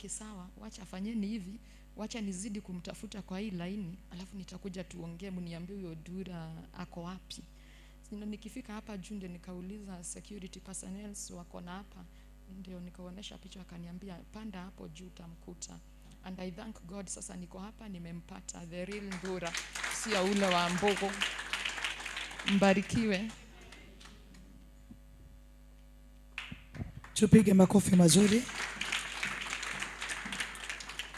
okay, sawa, wacha fanyeni hivi, wacha nizidi kumtafuta kwa hii laini, alafu nitakuja tuongee, mniambie huyo Dura ako wapi. Sina, nikifika hapa juu ndio nikauliza security personnel wako na hapa, ndio nikaonesha picha, akaniambia panda hapo juu utamkuta. And I thank God, sasa niko hapa nimempata the real Ndura, sio ule wa Mbogo. Mbarikiwe. Tupige makofi mazuri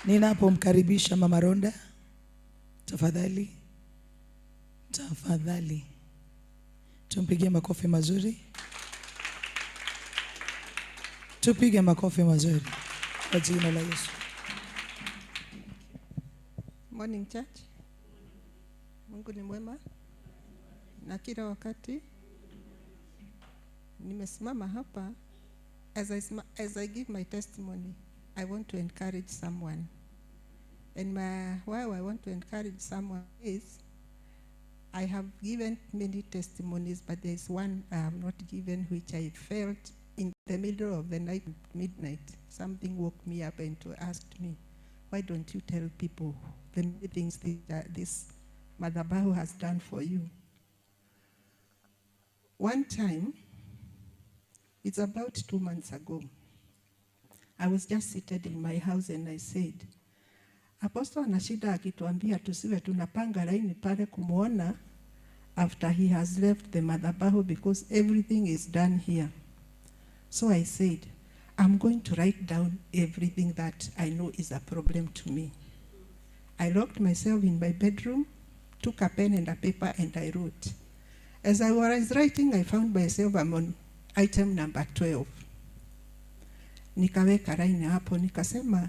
ninapomkaribisha Mama Ronda. Tafadhali, tafadhali tumpigie makofi mazuri, tupige makofi mazuri kwa jina la Yesu. Morning church. Mungu ni mwema na kila wakati. Nimesimama hapa as I give my testimony, I want to encourage someone. And why I want to encourage someone is I have given many testimonies, but there is one I have not given, which I felt in the middle of the night, midnight, something woke me up and to asked me, why don't you tell people the many things that this madhabahu has done for you? One time, it's about 2 months ago, I was just seated in my house and I said, Apostle anashida akituambia tusiwe tunapanga laini pale kumuona after he has left the madhabahu because everything is done here. So I said, I'm going to write down everything that I know is a problem to me. I locked myself in my bedroom, took a pen and a paper, and I wrote. As I was writing, I found myself I'm on item number 12. Nikaweka line hapo, nikasema,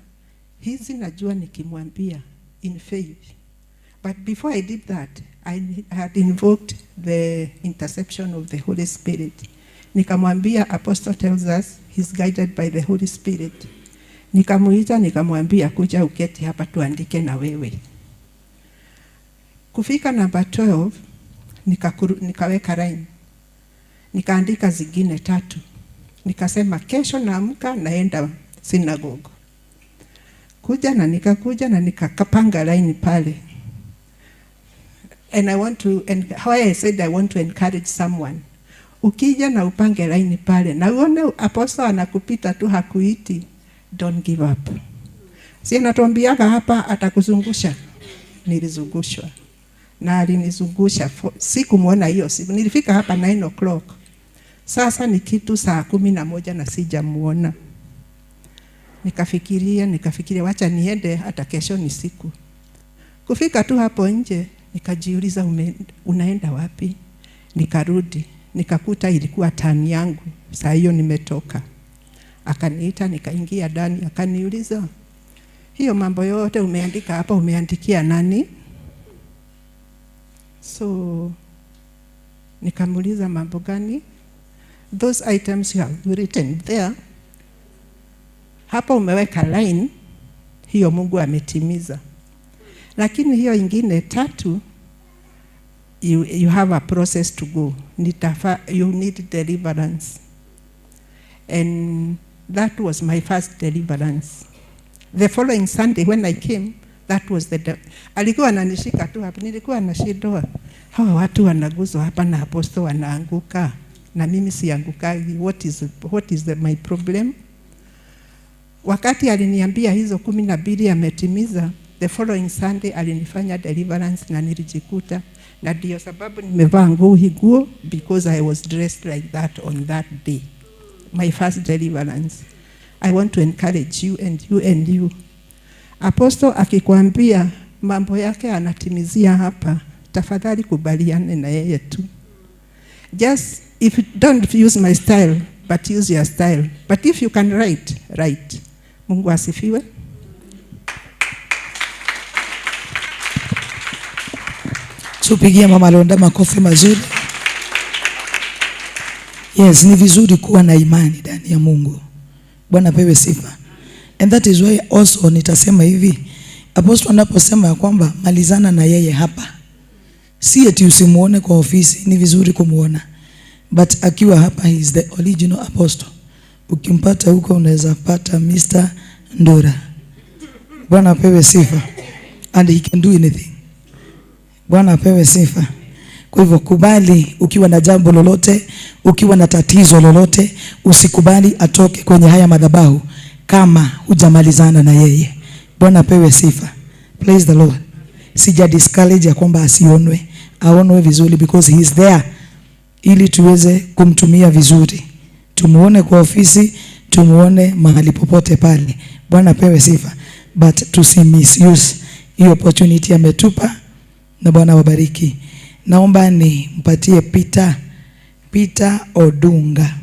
hizi najua nikimwambia in faith. But before I did that, I had invoked the interception of the Holy Spirit. Nikamwambia, Apostle tells us he's guided by the Holy Spirit. Nikamuita, nikamwambia, kuja uketi hapa tuandike na wewe. Kufika number 12, nikaweka line. Nikaandika zingine 3. Nikasema kesho naamka naenda synagogue. Kuja na nikakuja na nikakapanga line pale. And I want to, and how I said I want to encourage someone. Ukija na upange line pale na uone apostle anakupita tu hakuiti, don't give up. Si anatuambiaga hapa atakuzungusha. Nilizungushwa. Na alinizungusha. Sikumuona hiyo siku. Nilifika hapa 9 o'clock. Sasa ni kitu saa 11 na sijamuona. Nikafikiria wacha niende hata kesho ni siku. Kufika tu hapo nje nikajiuliza unaenda wapi? Nikarudi, nikakuta ilikuwa tani yangu. Saa hiyo nimetoka. Akaniita, nikaingia ndani, akaniuliza, hiyo mambo yote umeandika hapa umeandikia nani? So nikamuuliza mambo gani? Those items you have written there, hapa umeweka line, hiyo Mungu ametimiza. Lakini hiyo ingine 3, you have a process to go. You need deliverance. And that was my first deliverance. The following Sunday when I came, that was the alikuwa ananishika tu hapa, nilikuwa nashindwa. Hawa watu wanaguzwa hapa na apostle wanaanguka. Na mimi siangukagi. What is my problem? Wakati aliniambia hizo 12 ametimiza, the following Sunday alinifanya deliverance na nilijikuta. Na ndio sababu nimevaa nguo hii nguo, because I was dressed like that on that day. My first deliverance. I want to encourage you and you and you. Apostle akikwambia mambo yake anatimizia hapa, tafadhali kubaliane na yeye tu. Just if you don't use my style, but use your style. But if you can write, write. Mungu asifiwe. Tupigie Mama Londa makofi mazuri. Yes, ni vizuri kuwa na imani ndani ya Mungu. Bwana pewe sifa. And that is why also nitasema hivi, Apostle anaposema ya kwamba malizana na yeye hapa, si eti usimuone kwa ofisi, ni vizuri kumuona. But akiwa hapa he is the original apostle. Ukimpata huko unaweza pata Mr. Ndura. Bwana apewe sifa. And he can do anything. Bwana apewe sifa. Kwa hivyo kubali, ukiwa na jambo lolote, ukiwa na tatizo lolote, usikubali atoke kwenye haya madhabahu kama hujamalizana na yeye. Bwana apewe sifa. Praise the Lord. Sija discourage ya kwamba asionwe, aonwe vizuri because he is there ili tuweze kumtumia vizuri. Tumuone kwa ofisi, tumuone mahali popote pale. Bwana apewe sifa. But tusi misuse hiyo opportunity ametupa, na Bwana wabariki. Naomba nimpatie Peter Odunga.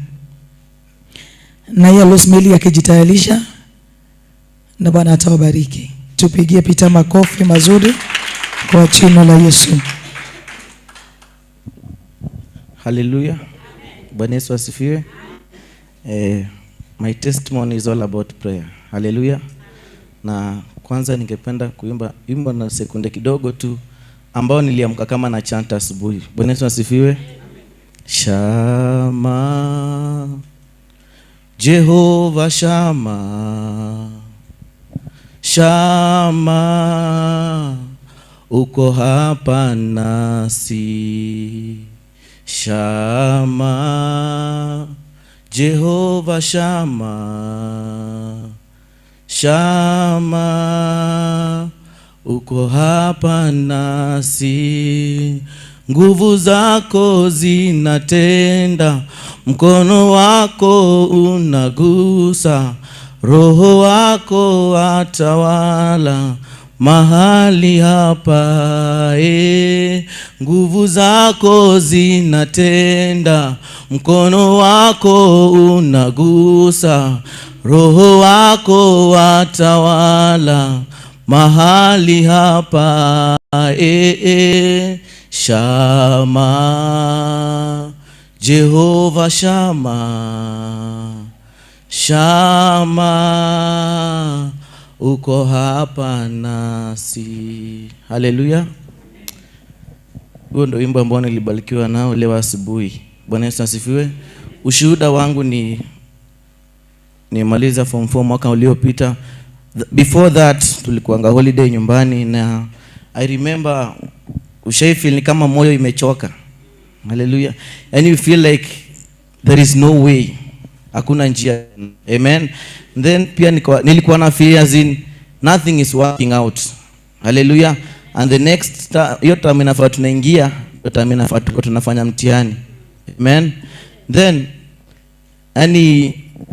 Na yeye Rosemary akijitayarisha, na Bwana atawabariki. Tupigie Peter makofi mazuri kwa jina la Yesu. Hallelujah. Bwana Yesu asifiwe. My testimony is all about prayer. Hallelujah. Na kwanza ningependa kuimba wimbo na sekunde kidogo tu ambao niliamka kama na chant asubuhi. Bwana Yesu asifiwe. Shama, Jehova Shama, Shama, uko hapa nasi. Shama, Jehova Shama, Shama, uko hapa nasi. Nguvu zako zinatenda, mkono wako unagusa, Roho wako atawala mahali hapa. Nguvu zako zinatenda, mkono wako unagusa, Roho wako atawala mahali hapa. Shama, Jehova Shama, Shama, uko hapa nasi. Haleluya. Huo ndio wimbo ambao nilibarikiwa nao leo asubuhi. Bwana Yesu asifiwe. Ushuhuda wangu ni nimaliza form 4 mwaka uliopita. Before that tulikuanga holiday nyumbani, na I remember ushai feel ni kama moyo imechoka. Hallelujah. And you feel like there is no way. Hakuna njia. Amen. Then pia nilikuwa na fear as in nothing is working out. Hallelujah. And the next hiyo term inafaa tunaingia, hiyo term inafaa tuko tunafanya mtihani. Amen. Then yani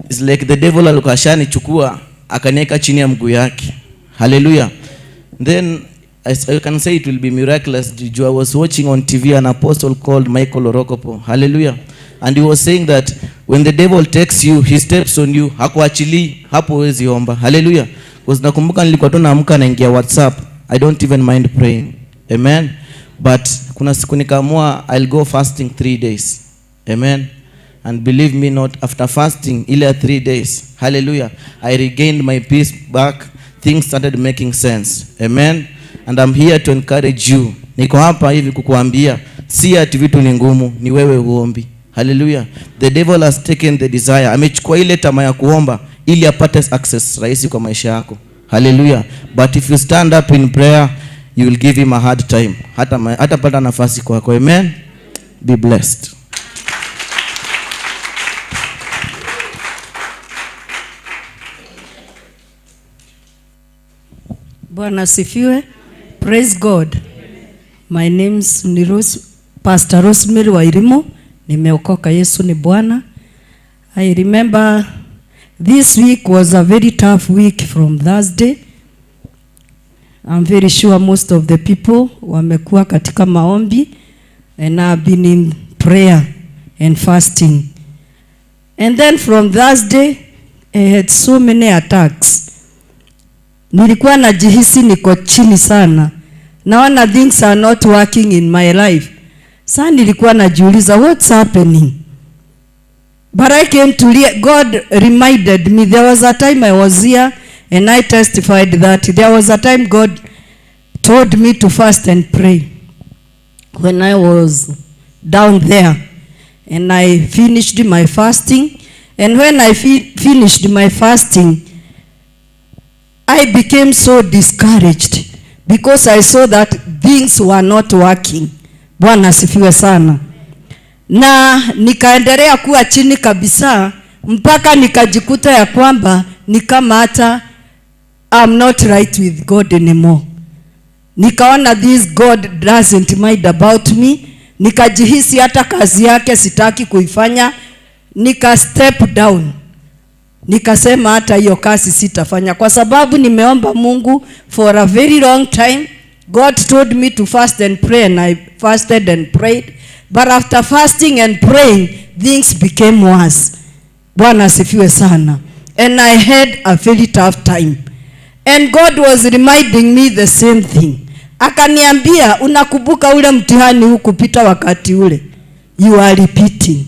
it's like the devil alikuwa ashanichukua akaniweka chini ya mguu yake. Hallelujah. Then I can say it will be miraculous. I was watching on TV an apostle called Michael Orokopo. Hallelujah. And he was saying that when the devil takes you, he steps on you, hakuachilii, hapo huwezi omba. Hallelujah. Because nakumbuka nilikuwa tu naamka naingia WhatsApp. I don't even mind praying. Amen. But kuna siku nikaamua I'll go fasting 3 days. Amen. And believe me not, after fasting ile 3 days, hallelujah, I regained my peace back. Things started making sense. Amen. And I'm here to encourage you. Niko hapa hivi kukuambia si ati vitu ni ngumu, ni wewe huombi. Hallelujah. The devil has taken the desire. Amechukua ile tamaa ya kuomba ili apate access rahisi kwa maisha yako. Hallelujah. But if you stand up in prayer, you will give him a hard time. Hata pata nafasi kwako. Amen. Be blessed. Bwana asifiwe. Praise God. My name is Pastor Rosemary Wairimu. Nimeokoka, Yesu ni Bwana. I remember this week was a very tough week from Thursday. I'm very sure most of the people wamekuwa katika maombi, and I've been in prayer and fasting. And then from Thursday, I had so many attacks. Nilikuwa najihisi niko chini sana. Naona things are not working in my life. Sasa nilikuwa najiuliza what's happening? But I came to God reminded me there was a time I was here and I testified that there was a time God told me to fast and pray when I was down there, and I finished my fasting. And when I finished my fasting, I I became so discouraged because I saw that things were not working. Bwana asifiwe sana. Na nikaendelea kuwa chini kabisa mpaka nikajikuta ya kwamba ni kama hata I'm not right with God anymore. Nikaona this God doesn't mind about me. Nikajihisi hata kazi yake sitaki kuifanya. Nika step down. Nikasema hata hiyo kazi sitafanya kwa sababu nimeomba Mungu for a very long time. God told me to fast and pray, and I fasted and prayed. But after fasting and praying, things became worse. Bwana asifiwe sana. And I had a very tough time. And God was reminding me the same thing. Akaniambia, unakumbuka ule mtihani hukupita wakati ule. You are repeating.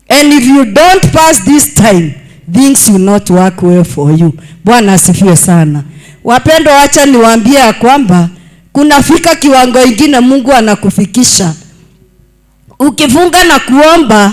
And if you don't pass this time, things will not work well for you. Bwana asifiwe sana. Wapendwa, wacha niwaambie ya kwamba kunafika kiwango ingine Mungu anakufikisha. Ukifunga na kuomba,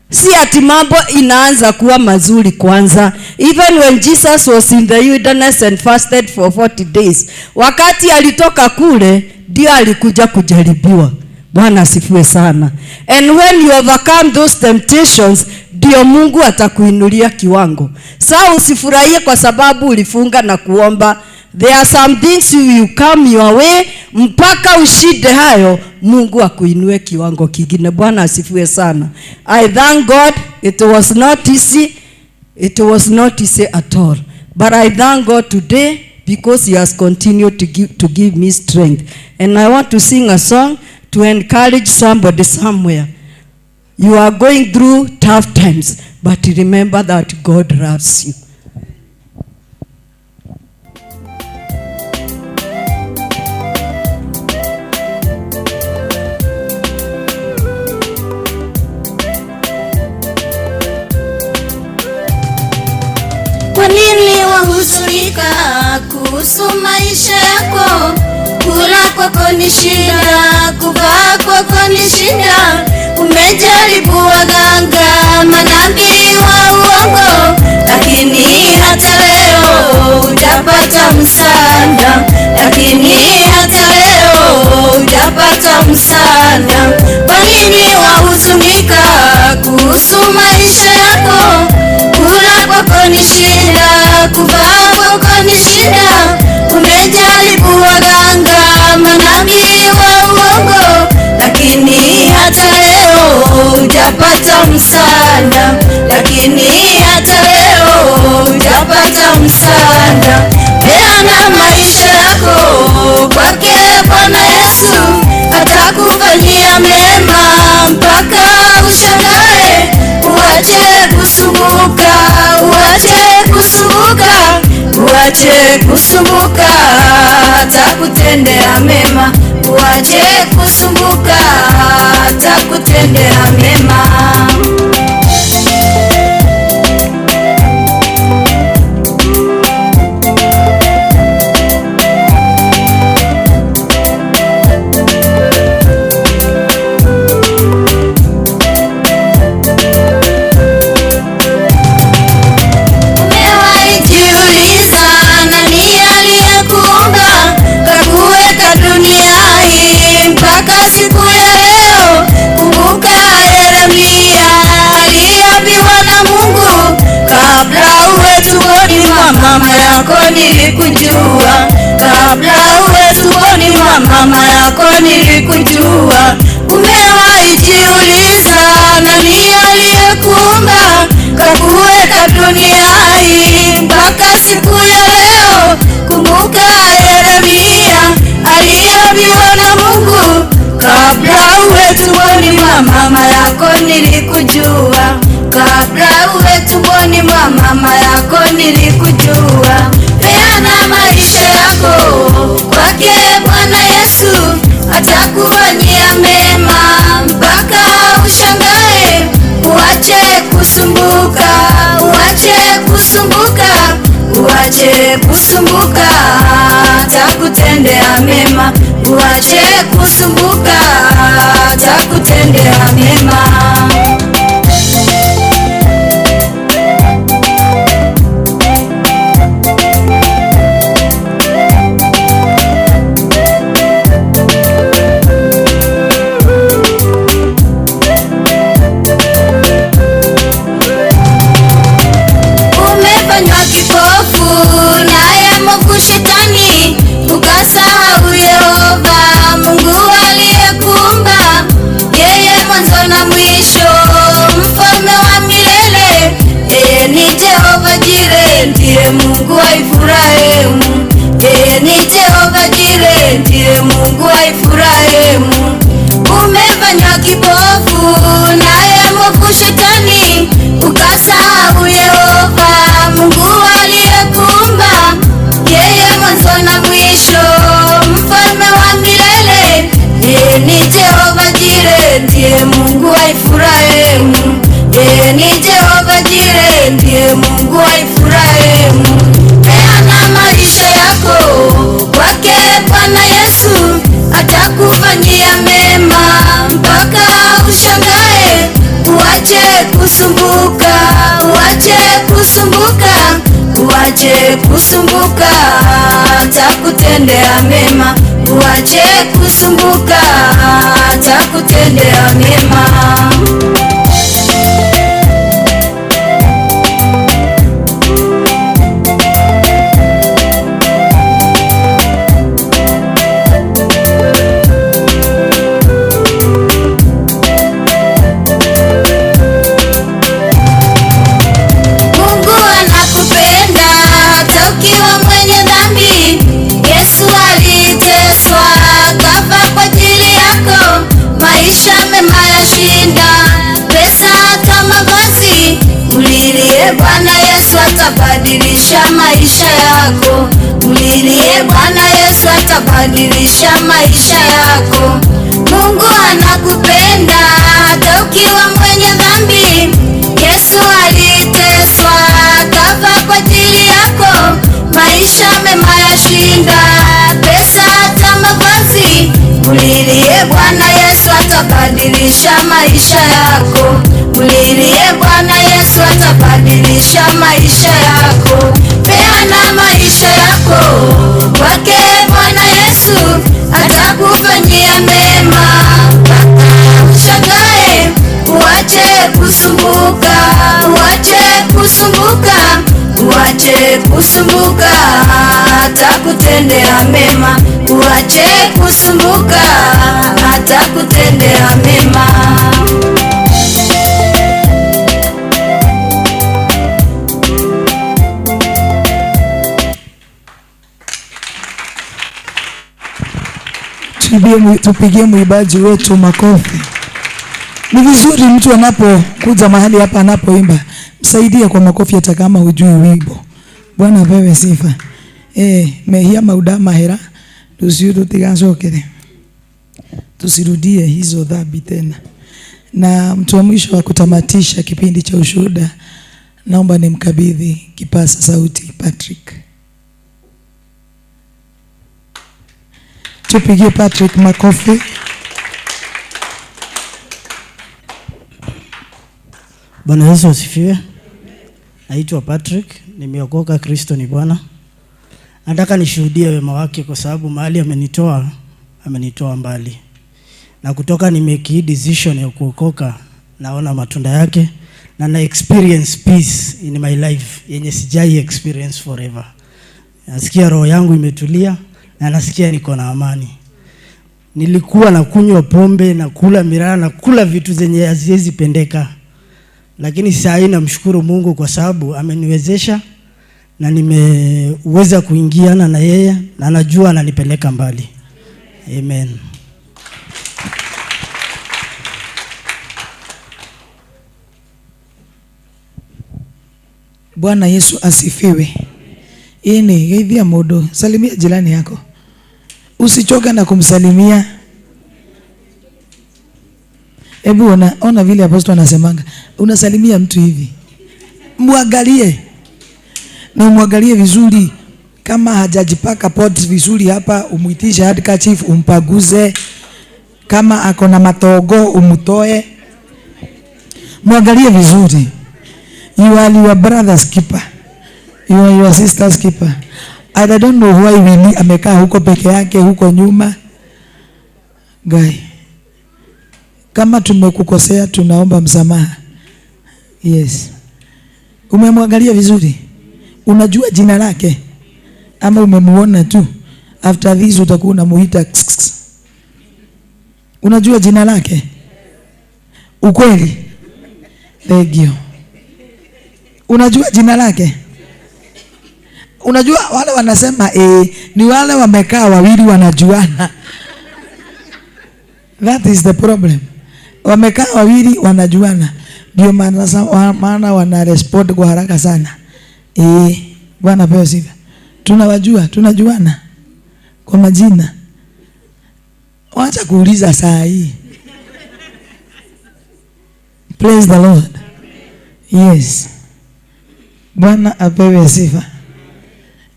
si ati mambo inaanza kuwa mazuri kwanza. Even when Jesus was in the wilderness and fasted for 40 days, wakati alitoka kule ndio alikuja kujaribiwa. Bwana asifiwe sana. And when you overcome those temptations, ndio Mungu atakuinulia kiwango. Sasa usifurahie kwa sababu ulifunga na kuomba. There are some things will come your way, mpaka ushinde hayo, Mungu akuinue kiwango kingine. Bwana asifiwe sana. I thank God, it was not easy. It was not easy at all. But I thank God today because he has continued to give me strength. And I want to sing a song to encourage somebody somewhere. You are going through tough times, but remember that God loves you. Kwa nini wahuzunika kuhusu maisha yako? Kula kwako ni shida, kuvaa kwako ni shida. Umejaribu waganga, manabii wa uongo, lakini hata leo hujapata msaada. Lakini hata leo hujapata msaada. Kwa nini wahuzunika kuhusu maisha yako? Kula kwako ni shida, kuvaa kwako ni shida. Umejaribu waganga, manabii wa uongo, lakini hata leo hujapata msaada. Lakini hata leo hujapata msaada. Peana maisha yako kwake Bwana Yesu, atakufanyia mema mpaka ushangae. Uache kusumbuka, uache kusumbuka, uache kusumbuka, atakutendea mema. Uache kusumbuka, atakutendea mema. Mama yako nilikujua, kabla uwe tumboni mwa mama yako nilikujua. Umewahi jiuliza nani aliyekuumba, kakuweka dunia hii mpaka siku ya leo? Kumbuka Yeremia aliambiwa na Mungu, kabla uwe tumboni mwa mama yako nilikujua. Kabla uwe tumboni mwa mama yako nilikujua. Peana maisha yako kwake Bwana Yesu, atakufanyia mema mpaka ushangae. Uache kusumbuka, uache kusumbuka, uache kusumbuka, atakutendea mema. Uache kusumbuka, atakutendea mema. Ifurahimu. Yeye ni Jehova Jire, ndiye Mungu wa Ifurahimu. Umefanywa kipofu naye mwovu Shetani, ukasahau Yehova Mungu aliyekuumba. Yeye mwanzo na mwisho, mfalme wa milele. Yeye ni Jehova Jire, ndiye Mungu wa Ifurahimu. Yeye ni Jehova Jire, ndiye Mungu wa Ifurahimu. Peana maisha yako kwake Bwana Yesu, atakufanyia mema mpaka ushangae. Uache kusumbuka, uache kusumbuka, uache kusumbuka, atakutendea mema. Uache kusumbuka, atakutendea mema. Bwana Yesu atabadilisha maisha yako. Mlilie Bwana Yesu atabadilisha maisha yako. Mungu anakupenda hata ukiwa mwenye dhambi. Yesu aliteswa akafa kwa ajili yako. Maisha mema yashinda pesa hata mavazi. Mlilie Bwana Yesu atabadilisha maisha yako. Mlilie Bwana Yesu atabadilisha maisha yako. Peana maisha yako kwake Bwana Yesu, atakufanyia mema mpaka ushangae. Uache kusumbuka, uache kusumbuka, uache kusumbuka, atakutendea mema. Uache kusumbuka, atakutendea mema. Tupigie mwimbaji wetu makofi. Ni vizuri mtu anapokuja mahali hapa anapoimba, msaidie kwa makofi hata kama hujui wimbo. Bwana apewe sifa. Mehia mauda mahera tusirutigacokere. Tusirudie hizo dhambi tena. Na mtu wa mwisho wa kutamatisha kipindi cha ushuhuda, naomba nimkabidhi kipasa sauti Patrick. Tupigie Patrick makofi. Bwana Yesu asifiwe. Naitwa Patrick, nimeokoka, Kristo ni Bwana. Nataka nishuhudie wema wake kwa sababu mahali amenitoa, amenitoa mbali. Na kutoka nimeki decision ya kuokoka, naona matunda yake na na experience peace in my life yenye sijai experience forever. Nasikia roho yangu imetulia na nasikia niko na amani. Nilikuwa na kunywa pombe na kula miraa na kula vitu zenye haziwezi pendeka. Lakini saa hii namshukuru Mungu kwa sababu ameniwezesha na nimeweza kuingiana na yeye na najua ananipeleka mbali. Amen. Bwana Yesu asifiwe. Ini geithia mundu, salimia jirani yako. Usichoke na kumsalimia. Hebu ona vile apostle anasemanga, unasalimia mtu hivi. Muangalie. Na muangalie vizuri. Kama hajajipaka pods vizuri hapa, umuitishe handkerchief umpaguze. Kama ako na matogo umutoe. Muangalie vizuri. You are your brother's keeper. You are your sister's keeper. I don't know why Winnie amekaa huko peke yake huko nyuma. Guy, kama tumekukosea tunaomba msamaha. Yes. Umemwangalia vizuri? Unajua jina lake? Ama umemuona tu? After this utakuwa unamuita. Unajua jina lake? Ukweli? Thank you. Unajua jina lake? Unajua wale wanasema ni wale wamekaa wawili wanajuana. That is the problem. Wamekaa wawili wanajuana. Ndio maana wana respond kwa haraka sana. Bwana pewe sifa. Tunawajua, tunajuana kwa majina. Wacha kuuliza saa hii. Praise the Lord. Yes. Bwana apewe sifa.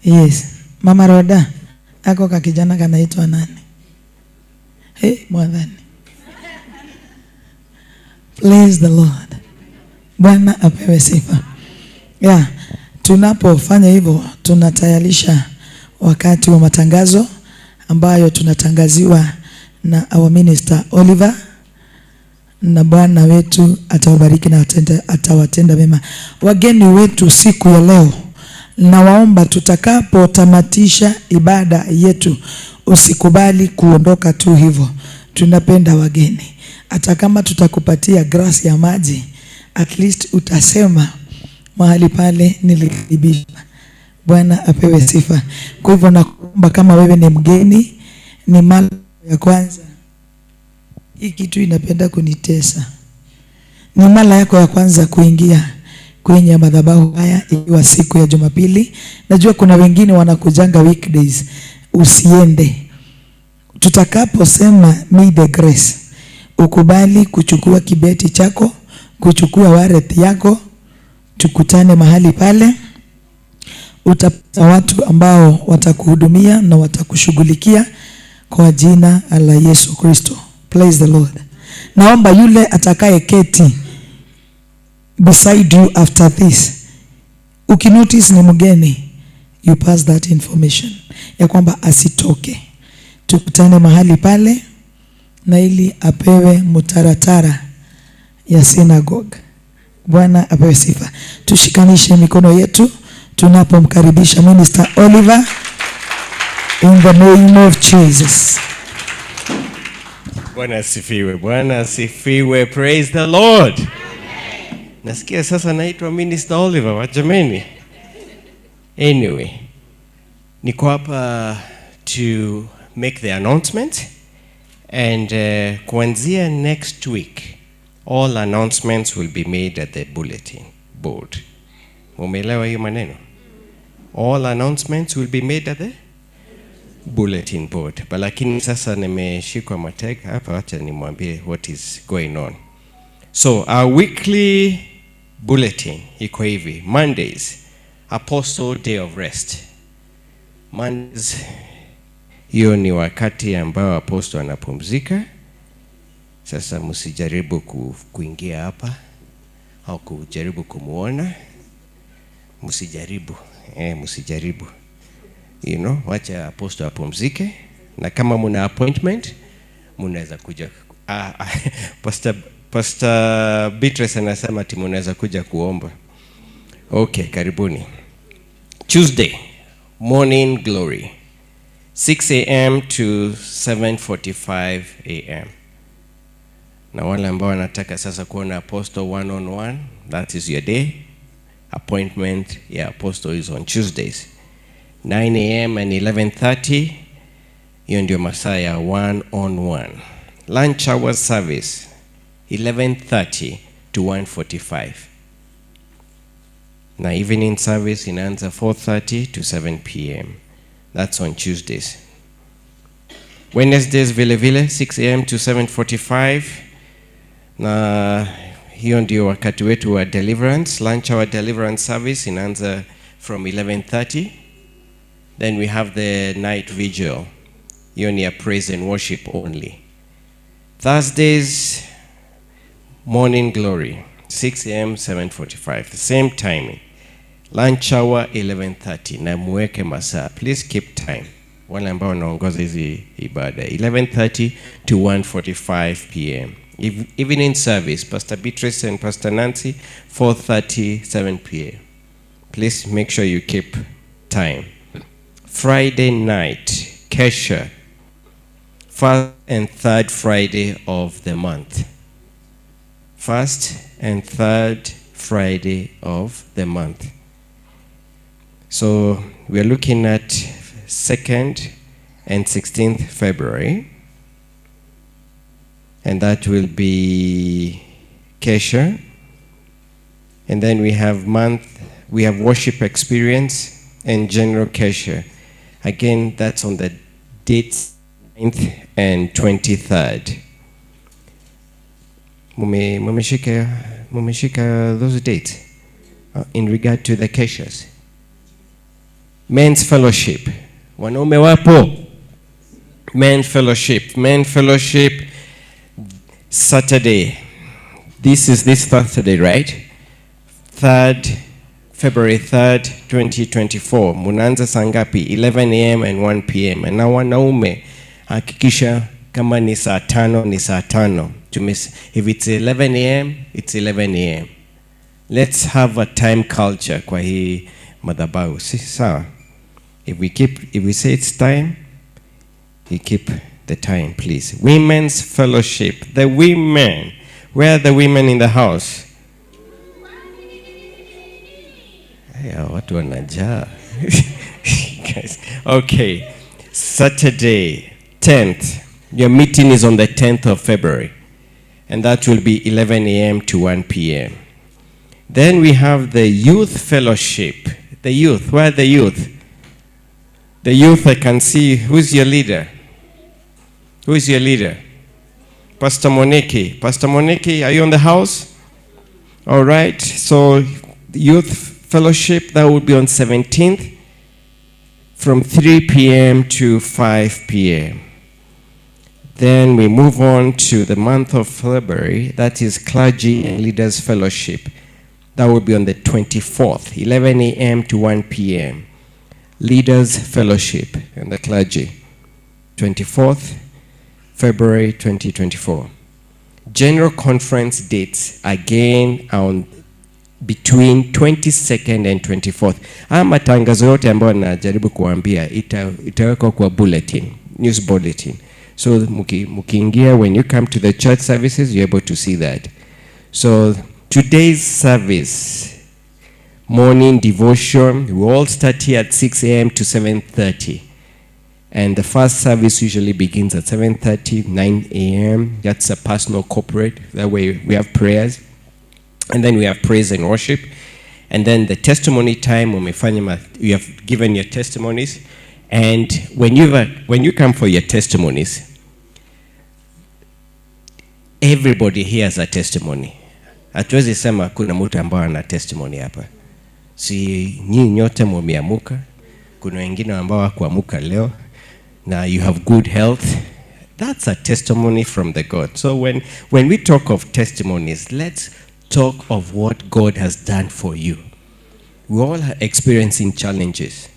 Yes. Mama Roda, ako ka kijana kanaitwa nani? Hey, mwadhani. Praise the Lord. Bwana apewe sifa. Yeah, tunapofanya hivyo tunatayarisha wakati wa matangazo ambayo tunatangaziwa na our minister Oliver, na Bwana wetu atawabariki na atawatenda mema. Wageni wetu siku ya leo, nawaomba tutakapotamatisha ibada yetu usikubali kuondoka tu hivyo. Tunapenda wageni. Hata kama tutakupatia glasi ya maji, at least utasema mahali pale nilikaribishwa. Bwana apewe sifa. Kwa hivyo nakuomba kama wewe ni mgeni, ni mara ya kwanza, hii kitu inapenda kunitesa, ni mara yako ya kwanza kuingia kwenye madhabahu haya ikiwa siku ya Jumapili. Najua kuna wengine wanakujanga weekdays. Usiende. Tutakaposema may the grace, ukubali kuchukua kibeti chako, kuchukua wallet yako, tukutane mahali pale. Utapata watu ambao watakuhudumia na watakushughulikia kwa jina la Yesu Kristo. Praise the Lord. Naomba yule atakaye keti beside you after this, ukinotice ni mgeni, you pass that information ya kwamba asitoke. Tukutane mahali pale na ili apewe mutaratara ya synagogue. Bwana apewe sifa. Tushikanishe mikono yetu tunapomkaribisha Minister Oliver in the name of Jesus. Bwana asifiwe. Bwana asifiwe. Praise the Lord. Amen. Nasikia sasa naitwa Minister Oliver, wajameni. Anyway, niko hapa to make the announcement, and kuanzia next week all announcements will be made at the bulletin board. Umeelewa hiyo maneno? All announcements will be made at the bulletin board. But lakini sasa nimeshikwa mateka hapa, acha nimwambie what is going on. So our weekly bulletin iko hivi. Mondays, Apostle Day of Rest. Mondays, hiyo ni wakati ambao apostle anapumzika. Sasa msijaribu kuingia hapa au kujaribu kumuona. Msijaribu. Msijaribu. You know, wacha apostle apumzike, na kama muna appointment mnaweza kuja. Pastor Beatrice anasema ati mnaweza kuja kuomba. Okay, karibuni. Tuesday, morning glory, 6 a.m. to 7:45 a.m. Na wale ambao wanataka sasa kuona apostle one on one, that is your day. Appointment ya apostle is on Tuesdays, 9 a.m. and 11:30. Hiyo ndio masaa ya one on one. Lunch hour service 11:30 to 1:45. Na evening service inaanza 4:30 to 7 p.m. That's on Tuesdays. Wednesdays vile vile 6 a.m. to 7:45. Na hiyo ndio wakati wetu wa deliverance. Lunch hour deliverance service inaanza from 11:30. Then we have the night vigil. Hiyo ni ya praise and worship only. Thursdays, morning glory, 6 a.m. 7:45, the same timing. Lunch hour 11:30. Na muweke masaa. Please keep time. Wale ambao wanaongoza hizi ibada, 11:30 to 1:45 p.m. Evening service, Pastor Beatrice and Pastor Nancy, 4:30, 7 p.m. Please make sure you keep time. Friday night, Kesha, first and third Friday of the month. First and third Friday of the month. So we are looking at 2nd and 16th February. And that will be Kesha. And then we have we have worship experience and general Kesha. Again, that's on the dates 9th and 23rd. Mumeshika those dates in regard to the Keshas. Men's fellowship. Wanaume wapo. Men fellowship. Men fellowship Saturday. This is this Saturday, right? 3rd, February 3rd, 2024. Munaanza saa ngapi? 11 a.m. and 1 p.m. Na wanaume hakikisha kama ni saa 5 ni saa 5. If it's 11 a.m., it's 11 a.m. Let's have a time culture kwa hii madhabahu. Si sawa? If we say it's time, you keep the time, please. Women's fellowship. The women. Where are the women in the house? Hey, watu wanajaa. Guys. Okay. Saturday, 10th. Your meeting is on the 10th of February. And that will be 11 a.m. to 1 p.m. Then we have the youth fellowship. The youth. Where are the youth? The youth, I can see. Who's your leader? Who is your leader? Pastor Moniki. Pastor Moniki, are you in the house? All right. So, youth fellowship, that will be on 17th from 3 p.m. to 5 p.m. Then we move on to the month of February. That is Clergy and Leaders Fellowship. That will be on the 24th, 11 a.m. to 1 p.m. Leaders Fellowship and the clergy. 24th, February 2024. General conference dates again on between 22nd and 24th. Haya matangazo yote ambayo najaribu kuambia itawekwa kwa bulletin, news bulletin. So mukiingia, when you come to the church services, you're able to see that. So today's service, morning devotion, we all start here at 6 a.m. to 7:30. And the first service usually begins at 7:30, 9 a.m. That's a personal corporate. That way we have prayers. And then we have praise and worship. And then the testimony time, you have given your testimonies. And when you come for your testimonies, everybody hears a testimony. Hatuwezi sema kuna mtu ambaye ana testimony hapa. Si nyinyi nyote mmeamuka, kuna wengine ambao hawakuamuka leo. Now you have good health. That's a testimony from the God. So when we talk of testimonies, let's talk of what God has done for you. We all are experiencing challenges.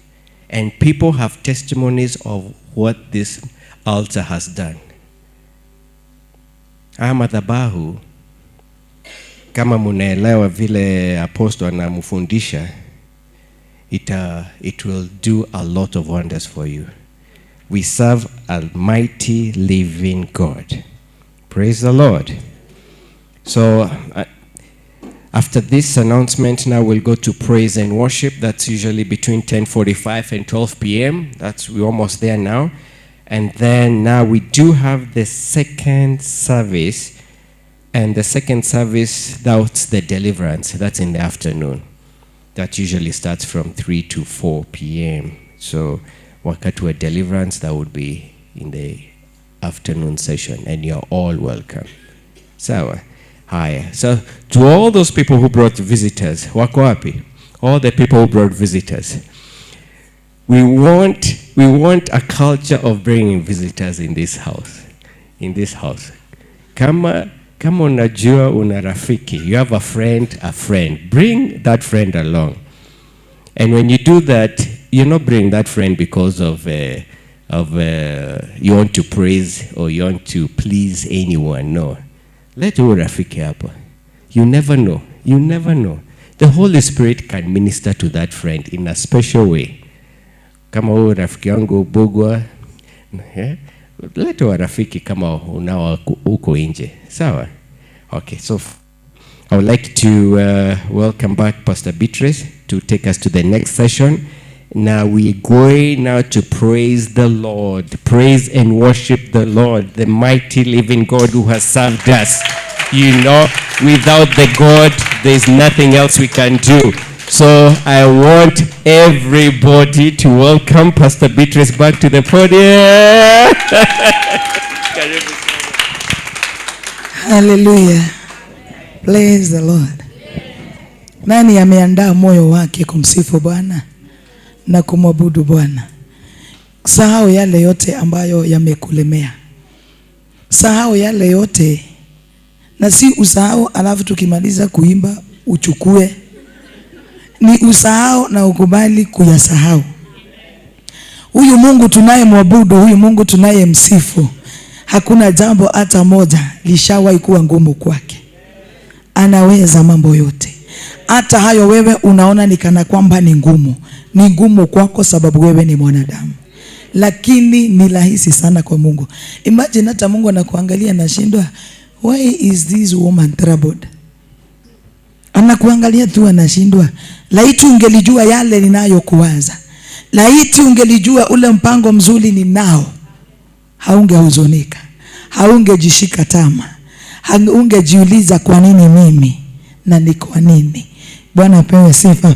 And people have testimonies of what this altar has done. Haya madhabahu, kama munaelewa vile apostle anamfundisha, it will do a lot of wonders for you. We serve a mighty living God. Praise the Lord. So after this announcement, now we'll go to praise and worship. That's usually between 10:45 and 12 p.m. We're almost there now. And then now we do have the second service. And the second service, that's the deliverance. That's in the afternoon. That usually starts from 3 to 4 p.m. So wakati wa deliverance, that would be in the afternoon session. And you're all welcome. Sawa. Haya. So to all those people who brought visitors, wako wapi? All the people who brought visitors. We want a culture of bringing visitors in this house. In this house. Kama unajua una rafiki, you have a friend. Bring that friend along. And when you do that, you're not bringing that friend because of you want to praise or you want to please anyone. No. Let huyo rafiki hapa. You never know. You never know. The Holy Spirit can minister to that friend in a special way. Kama huyo rafiki wangu Bugwa, yeah? Leta warafiki kama unao huko nje. Sawa? Okay, so I would like to welcome back Pastor Beatrice to take us to the next session. Now we're going now to praise the Lord. Praise and worship the Lord, the mighty living God who has served us. Without the God, there's nothing else we can do. So I want everybody to welcome Pastor Beatrice back to the podium. Hallelujah. Praise the Lord. Nani ameandaa moyo wake kumsifu Bwana na kumwabudu Bwana? Sahau yale yote ambayo yamekulemea. Sahau yale yote. Na si usahau alafu tukimaliza kuimba uchukue. Ni usahau na ukubali kuyasahau. Huyu Mungu tunayemwabudu, huyu Mungu tunayemsifu, hakuna jambo hata moja lishawahi kuwa ngumu kwake. Anaweza mambo yote. Hata hayo wewe unaona ni kana kwamba ni ngumu. Ni ngumu kwako sababu wewe ni mwanadamu. Lakini ni rahisi sana kwa Mungu. Imagine hata Mungu anakuangalia anashindwa, why is this woman troubled? Anakuangalia tu anashindwa. Laiti ungelijua yale ninayokuwaza. Laiti ungelijua ule mpango mzuri ninao. Haungehuzunika. Haungejishika tama. Haungejiuliza kwa nini mimi na ni kwa nini. Bwana apewe sifa.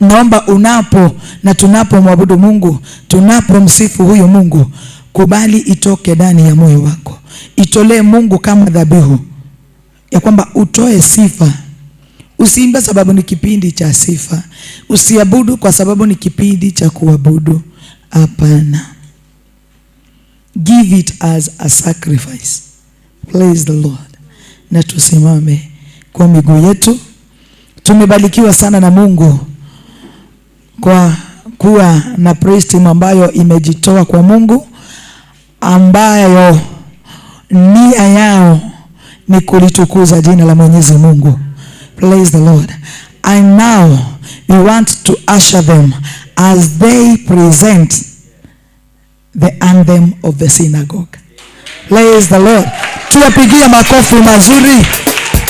Naomba unapo na tunapomwabudu Mungu, tunapomsifu huyo Mungu, kubali itoke ndani ya moyo wako. Itolee Mungu kama dhabihu ya kwamba utoe sifa. Usiimbe sababu ni kipindi cha sifa. Usiabudu kwa sababu ni kipindi cha kuabudu. Hapana. Give it as a sacrifice. Praise the Lord. Na tusimame kwa miguu yetu. Tumebarikiwa sana na Mungu kwa kuwa na praise team ambayo imejitoa kwa Mungu, ambayo nia yao ni kulitukuza jina la Mwenyezi Mungu. Praise the Lord. And now we want to usher them as they present the anthem of the synagogue. Praise the Lord. Tuwapigie makofi mazuri.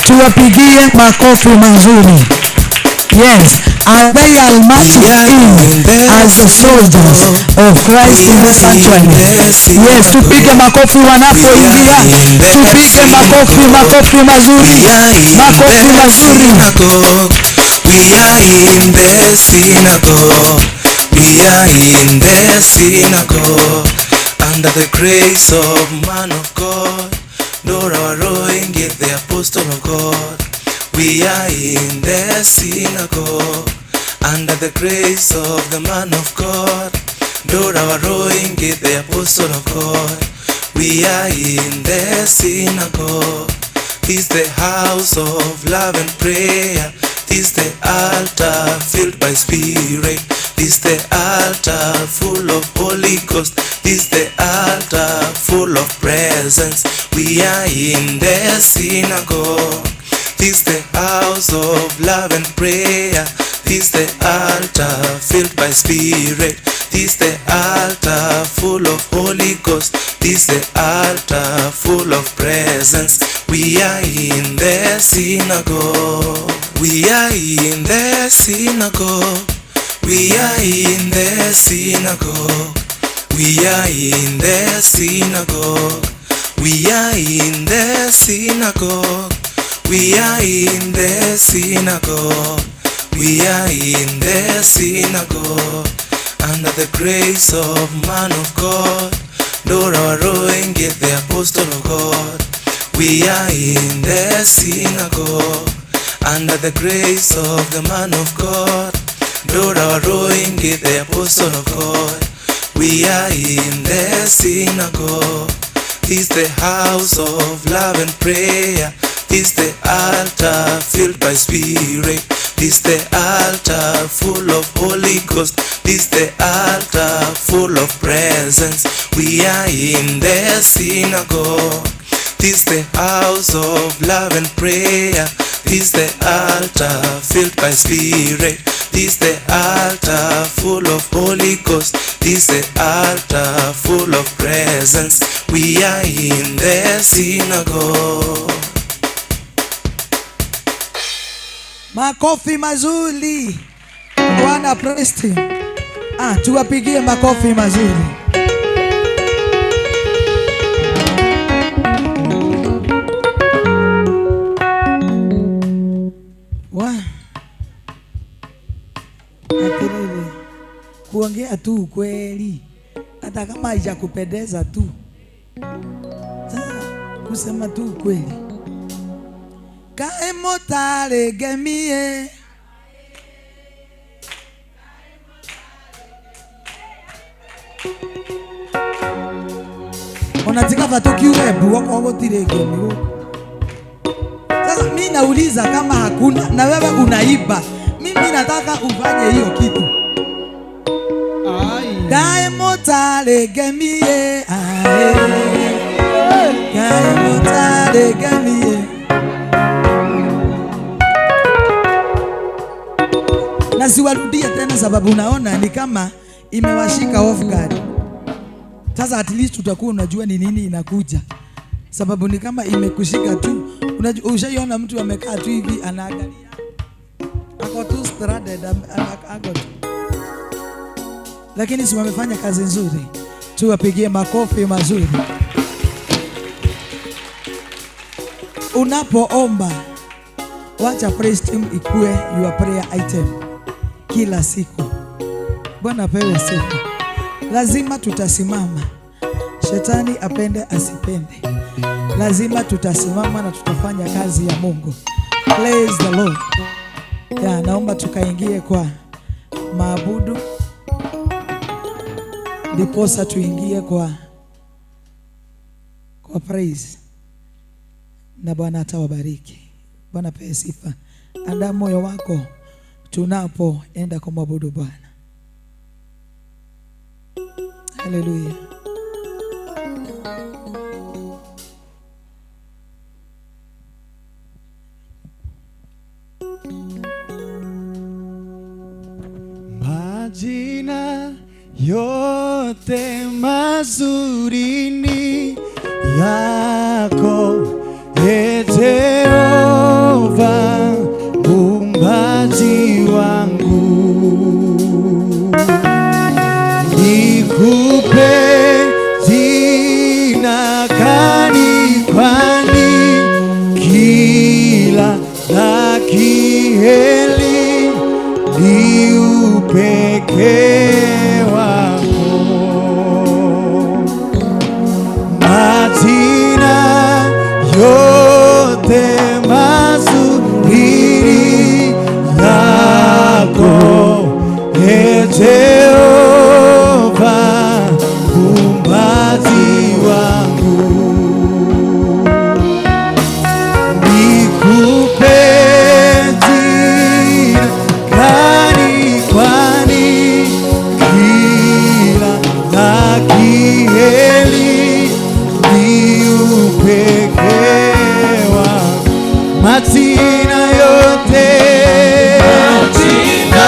Tuwapigie makofi mazuri. Yes, and they are marching in as the soldiers of Christ in the sanctuary. Yes, tupige makofi wanapoingia. Tupige makofi, makofi mazuri. Makofi mazuri. We are in the synagogue. We are in the synagogue. Under the grace of man of God, Dora Waruinge, the apostle of God. We are in the synagogue. Under the grace of the man of God, Dora Waruinge, the apostle of God. We are in the synagogue. This is the house of love and prayer. This is the altar filled by Spirit. This is the altar full of Holy Ghost. This is the altar full of presence. We are in the synagogue. This is the house of love and prayer. This is the altar filled by Spirit. This is the altar full of Holy Ghost. This is the altar full of presence. We are in the synagogue. We are in the synagogue. We are in the synagogue. We are in the synagogue. We are in the synagogue. We are in the synagogue. We are in the synagogue. Under the grace of man of God, Dora Waruinge, the apostle of God. We are in the synagogue. Under the grace of the man of God, Dora Waruinge, the apostle of God. We are in the synagogue. This is the house of love and prayer. This is the altar filled by Spirit. This is the altar full of Holy Ghost. This is the altar full of presence. We are in the synagogue. This is the house of love and prayer. This is the altar filled by Spirit. This is the altar full of Holy Ghost. This is the altar full of presence. We are in the synagogue. Makofi mazuri. Bwana praise him. Ah, tuwapigie makofi mazuri. Wa. Atiriri. Kuongea tu ukweli hata kama haijakupendeza tu. Sasa kusema tu ukweli. Kae motare gemie. Onatika fatokiwe buwako gotire gemi. Sasa mimi nauliza kama hakuna na wewe unaiba. Mimi nataka ufanye hiyo kitu. Kae motare gemie. Ae. Kae motare gemie. Na siwarudia tena sababu naona ni kama imewashika off guard. Sasa at least utakuwa unajua ni nini inakuja. Sababu ni kama imekushika tu. Unajua, ushaiona mtu amekaa tu hivi anaangalia. Ako tu stranded, ako tu. Lakini si wamefanya kazi nzuri. Tuwapigie makofi mazuri. Unapoomba, wacha praise team ikue your prayer item kila siku. Bwana apewe sifa. Lazima tutasimama. Shetani apende asipende, lazima tutasimama na tutafanya kazi ya Mungu. Praise the Lord. Ya, naomba tukaingie kwa maabudu, ndiposa tuingie kwa praise. Na Bwana atawabariki. Bwana apewe sifa. Andaa moyo wako tunapoenda kumwabudu Bwana. Hallelujah. Majina yote mazuri ni yako, e Jehova muumbaji wangu. Nikupe jina gani, kwani kila la kheri ni upekee wako. Majina yote mazuri yako, e Jehova muumbaji wangu. Nikupe jina gani, kwani kila la kheri ni upekee wako. Majina yote, majina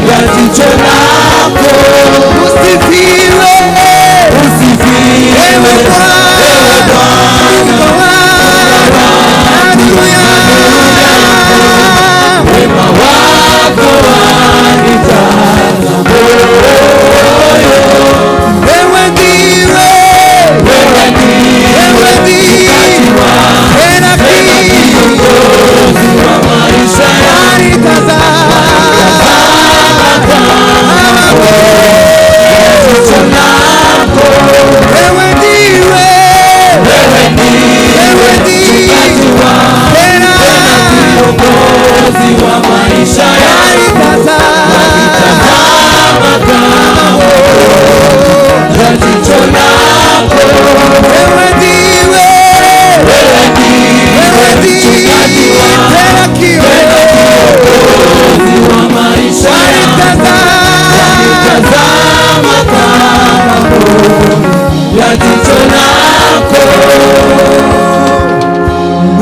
ya jicho lako. Usifiwe, usifiwe ewe Bwana, wema wako wanijaza moyo. Wewe ndiwe, wewe ndiwe tena kiongozi wa maisha yangu. Jicho lako. Wewe ndiwe, wewe ndiwe tena kiongozi wa maisha yangu. Wanitazama kama ya jicho lako. Wewe ndiwe, wewe ndiwe tena kiongozi wa maisha yangu. Wanitazama kama ya jicho lako.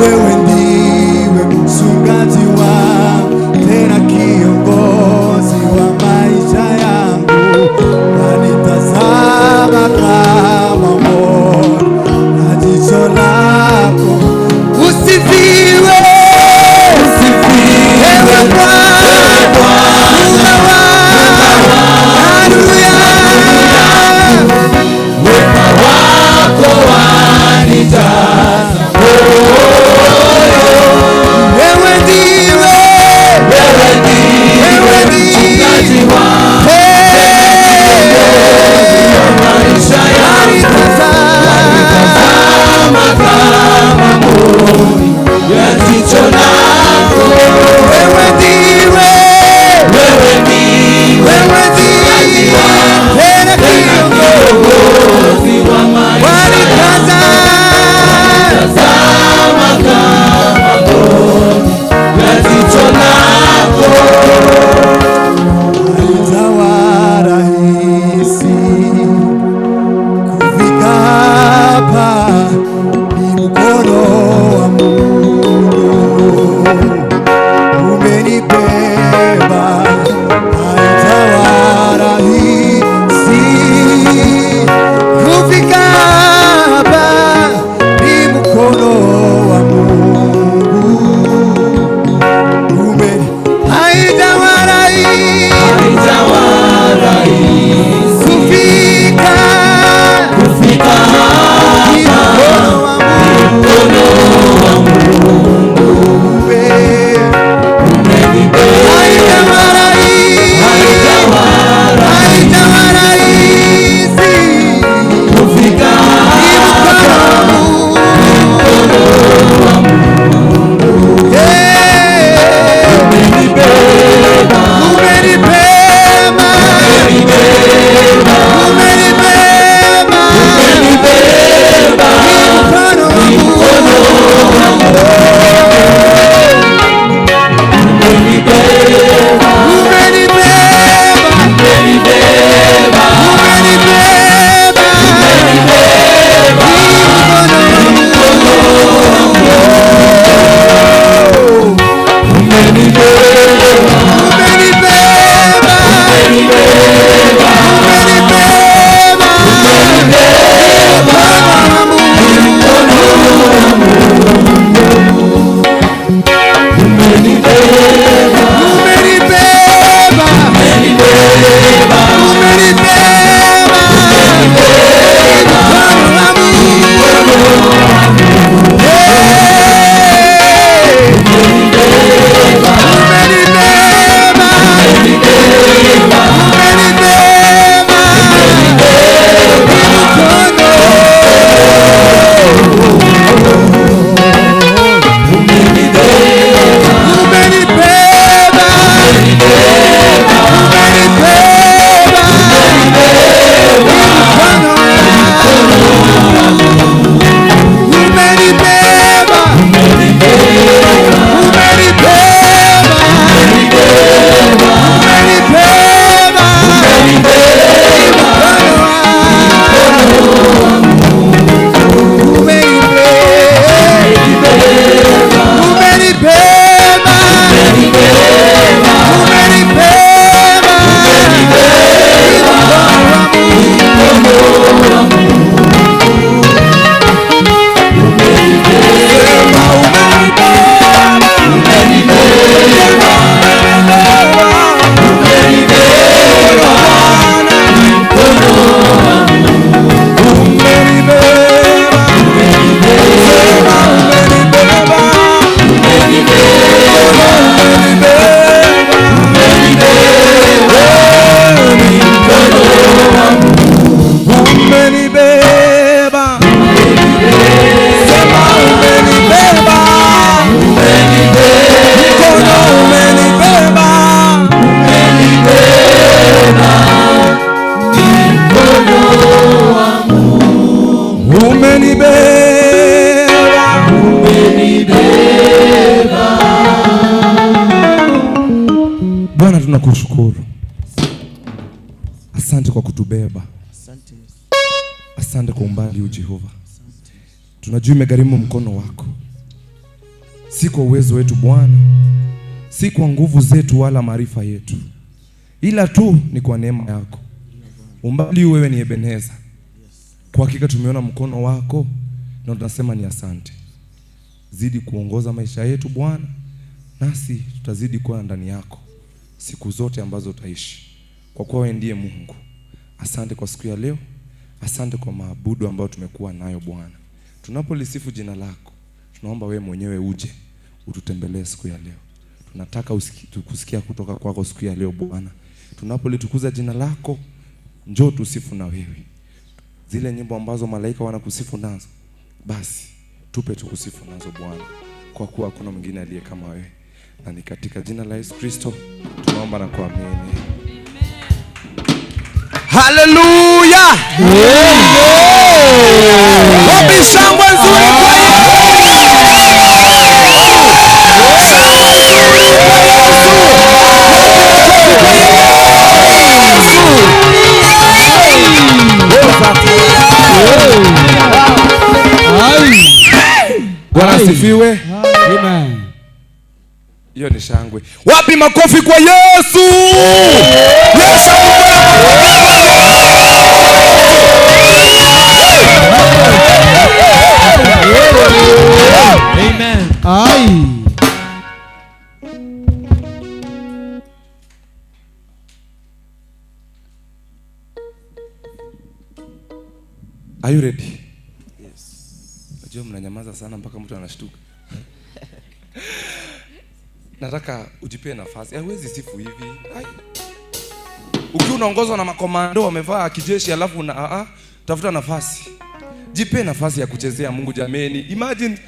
Wewe ndiwe mchungaji wangu, tena kiongozi wa maisha yangu. Wanitazama kama mboni na jicho lako. Usifiwe, usifiwe ewe Bwana, haleluya. Wema wako wanijaza moyo. Wewe ndiwe, wewe ndiwe mchungaji wangu, kiongozi wa maisha yangu. Wanitazama kama mboni ya jicho lako. Wewe ndiwe, wewe ndiwe mchungaji wangu, tena kiongozi wa maisha yangu. Wanitazama kama mboni ya jicho lako. Haitawa rahisi kufika hapa, ni mkono wa Mungu umenibeba. Haitawa rahisi kufika hapa, ni mkono wa Mungu haitawa rahisi, haitawa rahisi kufika hapa, ni mkono wa Mungu umenibeba. Haitawa rahisi, haitawa rahisi kufika hapa, ni mkono wa Mungu umenibeba, umenibeba, umenibeba, umenibeba, ni mkono wa Mungu umenibeba, umenibeba, umenibeba, umenibeba, ni mkono wa Mungu umenibeba, umenibeba, umenibeba, umenibeba, ni mkono wa Mungu umenibeba, umenibeba, umenibeba, umenibeba, ni mkono wa Mungu umenibeba, umenibeba, umenibeba, Asante kwa kutubeba. Asante kwa umbali huu Jehova. Tunajua imegharimu mkono wako. Si kwa uwezo wetu Bwana, si kwa nguvu zetu wala maarifa yetu, ila tu ni kwa neema yako. Umbali wewe ni Ebeneza. Kwa hakika tumeona mkono wako na tunasema ni asante. Zidi kuongoza maisha yetu Bwana, nasi tutazidi kuwa ndani yako siku zote ambazo utaishi, kwa kuwa wewe ndiye Mungu. Asante kwa siku ya leo. Asante kwa maabudu ambayo tumekuwa nayo Bwana. Tunapolisifu jina lako, tunaomba wewe mwenyewe uje ututembelee siku ya leo. Tunataka kusikia kutoka kwako siku ya leo Bwana. Tunapolitukuza jina lako, njoo tusifu na wewe. Zile nyimbo ambazo malaika wanakusifu nazo, basi tupe tukusifu nazo Bwana, kwa kuwa hakuna mwingine aliye kama wewe. Na ni katika jina la Yesu Kristo tunaomba na kuamini. Hallelujah. Wapi shangwe nzuri kwa Yesu? Bwana asifiwe. Amen. Hiyo ni shangwe. Wapi makofi kwa Yesu? Yesu. Amen. Ai. Are you ready? Yes. Najua mnanyamaza sana mpaka mtu anashtuka. Nataka ujipee nafasi. Hauwezi sifu hivi. Ai. Ukiwa unaongozwa na makomando wamevaa kijeshi alafu una tafuta nafasi. Jipe nafasi ya kuchezea Mungu jameni. Imagine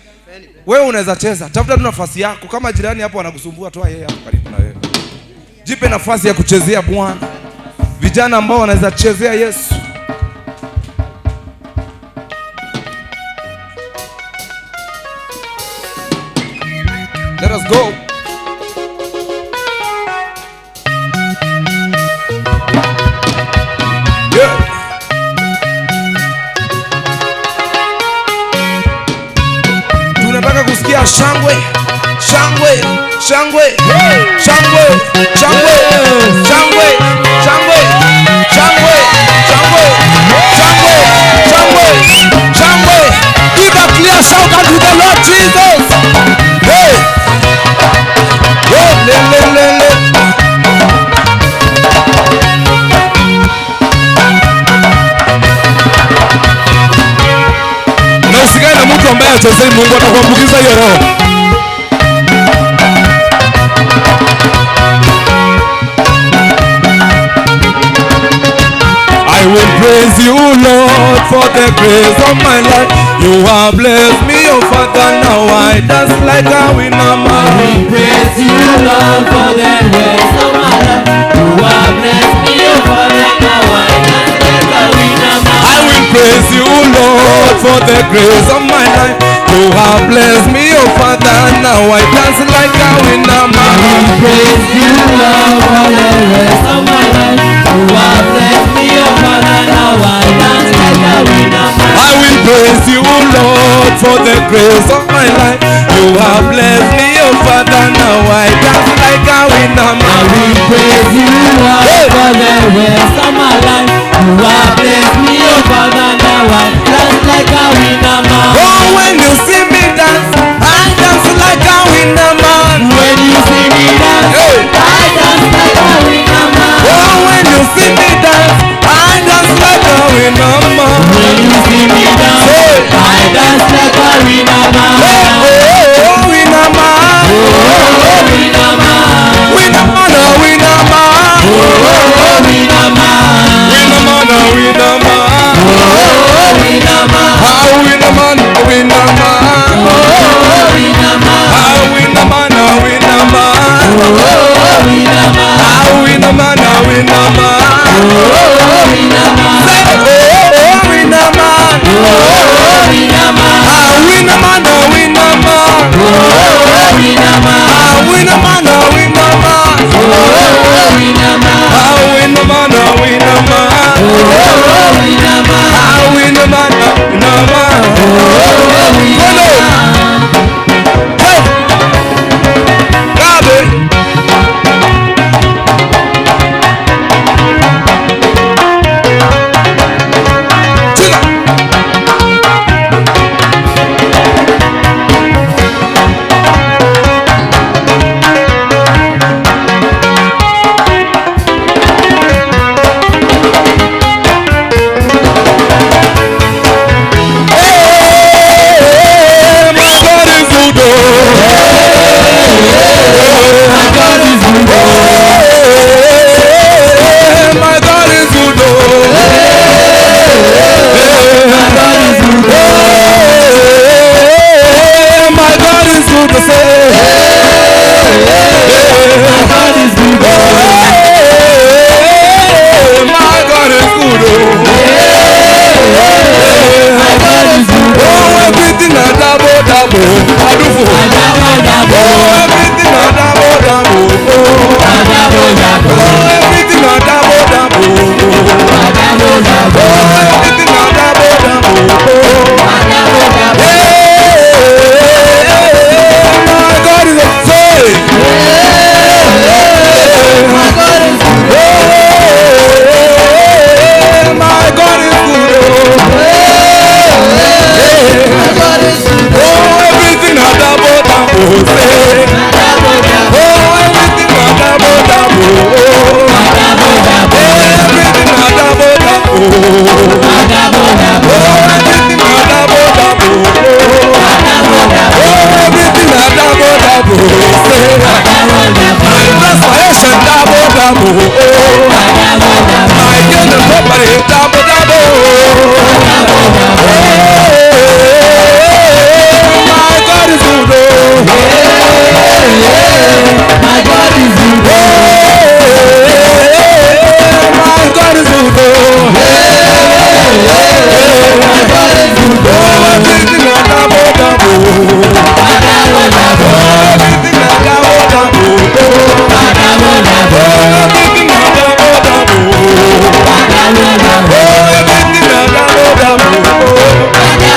wewe unaweza cheza, tafuta tu nafasi yako. Kama jirani hapo anakusumbua, toa yeye hapo karibu na wewe. Jipe nafasi ya kuchezea Bwana. Vijana ambao wanaweza chezea Yesu. Let us go. Yeah. Tunataka kusikia shangwe, shangwe, shangwe, shangwe, shangwe, shangwe, shangwe, shangwe, shangwe, shangwe, shangwe, shangwe. Give a clear shout unto the Lord Jesus. Hey. Oh, le, le, le, le. Na usikae na mtu ambaye hachezei Mungu, atakuambukiza hiyo roho. I will praise you, Lord, for the grace of my life. You have blessed me, oh Father, now I dance like a winner. I will praise you, Lord, for the grace of my life. You have blessed me, oh Father, now I dance like a winner. I will praise you, Lord, for the grace of my life. You have blessed me, oh Father, now I dance like a winner. I will praise you, Lord, for the grace of my life. You have blessed me, oh Father, now I dance like a winner. I will praise you, Lord, for the grace of my life. You have blessed me, oh Father, now I dance like a winner. I will praise you, Lord, for the grace of my life. You have blessed me, oh Father, now I dance like a winner. Oh, when you see me dance, I dance like a winner man. When you see me dance, hey. I dance like a winner man. Oh, when you see me dance, I dance like a winner man. When you see me dance, hey. I dance like a winner man. Hey, oh, oh, winner man. Oh, oh, winner man. Winner man, oh, winner man. Oh, oh, winner man. Winner man, oh, winner man. Oh, oh, winner man. Ah, winner man, oh, winner man. Oh, oh, winner man. Ah, winner man, oh, winner man. Oh, oh, winner man. Ah, winner man, oh, winner man. Oh, oh, winner man. Say, oh, oh, winner man. Oh, oh, winner man. Ah, winner man, oh, winner man. Oh, oh, winner man. Ah, winner man, oh, winner man. Oh, oh, winner man. Ah, winner man, oh, winner man. My goodness, property, double, double. My God is good. My God is good. My God is good. My God is good. Oh, everything I double, double. Everything I double, double. Everything I double, double. Everything I double, double.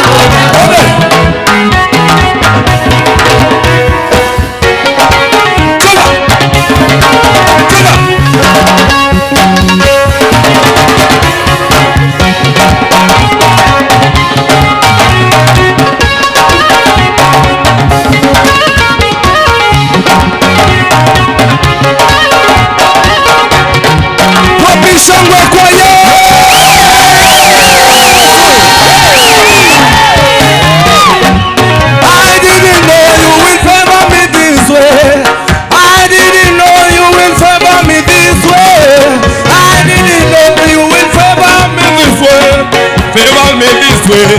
Wapi shangwe kwa I didn't know you will favor me this way. I didn't know you will favor me this way. I didn't know you will favor me this way. Favor me this way.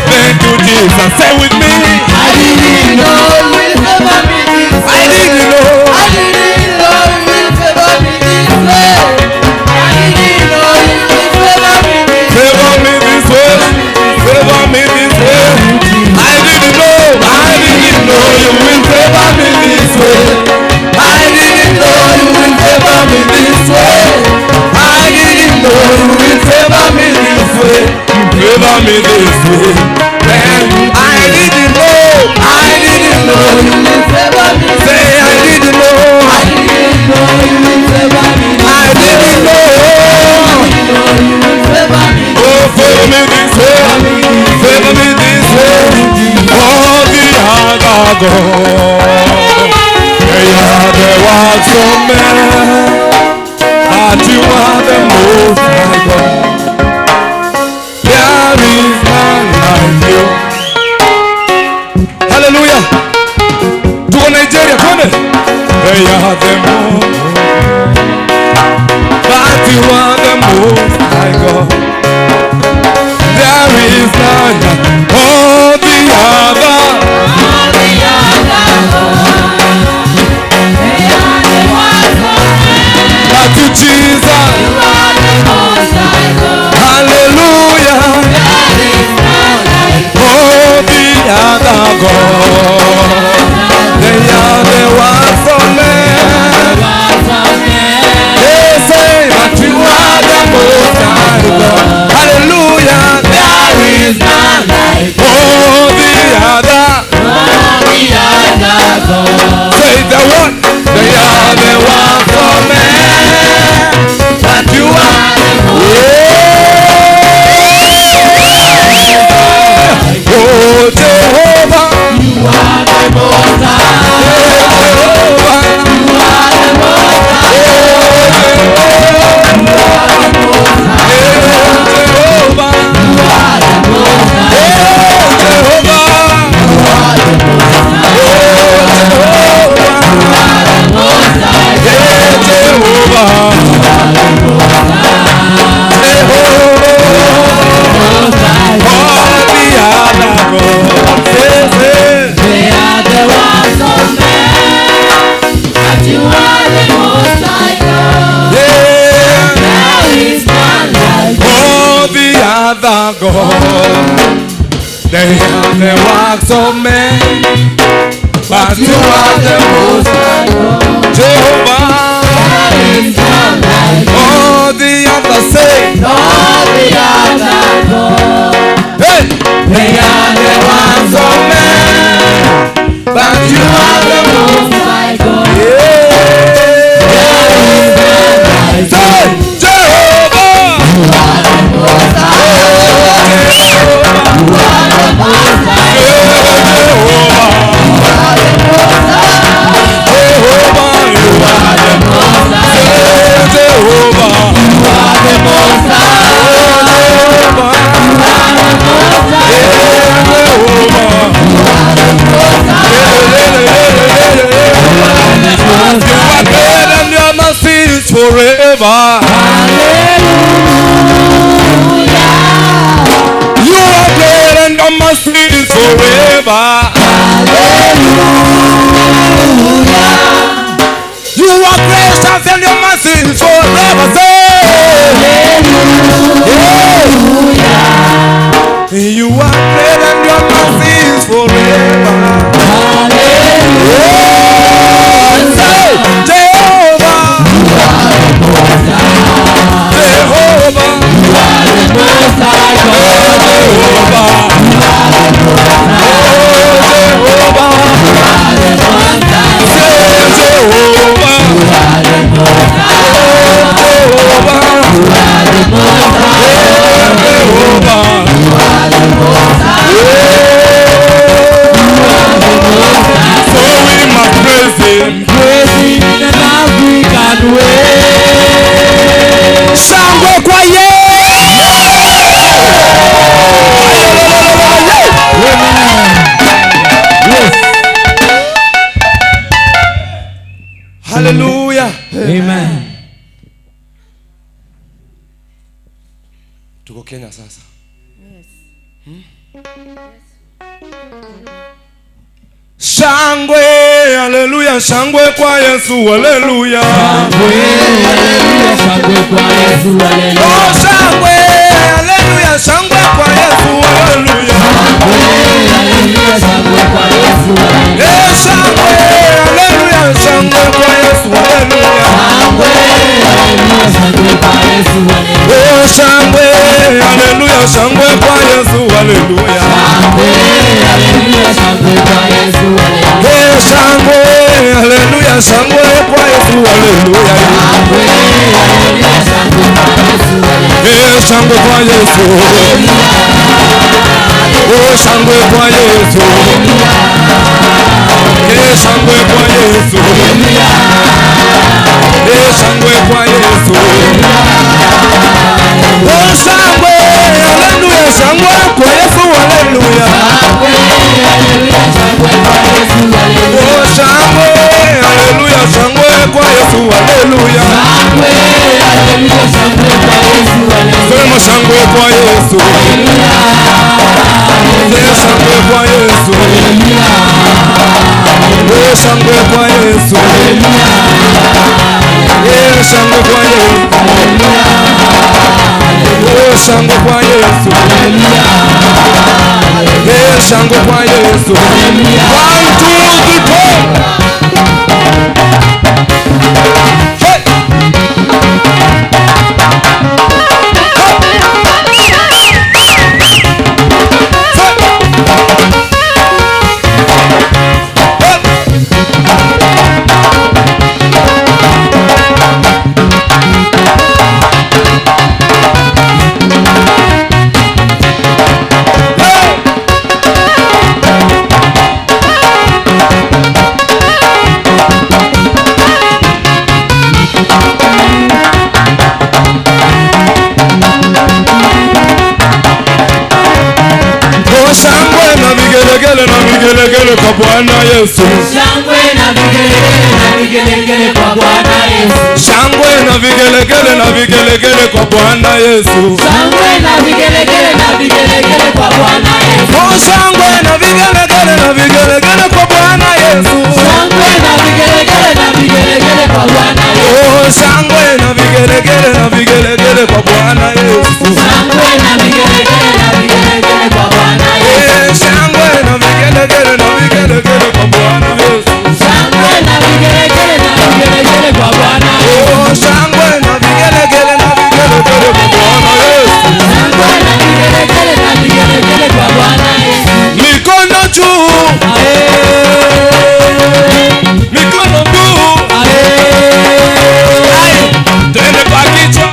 Thank you, Jesus. Say with me. I didn't know you will favor me this way. I didn't know. I didn't know you will favor me this way. I didn't know you will favor me this way. Favor me this way. Favor me this way. I didn't know. I didn't know you will favor me this way. I didn't know you will favor me this way. I didn't know you will favor me this way. Favor me this way. And I didn't know. I didn't know you will favor me. Say I didn't know. I didn't know you will favor me. I didn't know. I didn't know you will favor me. Oh, favor me this way. Favor me this way. All the other gods, they are the works of men, but you are the most high God. There is none like you. Hallelujah. Tuko Nigeria, twende. They are the most, but you are the most high God. There is none like all the other. All the other gods, they are the works of men. But you, Jesus, You are the most high God. hallelujah. There is none like you. All the other gods, they are the works of men. Works of men. They say that you are the most high God. Hallelujah. There is none like you. All the other, All the other gods. say the one, they are the works of men. But you are the most. Oh, Jehovah, You are the most high. Jehovah, You are the most high. You are the most high. Jehovah, You are the most high. Jehovah, You are the most high. You are the most high. Jehovah, You are the most high. Jehovah. Most high. All the other gods, say, They are the works of men, but you are the most high God. yeah. There is none like you. All the other gods, they are the works of men, but you are the most high God. Jehovah. There is none like you. All the others say, All the other gods, hey, they are the works of of men, but you are the most high God. Yeah. There is none like you. Say, Jehovah. You are the most high. You are the most high. Jehovah. You are the most high. Jehovah, you You are the most high. Jehovah. forever. Hallelujah. You are great and your mercy is forever. Hallelujah. You are gracious and your mercy is forever. Say, Hallelujah. You are great and your mercy is forever. Hallelujah. Say, Jehovah, You are the Most High. Jehovah, You are the Most High God. Jehovah, You are the Most High. Jehovah, You are the Most High. say Jehovah, You are the Most High. Jehovah, You are the Most High. Jehovah. You are the Most High. You are the Most High. So we must praise him. Praise him in an African way. Shangwe kwa Yes. Hallelujah. Amen. Tuko Kenya sasa. Yes. Shangwe, haleluya, shangwe kwa Yesu, haleluya. Shangwe, haleluya, shangwe kwa Yesu, haleluya. Oh, shangwe, haleluya, shangwe kwa Yesu, haleluya. Shangwe, haleluya, shangwe kwa Yesu, haleluya. Eh, shangwe, haleluya, shangwe kwa Yesu, haleluya. Shangwe, haleluya, shangwe kwa Yesu, haleluya. Oh, shangwe, haleluya, shangwe kwa Yesu, haleluya. Shangwe, haleluya, shangwe kwa Yesu, haleluya. Eh, shangwe, haleluya, shangwe kwa Yesu, haleluya. Shangwe, haleluya, shangwe kwa Yesu, haleluya. Eh, shangwe kwa Yesu. Oh, shangwe kwa Yesu. Eh, shangwe kwa Yesu. Eh, shangwe kwa Yesu. Oh, shangwe, haleluya, shangwe kwa Yesu, haleluya. Shangwe, haleluya, shangwe kwa Yesu, haleluya. Oh, shangwe, haleluya, shangwe kwa Yesu, haleluya. Shangwe, haleluya, shangwe kwa Yesu, haleluya. Sema shangwe kwa Yesu. Sema shangwe kwa Yesu. Oh, shangwe kwa Yesu. Eh, shangwe kwa Yesu. Oh, shangwe kwa Yesu. Eh, shangwe kwa Yesu. 1, 2, 3, 4. Hey! Oh, shangwe na vigelegele na vigelegele kwa Bwana Yesu. Shangwe na vigelegele na vigelegele kwa Bwana Yesu. Shangwe na vigelegele na vigelegele kwa Bwana Yesu. Shangwe na vigelegele na vigelegele kwa Bwana Yesu. Oh, shangwe na vigelegele na vigelegele kwa Bwana Yesu. Shangwe na vigelegele na vigelegele kwa Bwana Yesu. Oh, shangwe na vigelegele na vigelegele kwa Bwana Yesu. Shangwe na vigelegele na vigelegele kwa Bwana Yesu. Eh, shangwe na vigelegele na vigelegele kwa Bwana Yesu. Shangwe na vigelegele na vigelegele kwa Bwana Yesu. Oh, shangwe na vigelegele na vigelegele kwa Bwana Yesu. Shangwe na vigelegele na vigelegele kwa Bwana Yesu. Mikono juu, mikono juu. Ai, twende kwa kichwa.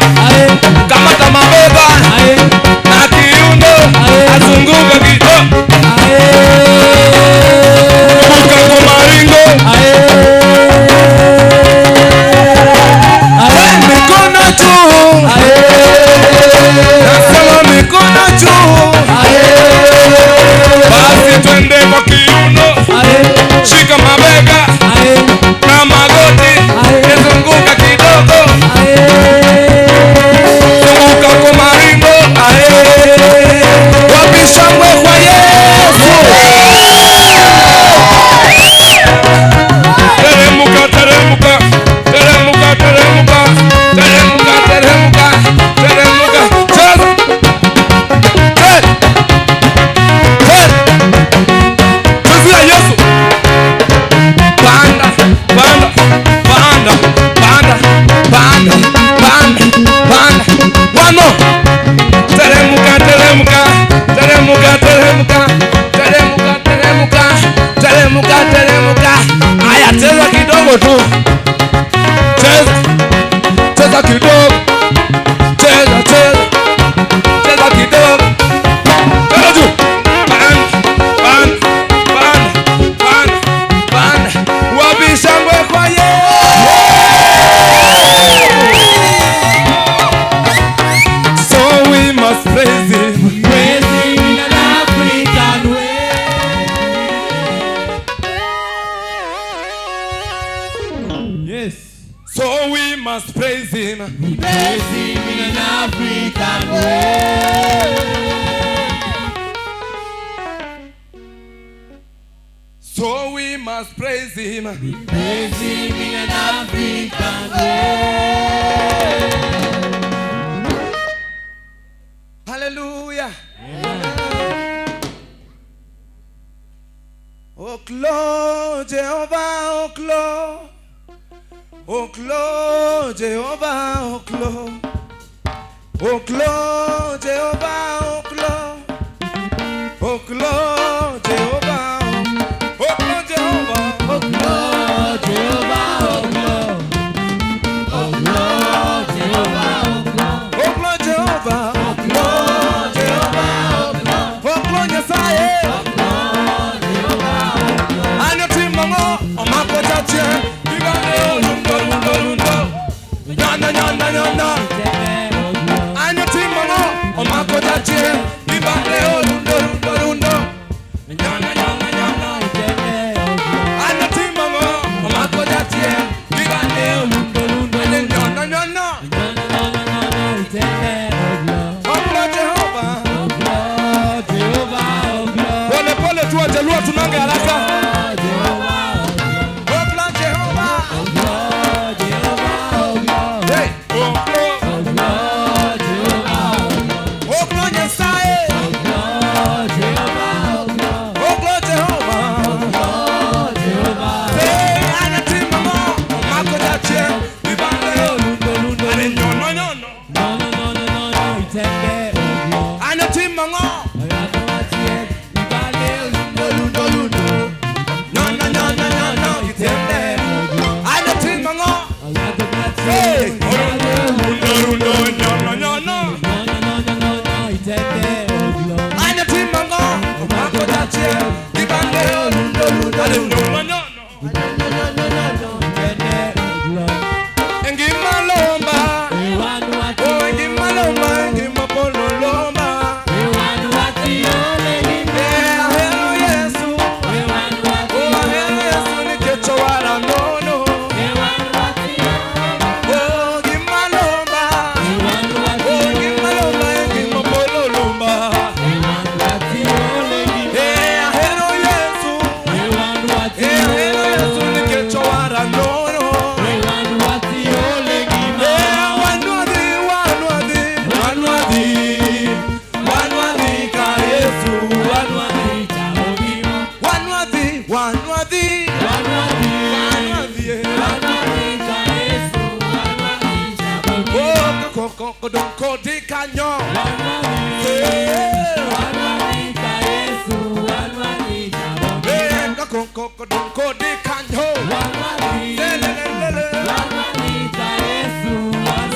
Cheza, cheza. Cheza kidogo. Cheza juu. Pan, pan, pan, pan, pan. Wapi shangwe kwa Yesu? So we must praise him. Praise him in an African way. Yes. So we must praise him. Praise him in an African way. So we must praise him. Praise him in an African way. Hallelujah. Oklo Jehovah, oklo. Oklo Jehovah, oklo. Oklo Jehovah, oklo. Oklo Jehovah. Oklo Jehovah. Oklo Jehovah, oklo. Oklo Jehovah, oklo. Oklo Jehovah. Oklo Jehovah, oklo. Oklo Nyasaye. Oklo Jehovah, oklo. Ano timango omako chachie. Ibane lundo lundo lundo. Nyana nyana nyana. Ano timango omako chachie. Ibane lundo lundo lundo. Nyana nyana nyana. Ano timango omako chachie. Ibane lundo lundo nyana nyana. Oklo Jehovah. Pole pole tu wajaluo tunange haraka. Oklo Jehovah. Hey, oklo. Oklo Nyasaye. Oklo Jehovah. Hey, ana timango omako chachie. Ibane lundo lundo. Ane nyono nyono. Ana timango. No, no, no, no, no, itende. Ana timango. Hey, lundo lundo nyono nyono. Ana timango omako chachie. Ibane lundo lundo. Ane nyono nyono. Engima lomba. Oh, engima lomba, engima polo lomba. Eh, ahero Yesu. Oh, ahero Yesu nikecho wala nono. Oh, engima lomba. Oh, engima lomba, engima polo lomba. Eh, ahero Yesu. Eh, ahero Yesu nikecho wala nono. Eh, wanwadhi, wanwadhi, wanwadhi. Wanwadhi ka Yesu. Wanwadhi, wanwadhi. Wanwadhi, eh. Oh, koko, kodonko, di kanyo. Eh, eh, koko, kodonko, di kanyo. Le, le, le, le, le.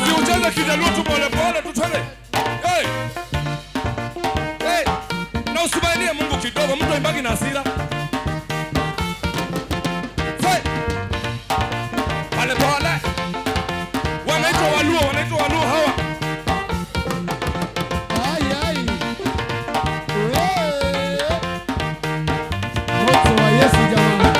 Si ucheze kijaluo tu pole pole tu twende. Hey. Hey. Na usubainie Mungu kidogo, mtu aimbagi na hasira. Say. Pole pole. Wanaitwa Waluo, wanaitwa Waluo hawa. Ai, ai. Moto wa Yesu jamani.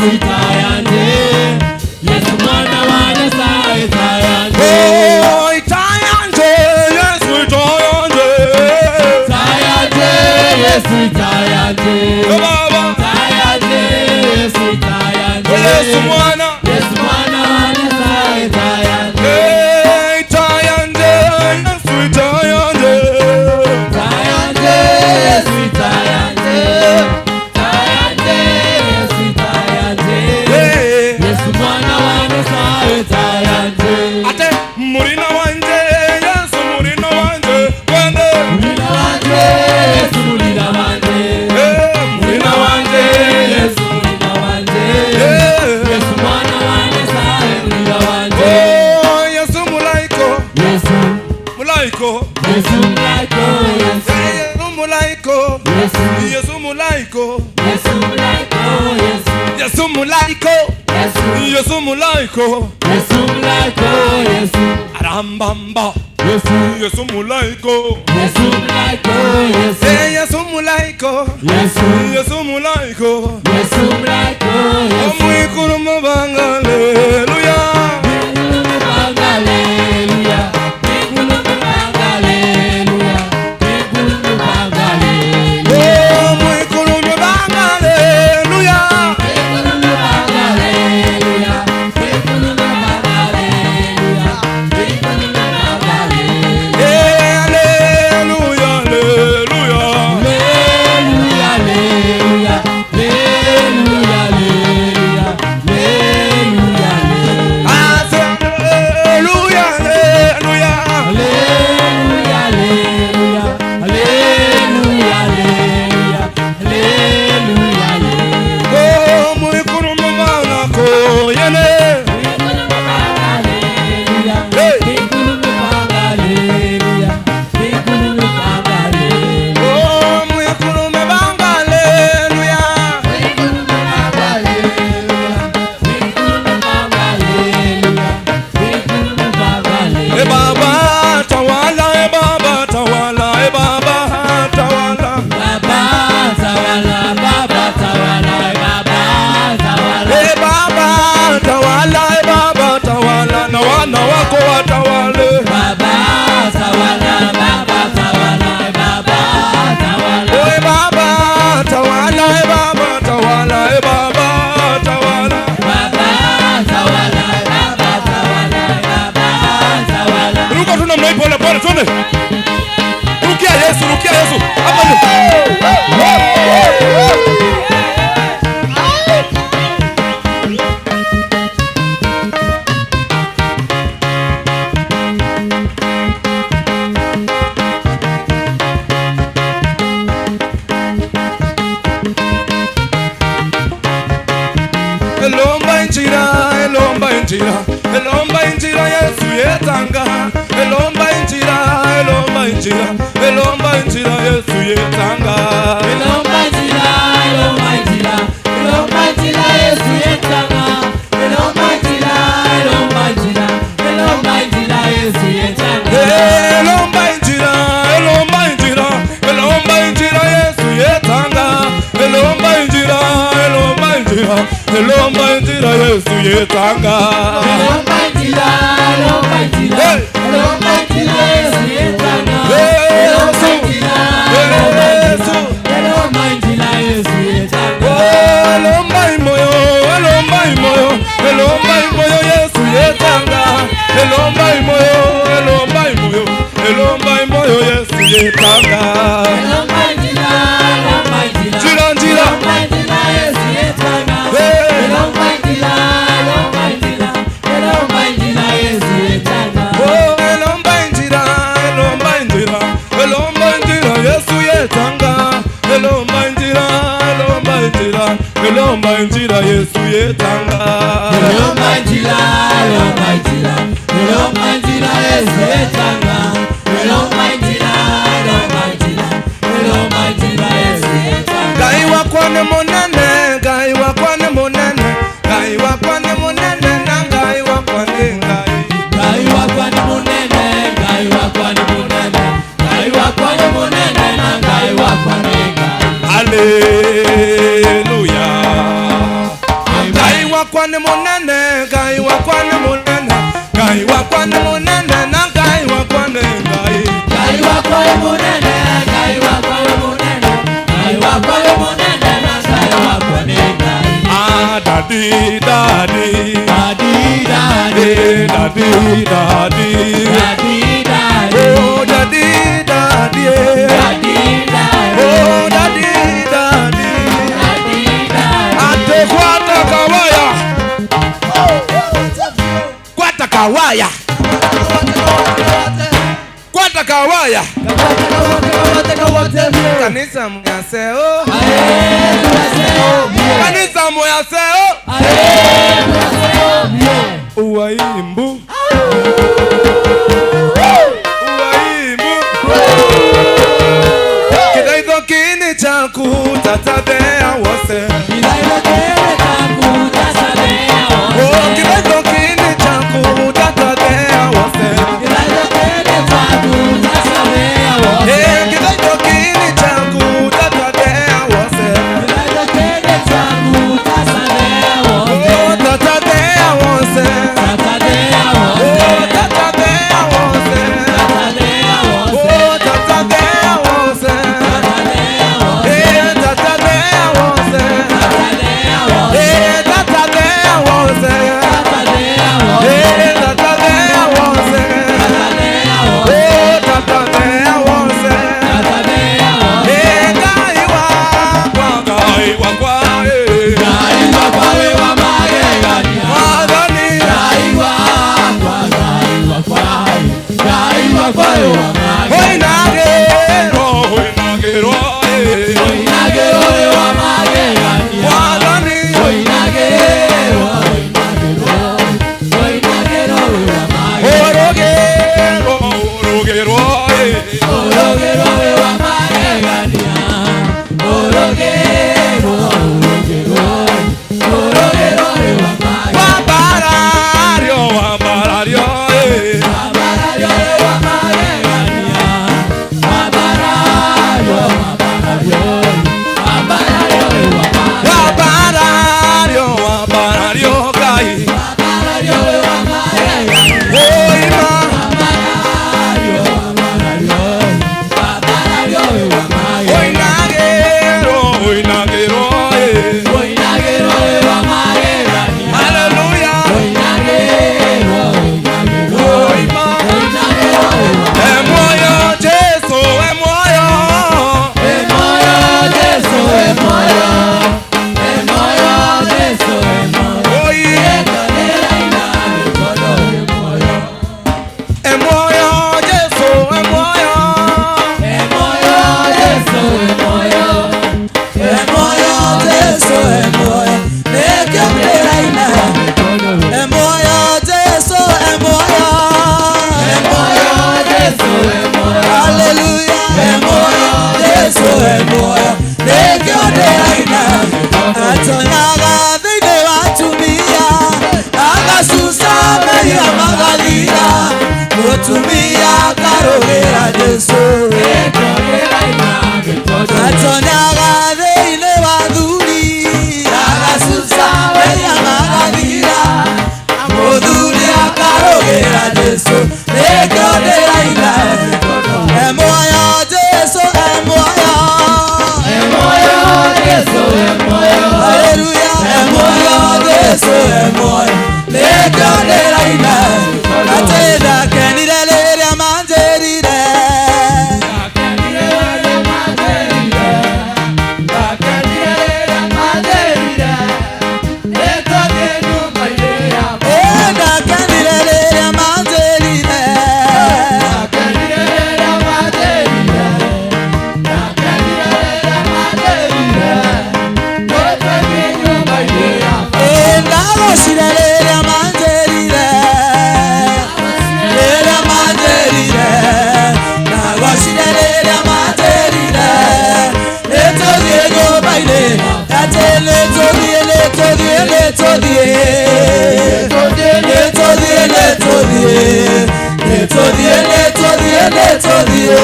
Yesu itayanje. Yesu mwana wa Nyasaye itayanje. Oh, itayanje, Yesu itayanje. Itayanje, Yesu itayanje. Baba. Itayanje, Yesu itayanje. Yesu mwana. Yesu mwana wa Nyasaye itayanje. Itayanje, Yesu itayanje. Itayanje, Yesu itayanje. Itayanje, Yesu itayanje. Yesu mwana wa Nyasaye itayanje. Ate murina wanje, Yesu murina wanje. Twende. Murina wanje, Yesu murina wanje. Murina wanje, Yesu murina wanje. Yesu mwana wa Nyasaye murina wanje. Oh, Yesu mulaiko. Yesu mulaiko. Yesu mulaiko. Yesu Yesu mulaiko. Yesu Yesu mulaiko. Yesu mulaiko. Yesu Yesu mulaiko. Yesu Yesu mulaiko. Yesu mulaiko. Yesu Arambamba. Yesu Yesu mulaiko. Yesu mulaiko. Yesu Yesu mulaiko. Yesu Yesu mulaiko. Yesu mulaiko. Yesu Omwikuru mubanga, haleluya. Haleluya. Haleluya. Haleluya. Omwikuru mubanga, haleluya. Haleluya, haleluya. Haleluya, haleluya. Oh, mwikuru mubanga koyene. Hey. Oh, mwikuru mubanga, haleluya. E Baba tawala, e Baba tawala, e Baba tawala. Baba tawala, Baba tawala, Baba tawala. E Baba tawala, e Baba tawala, na wana wako watawale. Baba tawala, Baba tawala, Baba tawala. E Baba tawala, e Baba tawala, e Baba tawala. Baba tawala, Baba tawala, Baba tawala. Ruka tu namna hii pole pole, twende. Rukia Yesu, rukia Yesu. Hapa ni. Elomba injira, elomba injira, elomba injira Yesu yetanga. Elomba injira, elomba injira, elomba injira Yesu yetanga. Elomba injira, elomba injira, elomba injira Yesu yetanga. Elomba injira, elomba injira, elomba injira Yesu yetanga. Elomba injira, elomba injira, elomba injira Yesu yetanga. Elomba injira, elomba injira, elomba injira Yesu yetanga. Elomba injira, elomba injira, elomba injira Yesu yetanga. Elomba injira, elomba injira, elomba injira Yesu yetanga. Elomba imoyo, elomba imoyo, elomba imoyo Yesu yetanga. Elomba imoyo, elomba imoyo, elomba imoyo Yesu yetanga. Elomba injira, elomba injira, Njira, njira. elomba injira Yesu yetanga. Elomba injira, elomba injira, elomba injira Yesu yetanga. Oh, elomba injira, elomba injira, elomba injira Yesu yetanga. Elomba injira, elomba injira, elomba injira Yesu yetanga. Elomba injira, elomba injira, elomba injira Yesu yetanga. Elomba injira, elomba injira, elomba injira Yesu yetanga. Ngai wakwa nĩ mũnene, Ngai wakwa nĩ mũnene, Ngai wakwa nĩ mũnene na Ngai wakwa nĩ Ngai. Ngai wakwa nĩ mũnene, Ngai wakwa nĩ mũnene, Ngai wakwa nĩ mũnene na Ngai wakwa nĩ Ngai. Hallelujah. wakwa ni munene, Ngai wakwa ni munene, Ngai wakwa ni munene, na Ngai wakwa ni Ngai. Ngai wakwa ni munene, Ngai wakwa ni munene, Ngai wakwa ni munene, na Ngai wakwa ni Ngai. Ah, daddy, daddy, daddy, daddy, daddy, daddy, daddy, daddy. Oh, daddy, daddy, daddy, daddy. Oh, daddy, daddy, daddy, daddy. Ate kwata kawaya, kwata kawaya, kwata kawaya. Kanisa mwaseo, kanisa mwaseo, uwaimbu, uwaimbu. Kidaito kini chaku tatabea wose. Oh, kidaito kini chaku tatabea wose. Eh, kidaito kini chaku tatabea wose. Oh, tatabea wose. Oh, tatabea wose. Oh, tatabea wose. Eh, tatabea wose. Eh, tatabea wose. Eh, tatabea wose. Oh, tatabea wose. Eh, Ngai wakwa, Ngai wakwa, eh. Ngai wakwa we wa magegania. Mwathani. Ngai wakwa, Ngai wakwa, Ngai wakwa we wa magegania. Oinagero, oinagero, eh. Oinagero we wa magegania. Mwathani. Oinagero, oinagero, oinagero we wa magegania. Orogero, orogero, eh. Orogero we wa magegania. Orogero, orogero, orogero we wa magegania. Wambarario, wambarario, eh. Wambarario we wa magegania. Wambarario, wambarario, wambarario we wa magegania. Wambarario, wambarario, Ngai. Wambarario we wa magegania. Oima. Wambarario, wambarario, wambarario we wa magegania. Oinagero, oinagero, eh. Oinagero we wa magegania. Hallelujah. Oinagero, oinagero, Oima. oinagero we wa Emoyo Jesu, emoyo. Emoyo Jesu, emoyo. Emoyo Jesu, emoyo. Oi. Ekonera iname kono emoyo. Emoyo Jesu, emoyo. Emoyo Jesu, emoyo. Emoyo Jesu, emoyo. Nekemeraina. Emoyo Jesu, emoyo. Emoyo Jesu, emoyo. Hallelujah. Emoyo Jesu, emoyo. Nekemeraina. Atonyaga thĩinĩ wa atumia, agasusa mehia magathira, mũtumia akarũgĩra Jesu. Ekonera iname kono Atonyaga thĩinĩ wa athuri, agasusa mehia magathira, mũthuri akarũgĩra Jesu. Nĩkĩo ndĩraina. Emoyo Jesu, emoyo. Emoyo Jesu, emoyo. Hallelujah. Emoyo Jesu, emoyo. Nĩkĩo ndĩraina. Atĩ ndakenire rĩrĩa manjĩrire. Ĩ, ndakenire rĩrĩa manjĩrire. Ĩ, ndagocire rĩrĩa manjĩrire. Rĩrĩa manjĩrire. Ndagocire rĩrĩa manjĩrire. Nĩtũthiĩ nyũmba-inĩ. Atĩ nĩtũthiĩ, nĩtũthiĩ, nĩtũthiĩ. Nĩtũthiĩ, nĩtũthiĩ. Nĩtũthiĩ, nĩtũthiĩ, nĩtũthiĩ.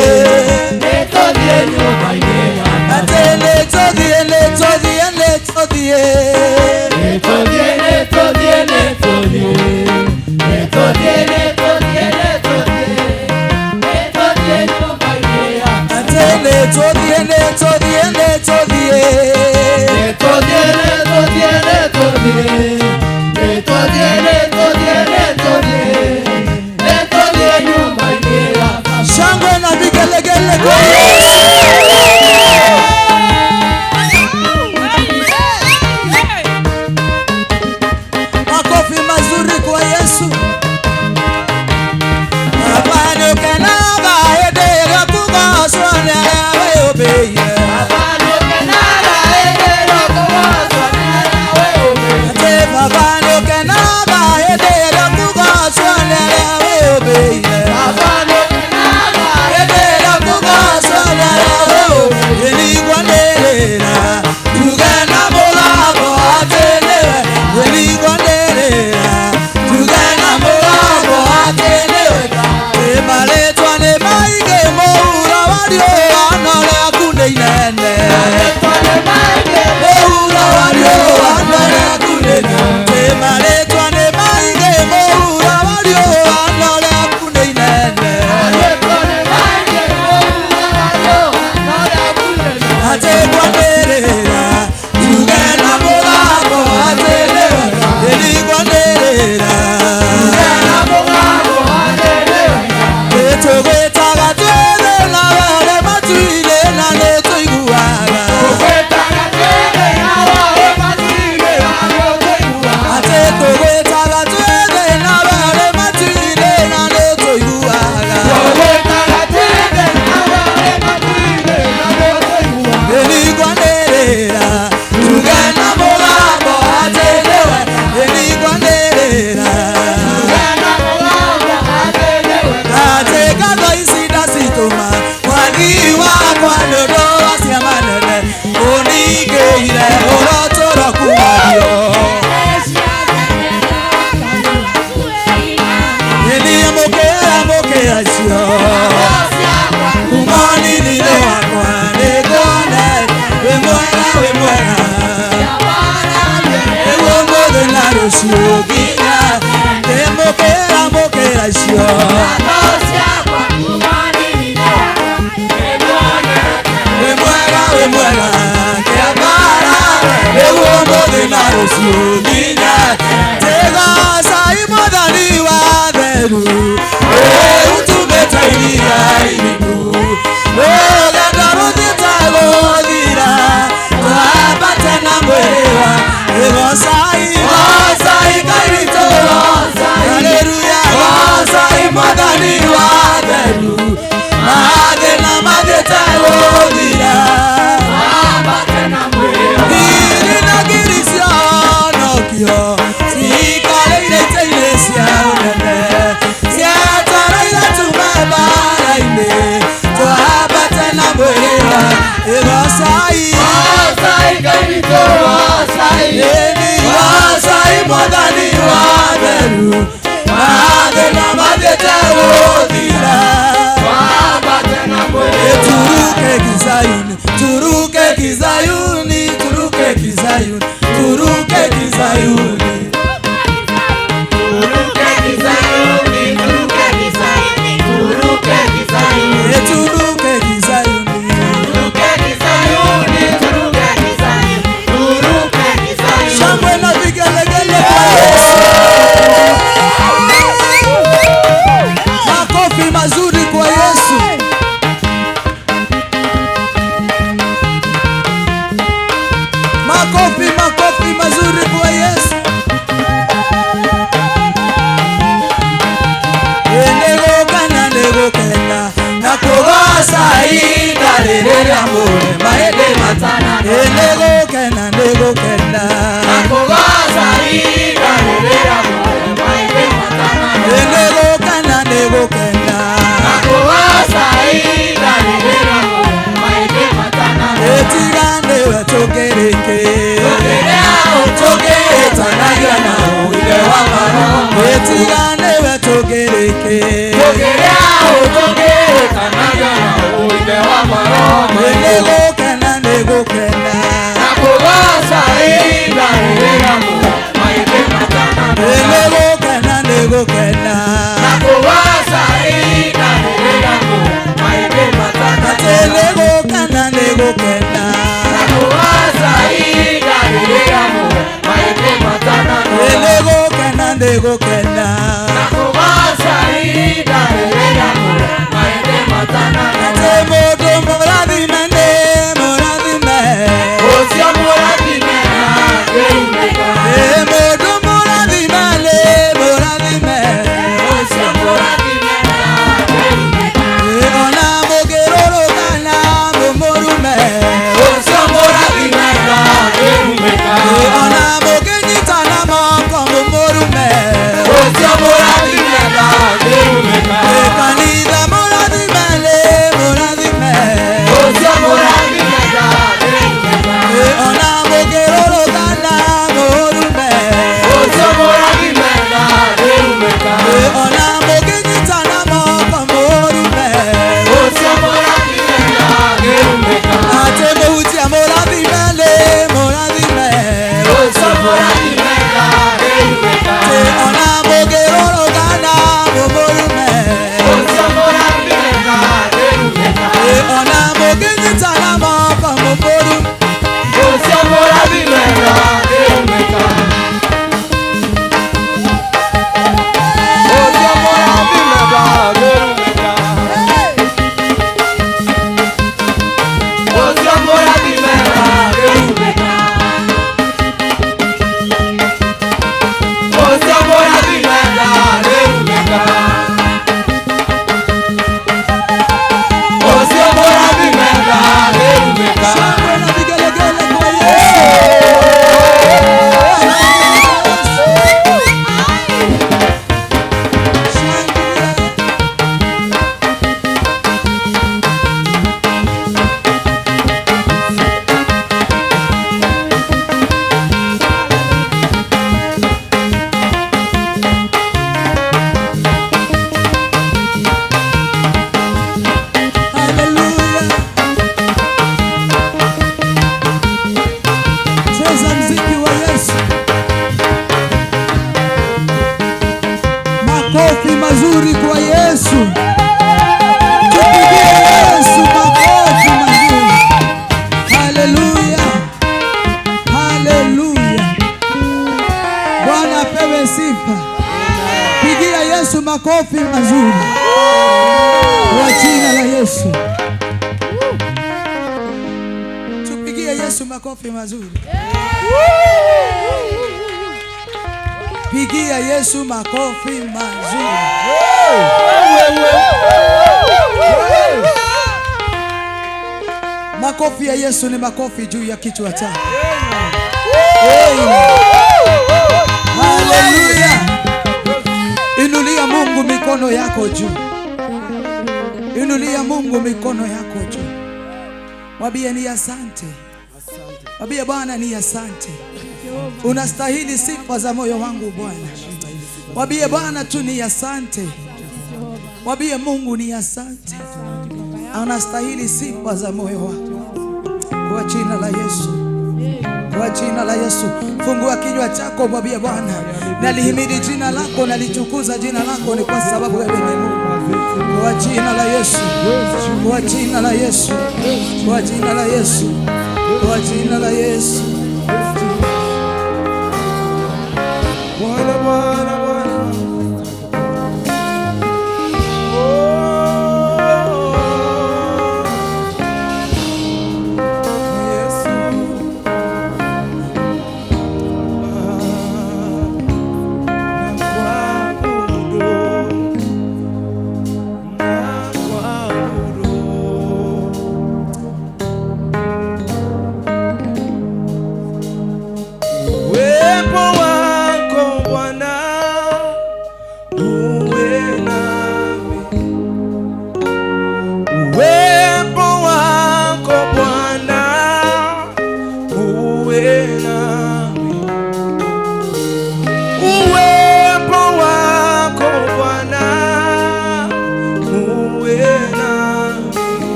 Atĩ nĩtũthiĩ, nĩtũthiĩ, nĩtũthiĩ. Nĩtũthiĩ, nĩtũthiĩ. Nĩtũthiĩ, nĩtũthiĩ, nĩtũthiĩ. Nĩtũthiĩ, nĩtũthiĩ, nĩtũthiĩ. Nĩtũthiĩ, nĩtũthiĩ, nĩtũthiĩ. Nĩtũthiĩ nyũmba-inĩ ya Baba. Shangwe na vigelegele kwa Yesu. Makofi mazuri kwa Yesu. Baba nĩũkenaga hĩndĩ ĩrĩa kũgocwo nĩ arĩa wĩyũmbĩire. Atĩ Baba nĩũkenaga hĩndĩ ĩrĩa kũgocwo nĩ arĩa wĩyũmbĩire. Hĩndĩ ĩrĩa kũgocwo nĩ arĩa wĩyũmbĩire. Nĩigua nĩrĩra, tuge na mũgambo atĩ nĩwe. Nĩigua nĩrĩra, tuge na mũgambo atĩ nĩwe. Marĩtwa nĩ maingĩ mũhuro wa riũa no rĩaku nĩ inene. Mũhuro wa riũa no rĩaku nĩ inene. Marĩtwa nĩ maingĩ mũhuro wa riũa no rĩaku nĩ inene. Atĩ kwanĩrĩra, tuge na mũgambo atĩ nĩwe. Nĩkwanĩrĩra, tuge na mũgambo atĩ nĩwe. Nĩtũgwĩtaga twĩthĩ na wale matu-inĩ na nĩtũiguaga. Atĩ tũgwĩtaga twĩthĩ na wale matu-inĩ na nĩtũiguaga. Nĩkwanĩrĩra, tuge na mũgambo atĩ nĩwe. Nĩkwanĩrĩra, atĩ ngatho ici ndacitũma mwathi wakwa nĩ ũndũ wa ciama nene ũningĩire ũrotũro kumario. Nĩamũkĩra mũkĩra icio kuma nini-inĩ wakwa nĩnguona wĩ mwega, wĩ mwega nĩguo ũmũthĩ na rũciũ nginya. Nĩmũkĩra mũkĩra icio wĩ mwega, wĩ mwega kĩambara nĩguo ũmũthĩ na rũciũ nginya. Tĩgocai Mwathani wa theru ũtũmĩte iria iriku rũgendo rũthiĩte gũthira twambate na mwĩrĩ wa Gocai, gocai Ngai witũ, haleluya, gocai Mwathani wa theru mathĩna mathiĩte gũthira ngiri na ngiri cionokio cikarĩire itĩ-inĩ cia ũnene cietereire tume mbara-inĩ twambate na mwĩrĩ wa Gocai, ĩni gocai Mwathani wa theru mathĩna mathiĩte gũthira. Turuke kizayuni, turuke kizayuni, turuke kizayuni, turuke kizayuni. Turuke kizayuni, turuke kizayuni, turuke kizayuni. Turuke kizayuni, Turuke kizayuni, turuke kizayuni, turuke kizayuni. Shangwe na vigelegele kwa Yesu. Makofi mazuri kwa Yesu. Makofi, makofi mazuri kwa Yesu. Nĩgũkena, nĩgũkena na kũgoca ihinda rĩrĩ rĩa mũrĩma hĩndĩ matana. Nĩgũkena, nĩgũkena Na kũgoca ihinda rĩrĩ rĩa mũrĩma hĩndĩ matana. Nĩgũkena, nĩgũkena Na kũgoca ihinda rĩrĩ rĩa mũrĩma hĩndĩ matana. Ĩtiga nĩwe tũkĩrĩkĩ tũkĩĩtanagia na ũithe wa maroho. Ĩtiga nĩwe tũkĩrĩkĩ nĩgũkena, nĩgũkena Na kũgoca ihinda rĩrĩ rĩa mũrĩma hĩndĩ matana. Nĩgũkena, nĩgũkena Na kũgoca ihinda rĩrĩ rĩa mũrĩma hĩndĩ matana. Atĩ nĩgũkena. na ndigukena Nakugoca ihinda rĩrĩa kũrema ĩndĩ matana Atĩ mũndũ mũrathime nĩ mũrathime Ũcio mũrathime ndangĩrumĩka Ĩ mũndũ mũrathime nĩ mũrathime Ũcio mũrathime ndangĩrumĩka Ĩ ona mũngĩrũrũngana mũmũrume Ũcio mũrathime ndangĩrumĩka Ĩ ona mũngĩnyitana moko mũmũrume Ũcio mũrathime ndangĩrumĩka Ĩ kanitha mũrathime nĩ mũrathime Ũcio mũrathime ndangĩrumĩka Ĩ ona mũngĩrũrũngana mũrume Ũcio mũrathime ndangĩrumĩka Ĩ ona mũngĩnyitana moko mũrume Ũcio mũrathime ndangĩrumĩka Atĩ mũhunjia mũrathime nĩ mũrathime Ũcio mũrathime ndangĩrumĩka Atĩ ona mũngĩrũrũngana mũmũrume Ũcio mũrathime ndangĩrumĩka Ĩ ona mũngĩnyitana moko mũmũrume Ũcio mũrathime ndangĩrumĩka Ũcio mũrathime ndangĩrumĩka Ũcio mũrathime ndangĩrumĩka Ũcio mũrathime ndangĩrumĩka Ũcio mũrathime ndangĩrumĩka Shangwe na vigelegele kwa Yesu. Shangilia. Hallelujah. Cheza mziki wa Yesu. Makofi mazuri kwa Yesu. Tupigie Yesu makofi mazuri. Haleluya. Haleluya. Bwana apewe sifa. Pigia Yesu makofi mazuri. Kwa jina la Yesu. Tupigie Yesu makofi mazuri. Pigia Yesu makofi mazuri. Makofi ya Yesu ni makofi juu ya kichwa chako. Amen. Haleluya. Inulia Mungu mikono yako juu. Inulia Mungu mikono yako juu. Mwambie ni asante. Mwambie Bwana ni asante. Unastahili sifa za moyo wangu Bwana. Mwambie Bwana tu ni asante. Mwambie Mungu ni asante. Anastahili sifa za moyo wako. Kwa jina la Yesu. Kwa jina la Yesu. Fungua kinywa chako mwambie Bwana, nalihimidi jina lako, nalitukuza jina lako, ni kwa sababu wewe ni Mungu. Kwa jina la Yesu. Kwa jina la Yesu. Kwa jina la Yesu. Kwa jina la Yesu. Bwana, Bwana, Bwana. Oh, Yesu. Nakuabudu, nakuabudu.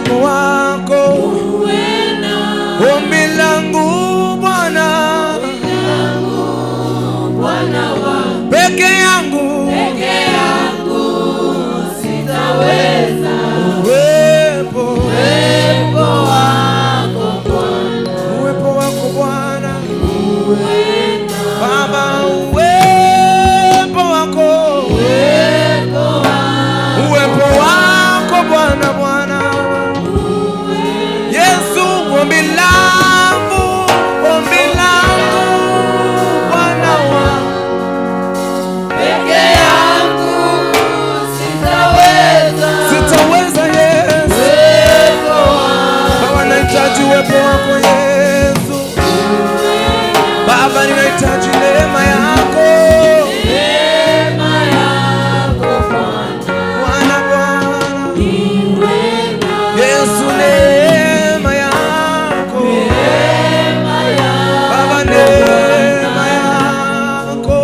Uwepo wako, ombi langu Bwana, peke yangu sitaweza. Uwepo wako Bwana, uwepo wako Bwana, Baba, uwepo wako, uwepo wako Bwana, Bwana Yesu, ombi langu Bwana wangu, Peke yangu sitaweza. Sitaweza Yesu, Baba, nahitaji uwepo wako Yesu, Baba, ninahitaji neema yako, Neema yako Bwana, Bwana Yesu, neema yako Baba, neema yako,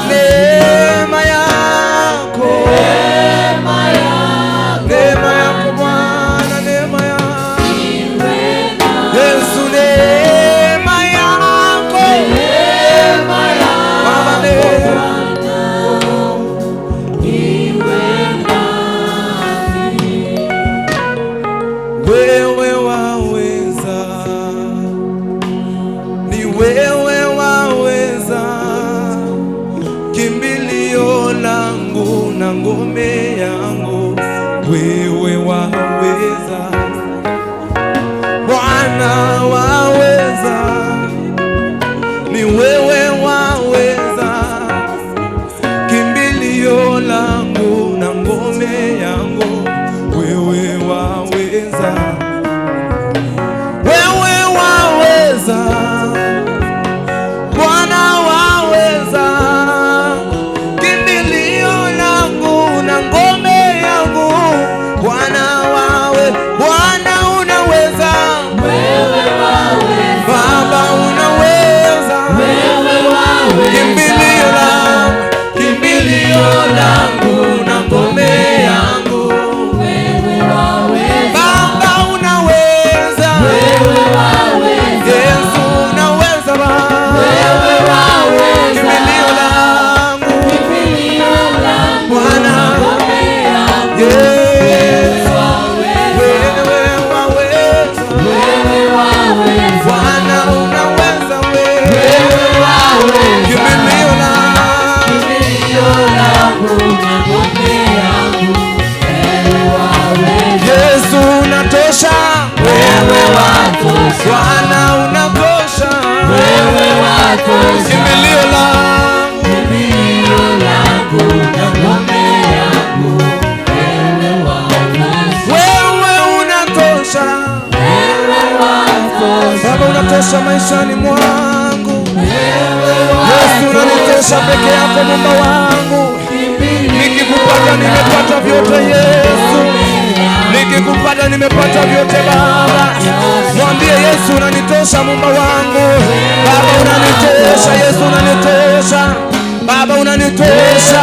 neema yako, neema yako Bwana, neema yako Yesu, neema yako Baba, neema. Wewe waweza, ni wewe waweza, kimbilio langu na ngome yangu, wewe waweza, Bwana waweza, ni wewe waweza, kimbilio langu na ngome yangu, wewe waweza, wewe waweza, Bwana waweza, kimbilio langu na ngome yangu, Bwana wawe, Bwana unaweza, Baba unaweza, kimbilio langu, kimbilio langu na ngome yangu, Baba unaweza, Yesu unaweza, Baba kimbilio langu, Bwana Yesu, wewe waweza, Bwana unaweza, wewe kimbilio langu, Yesu unatosha, wewe watosha, Bwana unatosha, wewe watosha, kimbilio langu, Kimbilio langu na ngome yangu, wewe watosha. Wewe unatosha, Wewe watosha. Baba unatosha maishani mwangu, Yesu unanitosha peke yako, Muumba wangu, nikikupata nimepata vyote Yesu, nikikupata nimepata vyote Baba. Mwambie Yesu unanitosha, Muumba wangu, Baba unanitosha, Yesu unanitosha, Baba unanitosha,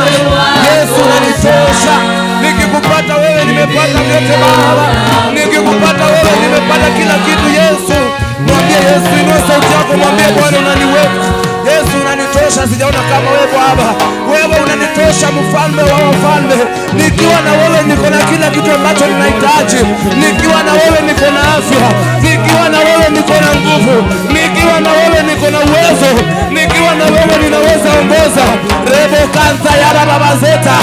Yesu unanitosha. Nikikupata wewe nimepata vyote Baba, nikikupata wewe nimepata kila kitu Yesu. Mwambie Yesu, inua sauti yako, mwambie Bwana unaniweka, Yesu unanitosha, sijaona kama wewe Baba. Wewe unanitosha, mfalme wa wafalme. Nikiwa na wewe niko na kila kitu ambacho ninahitaji. Nikiwa na wewe niko na afya, nikiwa na wewe niko na nguvu, nikiwa na wewe niko na uwezo, nikiwa na wewe ninaweza ongoza. Rebo kanta yala babazeta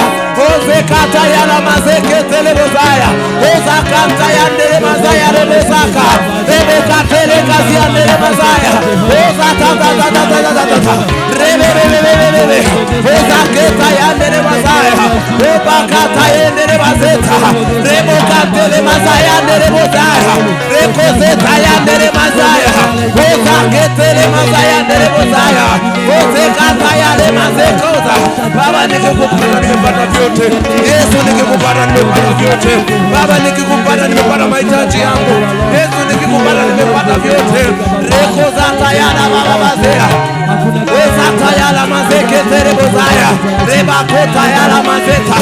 ozekata yala mazeketelebozaya ozakanta yandelemazaya rebozaka rebekatelekaziandelemazaya ozatatatatatatatata rebebebebebebe ozaketa yandelemazaya obakata yendelemazeta rebokatelemazaya ndelemozaya rekozeta yandelemazaya ozaketelemazaya ndelemozaya ozekata yalemazekota. Baba nikikupata nimepata vyote Yesu, nikikupata nimepata vyote Baba, nikikupata nimepata mahitaji yangu Yesu, nikikupata nimepata vyote. Rekozatayala baba bazea Ezatayala mazeketerebozaya rebakotayala mazeta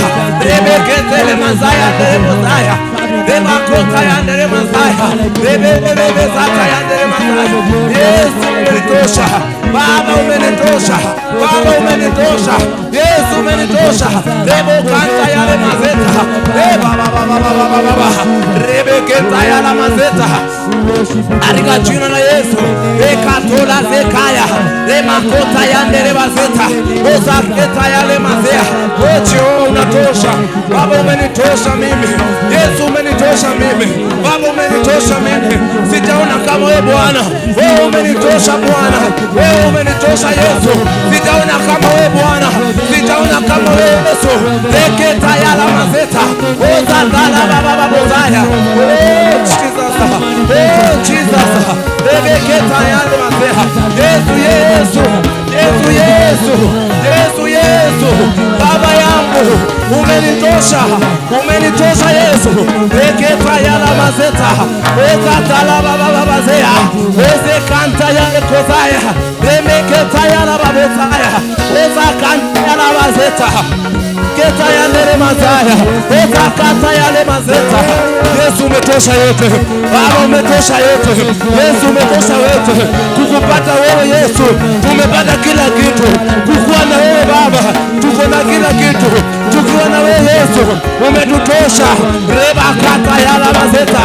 rebeketelemazaya terebozaya Remakota yandere mazaya. Rebebebe zaka yandere mazaya. Yesu umenitosha. Baba umenitosha. Baba umenitosha. Yesu umenitosha. Rebo kanta yale mazeta. Reba baba baba baba baba. Rebeketa yala mazeta. Katika jina la Yesu. Rekatola zekaya. Remakota yandere mazeta. Ozaketa yale mazea. Ocho unatosha. Baba umenitosha mimi. Yesu umenitosha mimi. Baba umenitosha mimi. Sijaona kama wewe Bwana. Wewe umenitosha Bwana. Wewe umenitosha Yesu. Sijaona kama wewe Bwana. Sijaona kama wewe Yesu. Reketa yala mazeta. Ozatala baba baba. Oh Jesus. Oh Jesus. Reketa yala mazea. Yesu Yesu. Yesu Yesu. Yesu Yesu. Baba yangu umenitosha. Umenitosha Yesu. Reketa yala mazeta. Ezatala baba baba zea. Ezekanta yale kozaya. Remeketa yala babozaya. Ezakanta yala mazeta. Keta yale mazaya. Ezakata yale mazeta. Yesu umetosha yote. Baba umetosha yote. Yesu umetosha yote. Kukupata wewe Yesu tumepata kila kitu. Kukuwa na wewe Baba tuko na kila kitu. Tukiwa na wewe Yesu umetutosha. Reba kata yala mazeta.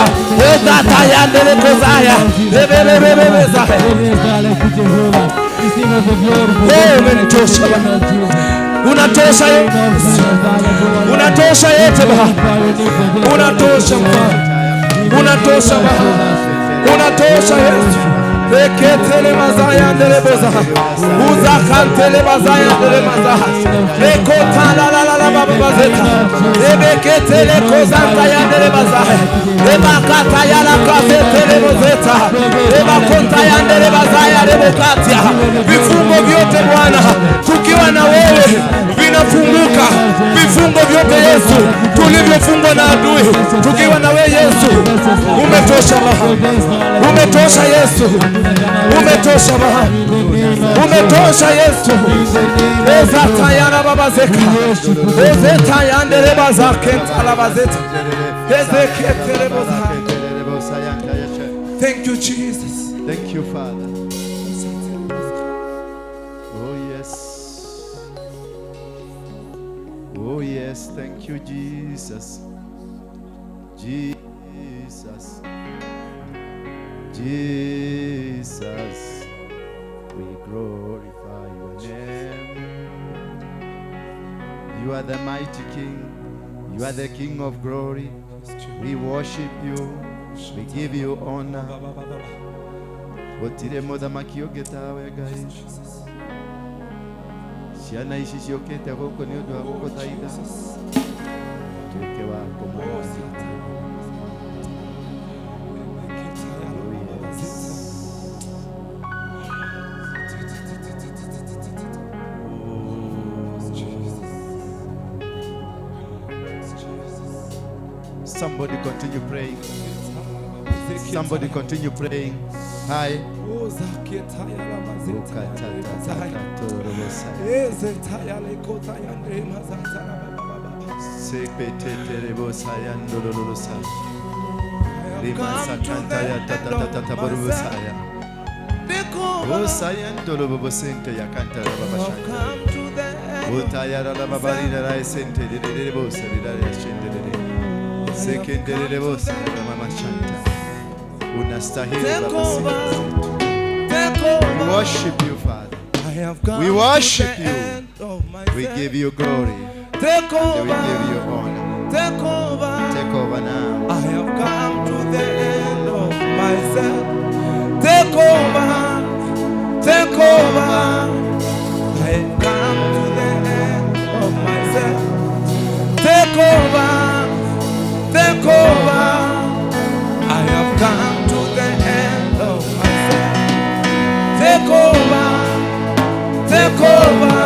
Ezata yale kozaya. Rebebebebe zaya. Wewe umenitosha Baba. Unatosha Yesu. Unatosha yote Baba. Unatosha Baba. Unatosha Baba. Unatosha Yesu. Reketele mazaya ndele boza. Uzakantele mazaya ndele mazaha. Rekota la la la la baba bazeta. Rebeketele kozanta ya ndele mazaha. Rebakata ya la kazetele bozeta. Rebakonta ya ndele mazaya rebokatia. Vifungo vyote Bwana tukiwa na wewe vinafunguka. Vifungo vyote Yesu tulivyofungwa na adui, tukiwa na wewe Yesu umetosha Baba. Umetosha Yesu. Umetosha Baba. Umetosha Yesu. Ezata yana baba zeka. Ezeta yandere bazakenta la bazeta. Ezeketere boza. Thank you Jesus. Thank you Father. Oh yes. Oh yes, thank you Jesus. Jesus. Jesus, we glorify your name. You are the mighty King. You are the King of glory. We worship you. We give you honor. Gũtirĩ mũthamaki ũngĩ tawe Ngai. Ciana ici ciũkĩte gũkũ nĩ ũndũ wa gũgũthaitha. Tuĩke wa kũmũrathima. Somebody continue praying. Somebody continue praying. Hi. We worship you, Father. We worship you. We give you glory. Take over. And we give you honor. Take over. Take over now. I have come to the end of myself. Take over. Take over. I have come to the end of myself. Take over. Take over. I have come to the end of myself. Take over. Take over.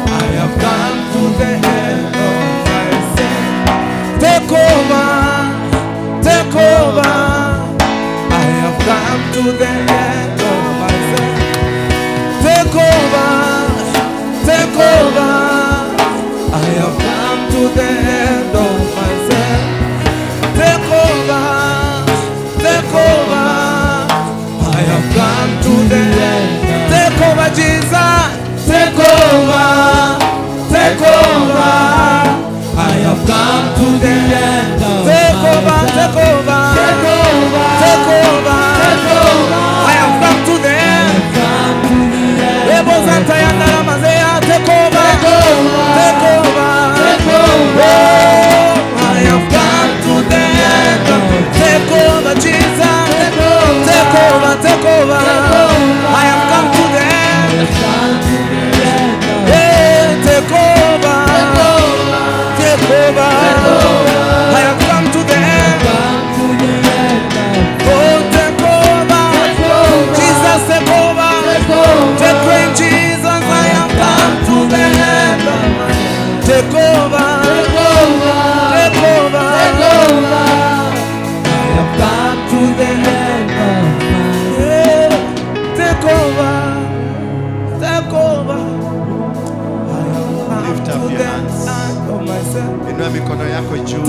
I have come to the end of myself. Take over. Take over. I have come to the end of myself. Take over. Take over. I have come to the end of myself. Take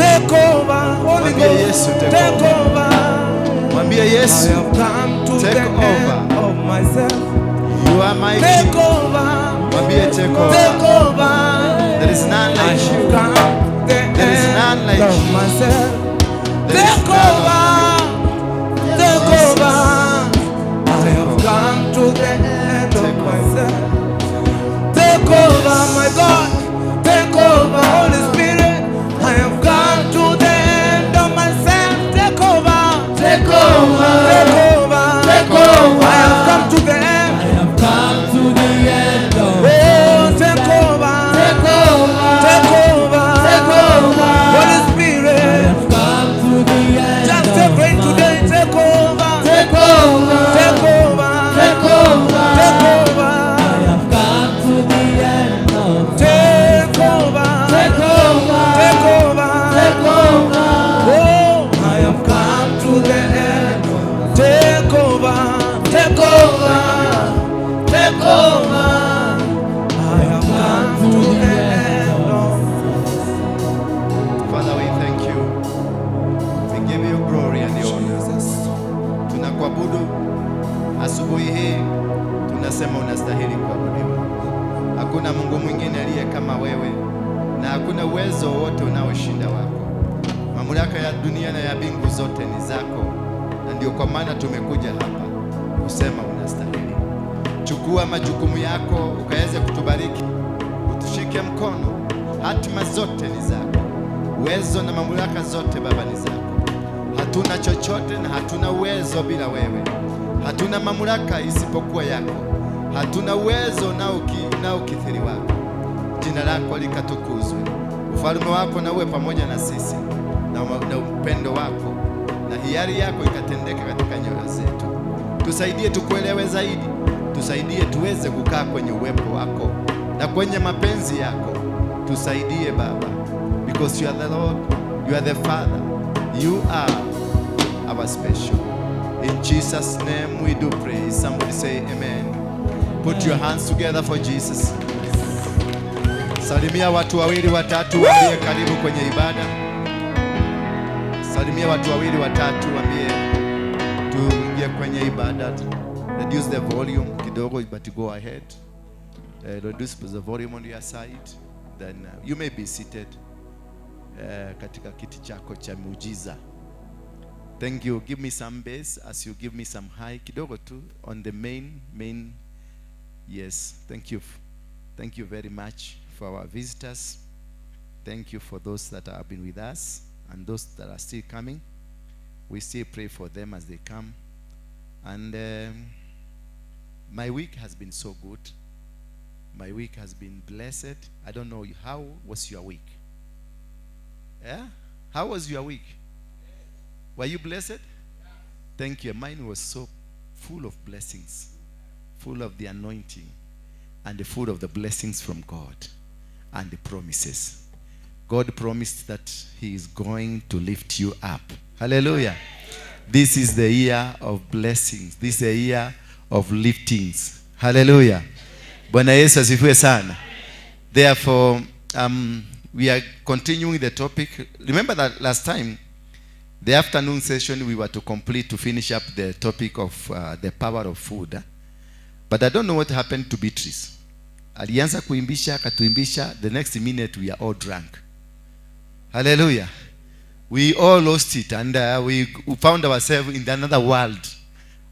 Take over, Holy Mwambie Ghost. Yesu, take Take over. over. Mwambie Yesu, I have come to take the over. end of myself. You are my Take king. over. Mwambie take over. Take over. There is none I like have you. come the There is end none like of you. myself. There is Take none over. Take over. I have come to the end of myself. Take over, my God. Take over, Holy Spirit. I have come to the end of myself. Take over. Take over. Take over. Take over. I have come to the end. I have come to the end of Oh, take over. Take over. Take over. Take over. Holy Spirit. I have come to the end Just of take reign today. Take over. Take over. Take over. Take over. Take over. I have come to the end of Take over. Take over. Take over. Take over. Oh, I have come to the end. Take over. Take over. Take over. I have come to the end of. Father, we thank you. We give you glory and the honor. Tunakuabudu asubuhi hii, tunasema unastahili kuabudiwa. Hakuna Mungu mwingine aliye kama wewe, na hakuna uwezo wowote unaoshinda wako. Mamlaka ya dunia na ya mbingu zote ni zako, na ndio kwa maana tumekuja hapa kusema unastahili. Chukua majukumu yako ukaweze kutubariki, utushike mkono. Hatima zote ni zako, uwezo na mamlaka zote Baba ni zako. Hatuna chochote na hatuna uwezo bila wewe. Hatuna mamlaka isipokuwa yako. Hatuna uwezo na ukithiri wako. Jina lako likatukuzwe. Ufalme wako na uwe pamoja na sisi, na upendo wako na hiari yako ikatendeka katika nyoyo zetu. Tusaidie tukuelewe zaidi. Tusaidie tuweze kukaa kwenye uwepo wako na kwenye mapenzi yako. Tusaidie Baba, because you are the Lord, you are the Father, you are our special. In Jesus' name we do pray. Somebody say amen. Put your hands together for Jesus. Salimia watu wawili watatu, waambie karibu kwenye ibada. Salimia watu wawili watatu, waambie tuingie kwenye ibada. Reduce the volume kidogo, but go ahead. Reduce the volume on your side. Then you may be seated katika kiti chako cha muujiza. Thank you. Give me some bass as you give me some high kidogo tu on the main. Yes, thank you. Thank you very much for our visitors. Thank you for those that have been with us and those that are still coming. We still pray for them as they come. And my week has been so good. My week has been blessed. I don't know, how was your week? Yeah? How was your week? Were you blessed? Thank you. Mine was so full of blessings, full of the anointing, and full of the blessings from God and the promises. God promised that He is going to lift you up. Hallelujah. This is the year of blessings. This is the year of liftings. Hallelujah. Bwana Yesu asifiwe sana. Therefore, we are continuing the topic. Remember that last time, the afternoon session, we were to complete, to finish up the topic of the power of food. Eh? But I don't know what happened to Beatrice. Alianza kuimbisha, akatuimbisha. The next minute, we are all drunk. Hallelujah. We all lost it, and we found ourselves in another world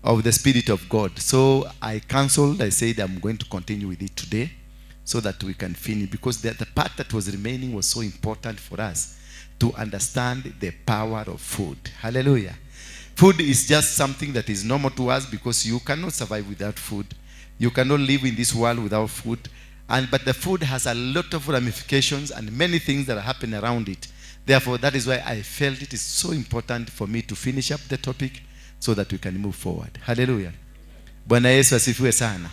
of the Spirit of God. So I canceled. I said I'm going to continue with it today so that we can finish, because the part that was remaining was so important for us to understand the power of food. Hallelujah. Food is just something that is normal to us, because you cannot survive without food. You cannot live in this world without food. But the food has a lot of ramifications and many things that happen around it. Therefore, that is why I felt it is so important for me to finish up the topic so that we can move forward. Hallelujah. Bwana Yesu asifiwe sana.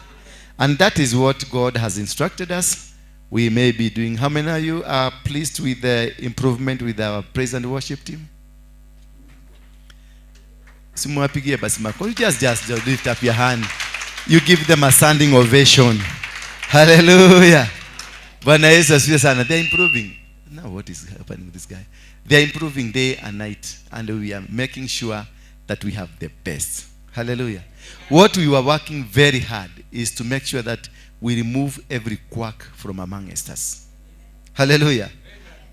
And that is what God has instructed us. We may be doing. How many of you are pleased with the improvement with our praise and worship team? Simuwapigie basi makofi. Just lift up your hand. You give them a standing ovation. Hallelujah. Bwana Yesu asifiwe sana. They are improving. Now what is happening with this guy? They are improving day and night, and we are making sure that we have the best. Hallelujah. What we were working very hard is to make sure that we remove every quack from amongst us. Hallelujah.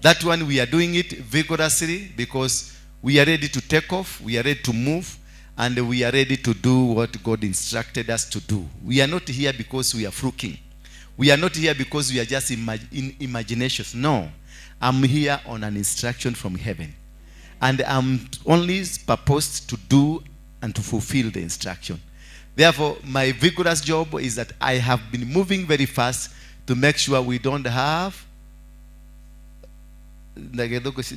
That one, we are doing it vigorously because we are ready to take off, we are ready to move, and we are ready to do what God instructed us to do. We are not here because we are fruking. We are not here because we are just in imaginations. No. I'm here on an instruction from heaven. And I'm only purposed to do and to fulfill the instruction. Therefore, my vigorous job is that I have been moving very fast to make sure we don't have Dhagaris.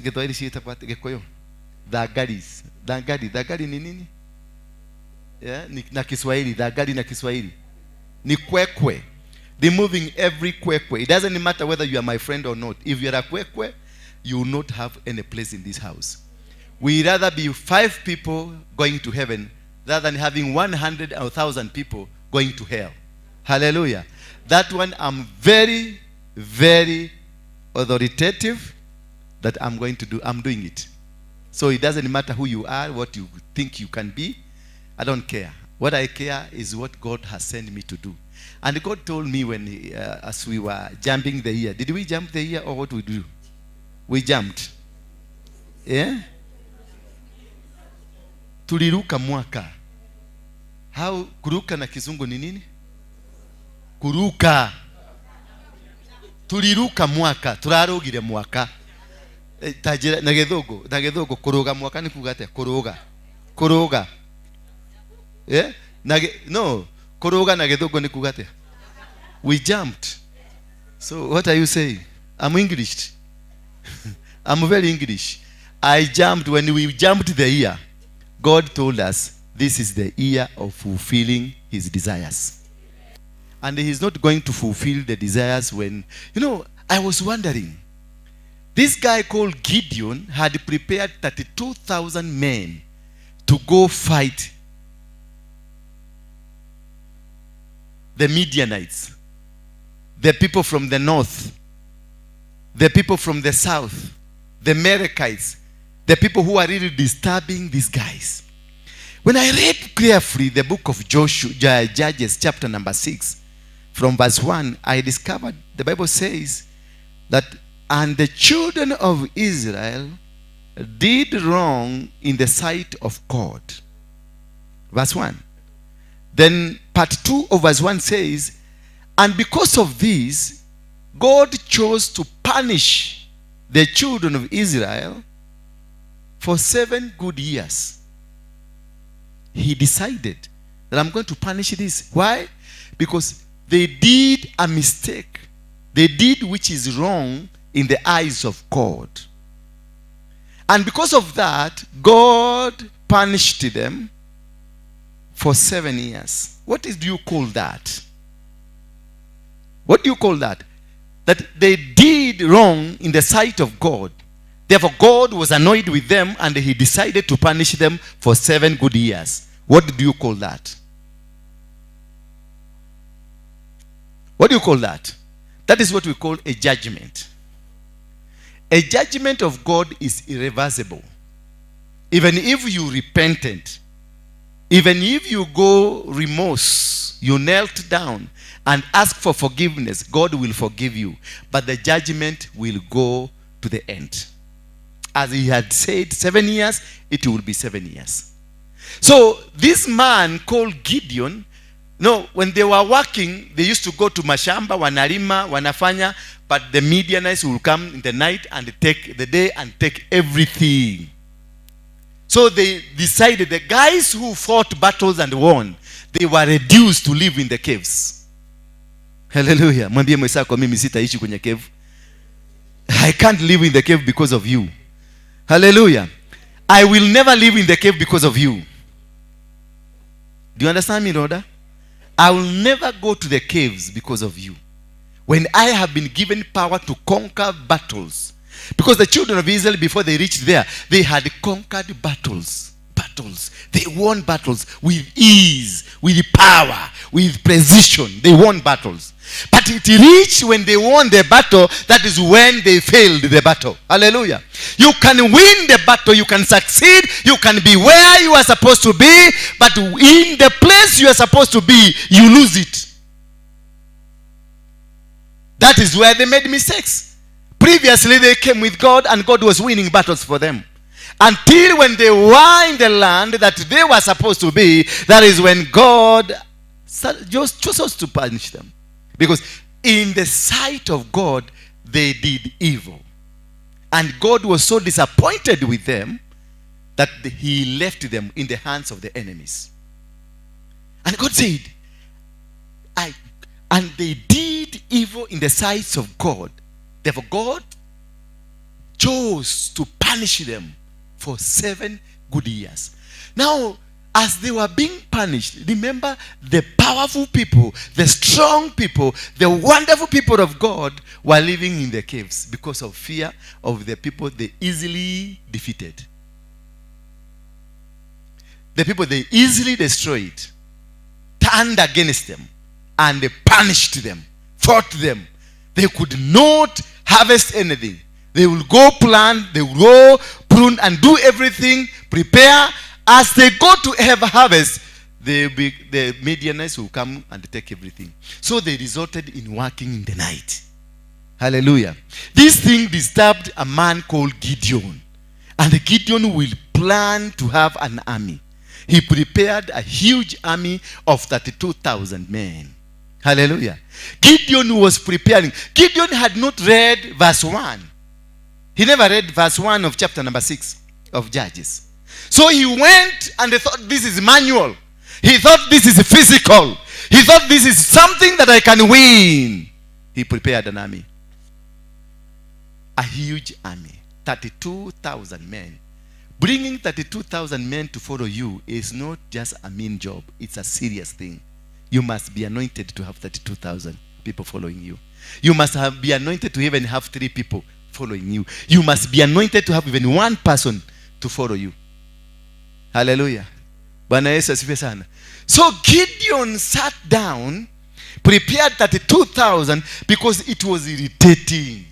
Dhagari. Dhagari ni nini? Yeah, na Kiswahili. Dhagari na Kiswahili. Ni kwekwe. Removing every kwekwe. It doesn't matter whether you are my friend or not. If you are a kwekwe, you will not have any place in this house. We rather be 5 people going to heaven rather than having 100 or 1,000 people going to hell. Hallelujah. That one, I'm very, very authoritative that I'm going to do. I'm doing it. So it doesn't matter who you are, what you think you can be. I don't care. What I care is what God has sent me to do. And God told me when as we were jumping the year. Did we jump the year or what we do? We jumped. Yeah? Tuliruka mwaka. How kuruka na kizungu ni nini? Kuruka. Tuliruka mwaka. Turarugire mwaka. Tajira na githugu kuruga mwaka ni kuga atia? Kuruga. Kuruga. Yeah? No. Kuruga na githugu ni kuga atia? We jumped. So what are you saying? I'm English. I'm very English. I jumped. When we jumped the year, God told us this is the year of fulfilling his desires. And he's not going to fulfill the desires when, you know, I was wondering, this guy called Gideon had prepared 32,000 men to go fight the Midianites, the people from the north, the people from the south, the Amalekites, the people who are really disturbing these guys. When I read carefully the book of Joshua, Judges, chapter number 6, from verse 1, I discovered the Bible says that, and the children of Israel did wrong in the sight of God. Verse 1. Then part 2 of verse 1 says, and because of this, God chose to punish the children of Israel for 7 good years. He decided that I'm going to punish this. Why? Because they did a mistake. They did which is wrong in the eyes of God. And because of that, God punished them for 7 years. What do you call that? What do you call that? That they did wrong in the sight of God. Therefore, God was annoyed with them and he decided to punish them for 7 good years. What do you call that? What do you call that? That is what we call a judgment. A judgment of God is irreversible. Even if you repented, even if you go remorse, you knelt down and ask for forgiveness, God will forgive you. But the judgment will go to the end. As he had said, 7 years, it will be 7 years. So this man called Gideon, no, when they were working, they used to go to mashamba, wanalima, wanafanya, but the Midianites will come in the night and take the day and take everything. So they decided, the guys who fought battles and won, they were reduced to live in the caves. Hallelujah. Mwambie mwenzako, mimi sitaishi kwenye cave. I can't live in the cave because of you. Hallelujah. I will never live in the cave because of you. Do you understand me, Rhoda? I will never go to the caves because of you. When I have been given power to conquer battles. Because the children of Israel, before they reached there, they had conquered battles. Battles. battles. They won battles with ease, with power, with precision. They won battles. But it reached when they won the battle, that is when they failed the battle. Hallelujah. You can win the battle, you can succeed, you can be where you are supposed to be, but in the place you are supposed to be, you lose it. That is where they made mistakes. Previously, they came with God and God was winning battles for them. Until when they were in the land that they were supposed to be, that is when God just chose to punish them. Because in the sight of God, they did evil. And God was so disappointed with them that he left them in the hands of the enemies. And God said, and they did evil in the sight of God. Therefore, God chose to punish them for 7 good years. Now, as they were being punished, remember the powerful people, the strong people, the wonderful people of God were living in the caves because of fear of the people they easily defeated. The people they easily destroyed turned against them and they punished them, fought them. They could not harvest anything. They will go plant, they will go prune and do everything, prepare. As they go to have a harvest, the Midianites will come and take everything. So they resulted in working in the night. Hallelujah. This thing disturbed a man called Gideon. And Gideon will plan to have an army. He prepared a huge army of 32,000 men. Hallelujah. Gideon was preparing. Gideon had not read verse 1. He never read verse 1 of chapter number 6 of Judges. So he went and he thought this is manual. He thought this is physical. He thought this is something that I can win. He prepared an army. A huge army. 32,000 men. Bringing 32,000 men to follow you is not just a mean job. It's a serious thing. You must be anointed to have 32,000 people following you. You must be anointed to even have 3 people following you. You must be anointed to have even 1 person to follow you. Hallelujah. Bwana Yesu asifiwe sana. So Gideon sat down, prepared 32,000 because it was irritating.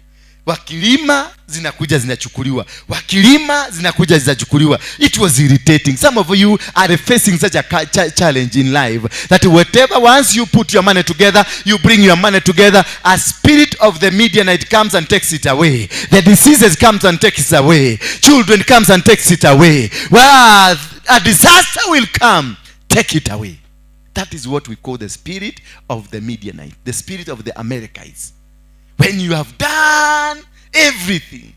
Wakilima zinakuja zinachukuliwa. Wakilima zinakuja zinachukuliwa. It was irritating. Some of you are facing such a challenge in life that whatever, once you put your money together, you bring your money together, a spirit of the Midianite comes and takes it away. The diseases comes and takes it away. Children comes and takes it away. Well, a disaster will come. Take it away. That is what we call the spirit of the Midianite, the spirit of the Amalekites. When you have done everything,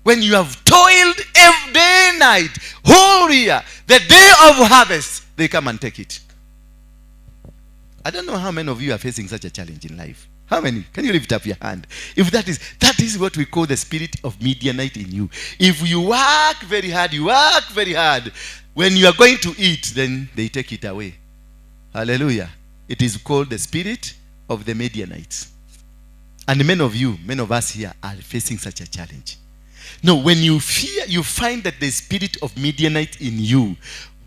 when you have toiled every day and night, whole year, the day of harvest, they come and take it. I don't know how many of you are facing such a challenge in life. How many? Can you lift up your hand? If that is what we call the spirit of Midianite in you. If you work very hard, you work very hard. When you are going to eat, then they take it away. Hallelujah. It is called the spirit of the Midianites. And many of you, many of us here are facing such a challenge. No, when you fear, you find that the spirit of Midianite in you,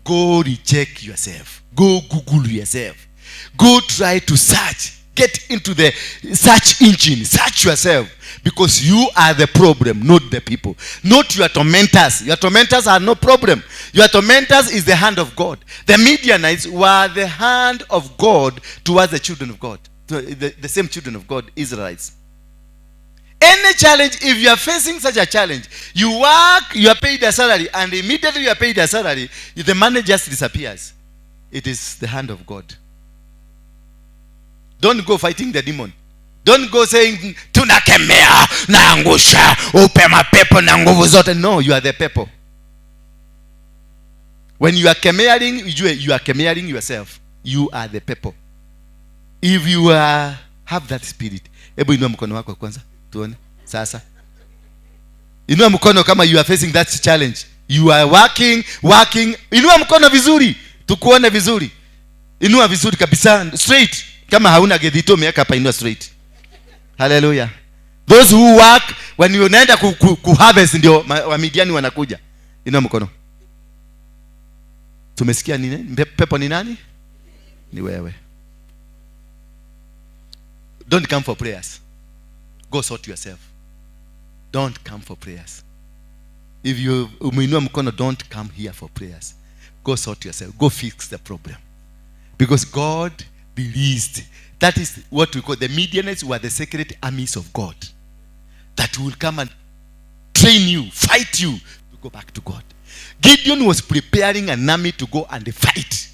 go recheck yourself. Go Google yourself. Go try to search. Get into the search engine. Search yourself. Because you are the problem, not the people. Not your tormentors. Your tormentors are no problem. Your tormentors is the hand of God. The Midianites were the hand of God towards the children of God. The same children of God, Israelites. Any challenge, if you are facing such a challenge, you work, you are paid a salary, and immediately you are paid a salary, the money just disappears. It is the hand of God. Don't go fighting the demon. Don't go saying, tunakemea, naangusha, upe mapepo na nguvu zote. No, you are the pepo. When you are kemearing, you are kemearing yourself. You are the pepo. If you have that spirit, hebu inua mkono wako kwanza, tuone. Sasa. Inua mkono kama you are facing that challenge. You are working. Inua mkono vizuri, tukuone vizuri. Inua vizuri kabisa, straight. Kama hauna gedhito miaka hapa, inua straight. Hallelujah. Those who work, when you unaenda ku harvest ndio Wamidiani wanakuja. Inua mkono. Tumesikia nini? Pepo ni nani? Ni wewe. Don't come for prayers. Go sort yourself. Don't come for prayers. If you umeinua mkono, don't come here for prayers. Go sort yourself. Go fix the problem. Because God released. That is what we call the Midianites were the secret armies of God that will come and train you, fight you to go back to God. Gideon was preparing an army to go and fight,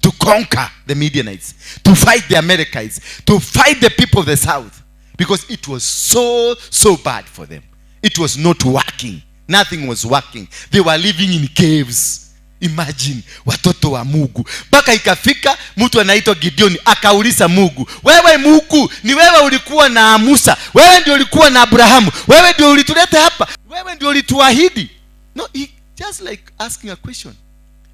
to conquer the Midianites, to fight the Amalekites, to fight the people of the south, because it was so, so bad for them. It was not working. Nothing was working. They were living in caves. Imagine, watoto wa Mungu. Mpaka ikafika mtu anaitwa Gideon akauliza Mungu, wewe Mungu, ni wewe ulikuwa na Musa, wewe ndio ulikuwa na Abrahamu, wewe ndio ulituleta hapa, wewe ndio ulituahidi. No, he just like asking a question.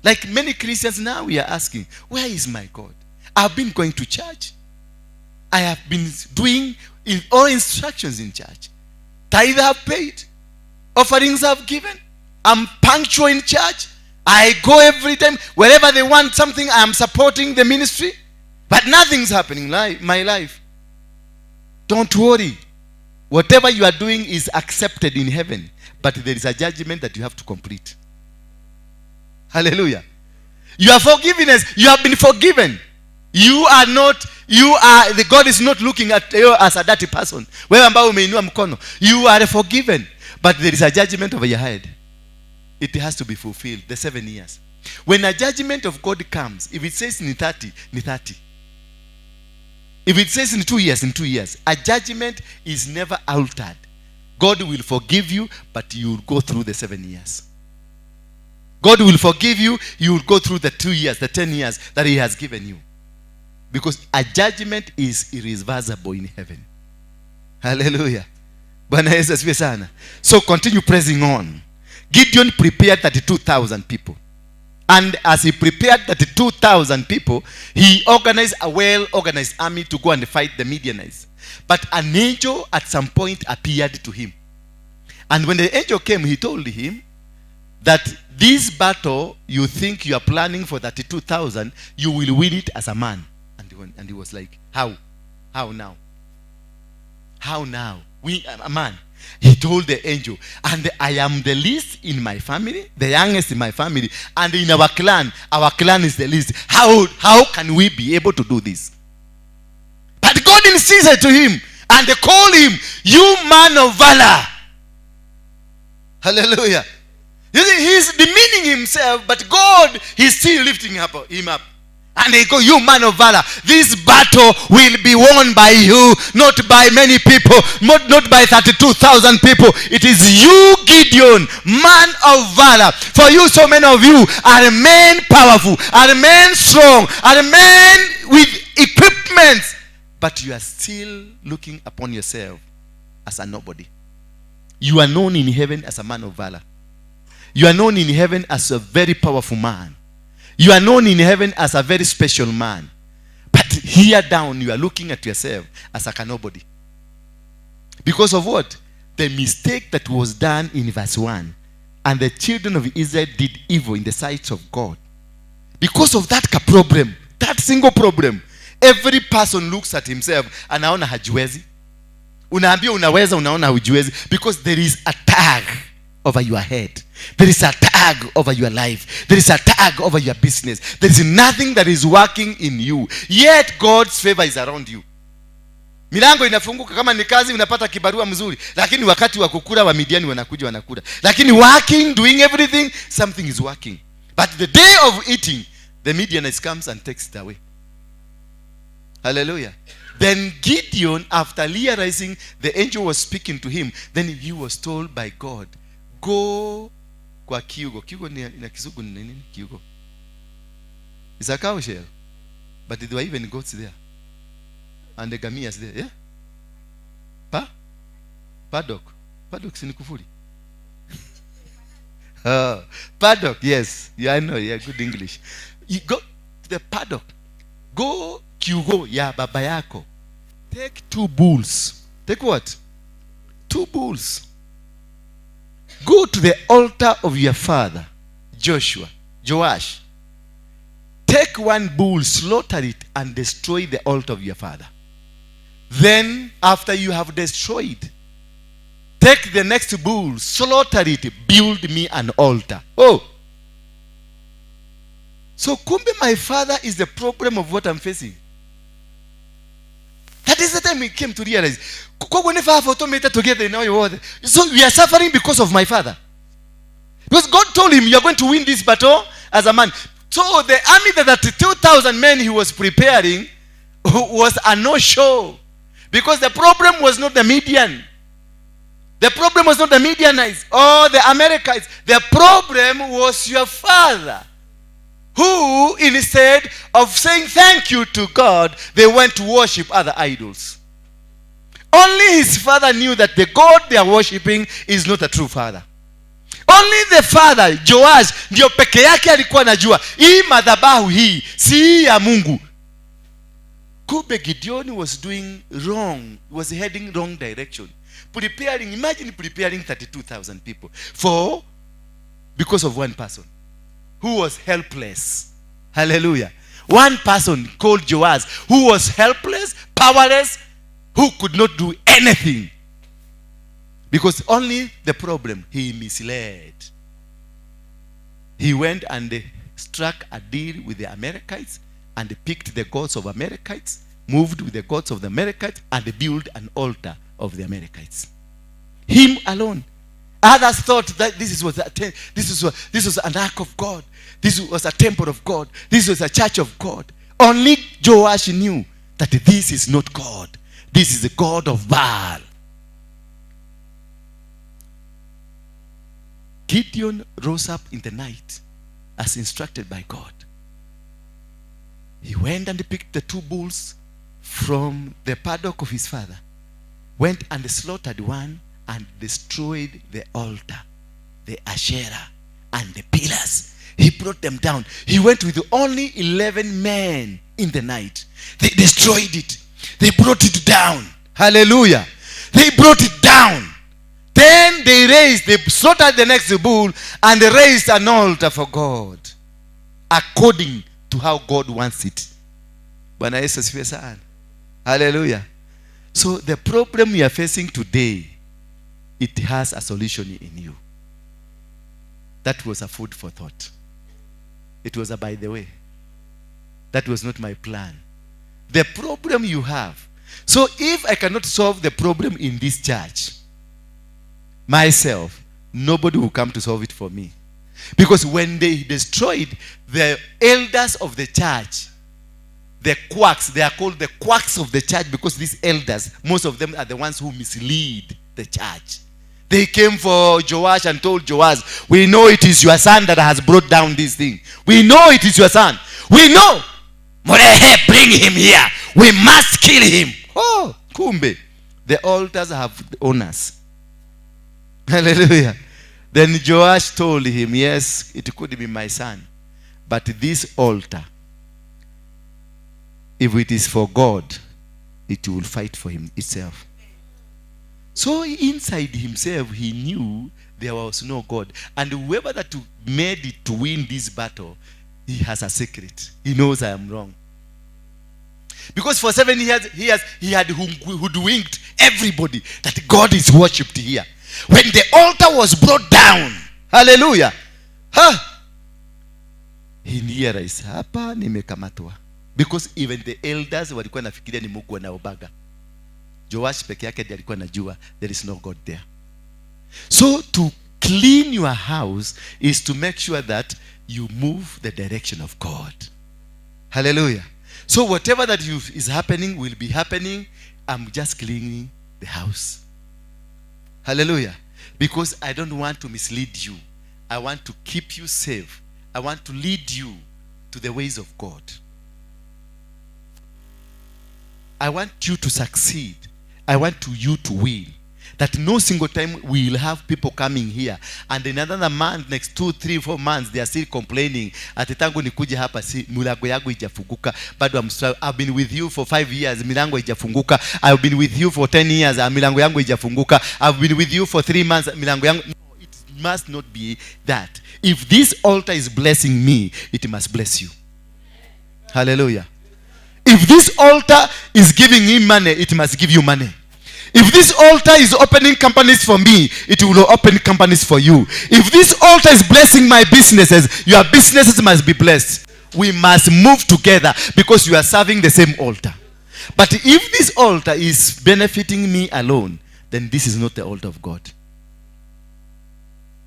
Like many Christians now, we are asking, where is my God? I've been going to church. I have been doing all instructions in church. Tithe have paid. Offerings have given. I'm punctual in church. I go every time. Wherever they want something, I am supporting the ministry. But nothing's happening in my life. Don't worry. Whatever you are doing is accepted in heaven. But there is a judgment that you have to complete. Hallelujah. Your forgiveness, you have been forgiven. You are not, you are, the God is not looking at you as a dirty person. Wewe ambao umeinua mkono, you are forgiven. But there is a judgment over your head. It has to be fulfilled, the 7 years. When a judgment of God comes, if it says in 30, ni 30. If it says in 2 years, in 2 years. A judgment is never altered. God will forgive you, but you will go through the 7 years. God will forgive you, you will go through the 2 years, the 10 years that he has given you. Because a judgment is irreversible in heaven. Hallelujah. Bwana Yesu asifiwe sana. So continue pressing on. Gideon prepared 32,000 people. And as he prepared 32,000 people, he organized a well-organized army to go and fight the Midianites. But an angel at some point appeared to him. And when the angel came, he told him that this battle you think you are planning for 32,000, you will win it as a man. And he was like, how? How now? How now? We, a man. He told the angel, and I am the least in my family, the youngest in my family, and in our clan is the least. How can we be able to do this? But God insisted to him, and they called him, you man of valor. Hallelujah. You see, he's demeaning himself, but God, he's still lifting him up. And they go, you man of valor, this battle will be won by you, not by many people, not by 32,000 people. It is you, Gideon, man of valor. For you, so many of you are men powerful, are men strong, are men with equipment. But you are still looking upon yourself as a nobody. You are known in heaven as a man of valor. You are known in heaven as a very powerful man. You are known in heaven as a very special man. But here down, you are looking at yourself as a nobody. Because of what? The mistake that was done in verse 1. And the children of Israel did evil in the sight of God. Because of that problem, that single problem, every person looks at himself and anaona hajiwezi. Unaambia unaweza, unaona hujiwezi. Because there is a tag over your head. There is a tag over your life. There is a tag over your business. There is nothing that is working in you. Yet God's favor is around you. Milango inafunguka, kama ni kazi unapata kibarua mzuri, lakini wakati wa kukula wa Midiani wanakuja wanakula. Lakini working, doing everything, something is working. But the day of eating, the Midianites comes and takes it away. Hallelujah. Then Gideon, after realizing the angel was speaking to him, then he was told by God, go kwa kiugo. Kiugo ni na kizungu ni nini? Kiugo. It's a cow shell. But there were even goats there. And the gamias there, yeah? Pa? Paddock. Paddock si ni kufuri. Paddock, yes. Yeah, I know, yeah, good English. You go to the paddock. Go kiugo ya baba yako. Take 2 bulls. Take what? 2 bulls. Go to the altar of your father, Joshua, Joash. Take one bull, slaughter it, and destroy the altar of your father. Then, after you have destroyed, take the next bull, slaughter it, build me an altar. Oh. So, kumbe my father is the problem of what I'm facing. That is the time we came to realize. Koguo nĩ baba ũtũmĩte tũgĩe thĩna ũyũ wothe. So we are suffering because of my father. Because God told him, you are going to win this battle as a man. So the army that 32,000 men he was preparing was a no-show. Because the problem was not the Midian. The problem was not the Midianites or the Amalekites. The problem was your father, who, instead of saying thank you to God, they went to worship other idols. Only his father knew that the God they are worshiping is not a true father. Only the father, Joash, ndio peke yake alikuwa anajua hii madhabahu hii si ya Mungu. Kumbe Gideon was doing wrong, was heading wrong direction. Preparing, imagine preparing 32,000 people for because of one person who was helpless. Hallelujah. One person called Joash who was helpless, powerless, who could not do anything. Because only the problem, he misled. He went and struck a deal with the Amalekites and picked the gods of Amalekites, moved with the gods of the Amalekites, and built an altar of the Amalekites. Him alone. Others thought that this was an ark of God. This was a temple of God. This was a church of God. Only Joash knew that this is not God. This is the God of Baal. Gideon rose up in the night as instructed by God. He went and picked the two bulls from the paddock of his father, went and slaughtered one and destroyed the altar, the Asherah, and the pillars. He brought them down. He went with only 11 men in the night. They destroyed it. They brought it down. Hallelujah. They brought it down. Then they slaughtered the next bull and they raised an altar for God according to how God wants it. Bwana Yesu asifiwe sana. Hallelujah. So the problem you are facing today, it has a solution in you. That was a food for thought. It was a by the way. That was not my plan. The problem you have. So if I cannot solve the problem in this church, myself, nobody will come to solve it for me. Because when they destroyed the elders of the church, the quacks, they are called the quacks of the church because these elders, most of them are the ones who mislead the church. They came for Joash and told Joash, we know it is your son that has brought down this thing. We know it is your son. We know. Morehe, bring him here. We must kill him. Oh, kumbe. The altars have owners. Hallelujah. Then Joash told him, yes, it could be my son. But this altar, if it is for God, it will fight for him itself. So inside himself, he knew there was no God. And whoever that made it to win this battle, he has a secret. He knows I am wrong. Because for 7 years, he had hoodwinked everybody that God is worshipped here. When the altar was brought down, hallelujah, huh? He realized, hapa nimekamatwa. Because even the elders walikuwa nafikiria ni Mungu anaobaga. Joash peke yake ndiye alikuwa anajua there is no God there. So to clean your house is to make sure that you move the direction of God. Hallelujah. So whatever that is happening will be happening. I'm just cleaning the house. Hallelujah. Because I don't want to mislead you. I want to keep you safe. I want to lead you to the ways of God. I want you to succeed. I want you to win. That no single time we will have people coming here and in another month, next 2, 3, 4 months, they are still complaining. Ati tangu nikuje hapa si milango yangu haijafunguka. Bado I've been with you for 5 years, milango haijafunguka. I've been with you for 10 years, milango yangu haijafunguka. I've been with you for 3 months, milango yangu. No, it must not be that. If this altar is blessing me, it must bless you. Hallelujah. If this altar is giving him money, it must give you money. If this altar is opening companies for me, it will open companies for you. If this altar is blessing my businesses, your businesses must be blessed. We must move together because you are serving the same altar. But if this altar is benefiting me alone, then this is not the altar of God.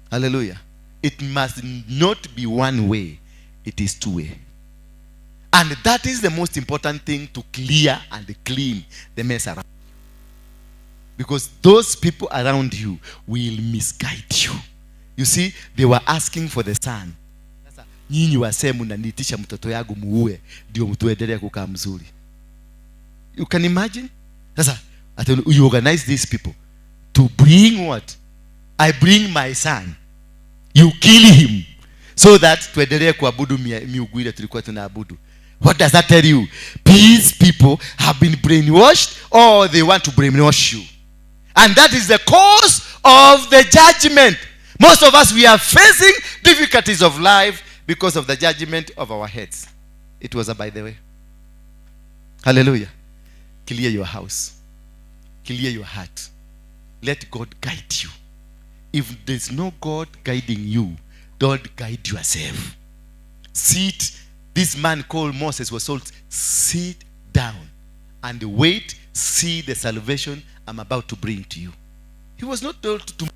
Hallelujah. It must not be one way. It is two way. And that is the most important thing, to clear and clean the mess around. Because those people around you will misguide you. You see, they were asking for the son. Sasa nyinyi wasee mnaniitisha mtoto yangu muue ndio mtuendelee kukaa mzuri. You can imagine? Sasa you organize these people to bring what? I bring my son. You kill him so that tuendelee kuabudu miungu ile tulikuwa tunaabudu. What does that tell you? These people have been brainwashed, or they want to brainwash you. And that is the cause of the judgment. Most of us, we are facing difficulties of life because of the judgment of our heads. It was a by the way. Hallelujah. Clear your house. Clear your heart. Let God guide you. If there's no God guiding you, don't guide yourself. Sit. This man called Moses was told, sit down and wait, see the salvation I'm about to bring to you. He was not told to move.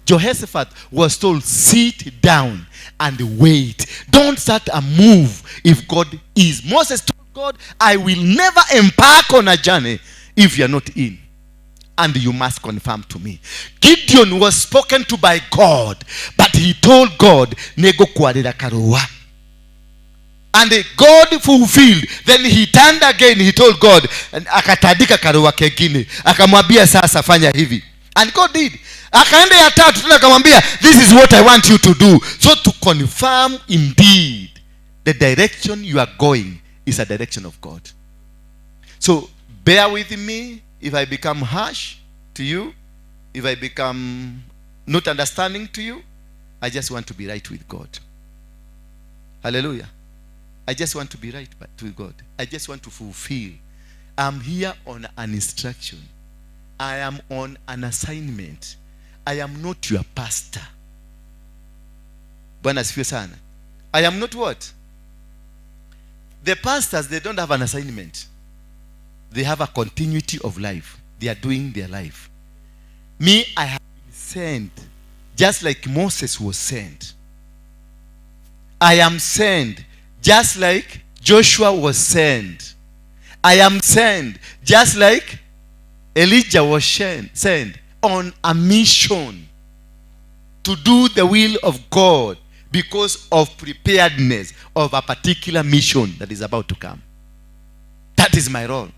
Jehoshaphat was told, sit down and wait. Don't start a move if God is. Moses told God, I will never embark on a journey if you are not in. And you must confirm to me. Gideon was spoken to by God, but he told God, Nego kwarira karua. And God fulfilled. Then he turned again. He told God, and akatandika karua kengine. Akamwambia sasa fanya hivi. And God did. Akaenda ya tatu tena akamwambia, this is what I want you to do. So to confirm indeed the direction you are going is a direction of God. So bear with me if I become harsh to you, if I become not understanding to you. I just want to be right with God. Hallelujah. I just want to be right with God. I just want to fulfill. I'm here on an instruction. I am on an assignment. I am not your pastor. Bwana asifiwe sana. I am not what? The pastors, they don't have an assignment. They have a continuity of life. They are doing their life. Me, I have been sent, just like Moses was sent. I am sent, just like Joshua was sent. I am sent, just like Elijah was sent on a mission to do the will of God because of preparedness of a particular mission that is about to come. That is my role.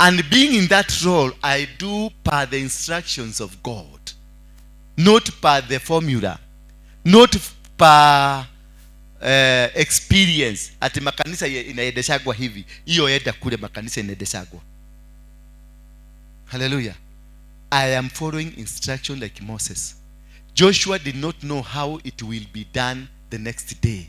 And being in that role, I do per the instructions of God, not per the formula, not per experience. Ati makanisa inaendeshagwa hivi, hiyo enda kule makanisa inaendeshagwa. Hallelujah. I am following instruction like Moses. Joshua did not know how it will be done the next day.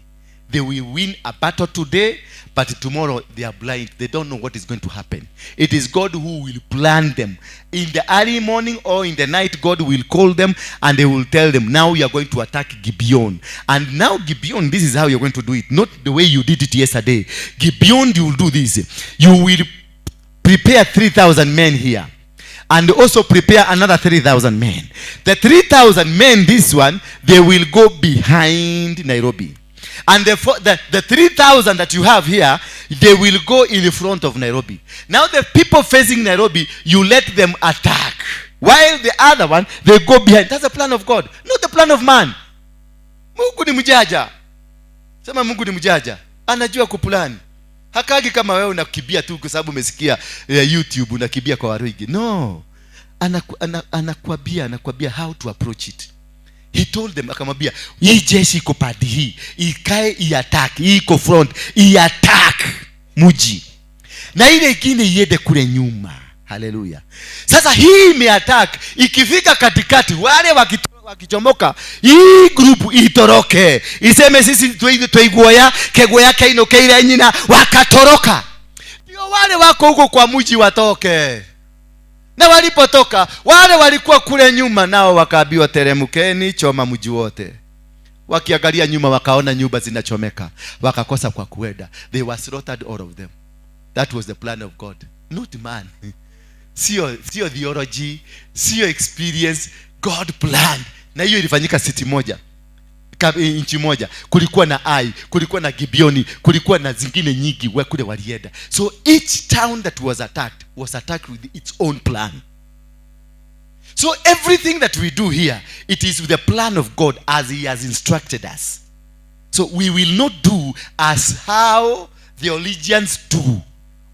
They will win a battle today, but tomorrow they are blind. They don't know what is going to happen. It is God who will plan them. In the early morning or in the night, God will call them and they will tell them, now you are going to attack Gibeon. And now Gibeon, this is how you are going to do it. Not the way you did it yesterday. Gibeon, you will do this. You will prepare 3,000 men here. And also prepare another 3,000 men. The 3,000 men, this one, they will go behind Nairobi. And the 3,000 that you have here, they will go in the front of Nairobi. Now the people facing Nairobi, you let them attack. While the other one, they go behind. That's the plan of God, not the plan of man. Mungu ni mjaja. Sema Mungu ni mjaja. Anajua kuplani. Hakagi kama wewe unakimbia tu kwa sababu umesikia YouTube unakimbia kwa Waruigi. No. Anakuambia how to approach it. He told them, akamwambia, hii jeshi iko padi hii, ikae i-attack, hii iko front, i-attack muji. Na ile ingine iende kule nyuma. Hallelujah. Sasa hii ime-attack, ikifika katikati, wale Wakichomoka hii group itoroke, iseme sisi tuiguoya keguoya kaino keire nyina, wakatoroka. Ndio wale wako huko kwa mji watoke. Na walipotoka wale walikuwa kule nyuma nao wakaambiwa teremkeni, choma mji wote. Wakiangalia nyuma wakaona nyumba zinachomeka, wakakosa kwa kuenda. They were slaughtered, all of them. That was the plan of God, not man. Sio theology, sio experience. God planned. Na hiyo ilifanyika city moja, nchi moja. Kulikuwa na Ai, kulikuwa na Gibeoni, kulikuwa na zingine nyingi kule walienda. So each town that was attacked with its own plan. So everything that we do here, it is with the plan of God as he has instructed us. So we will not do as how theologians do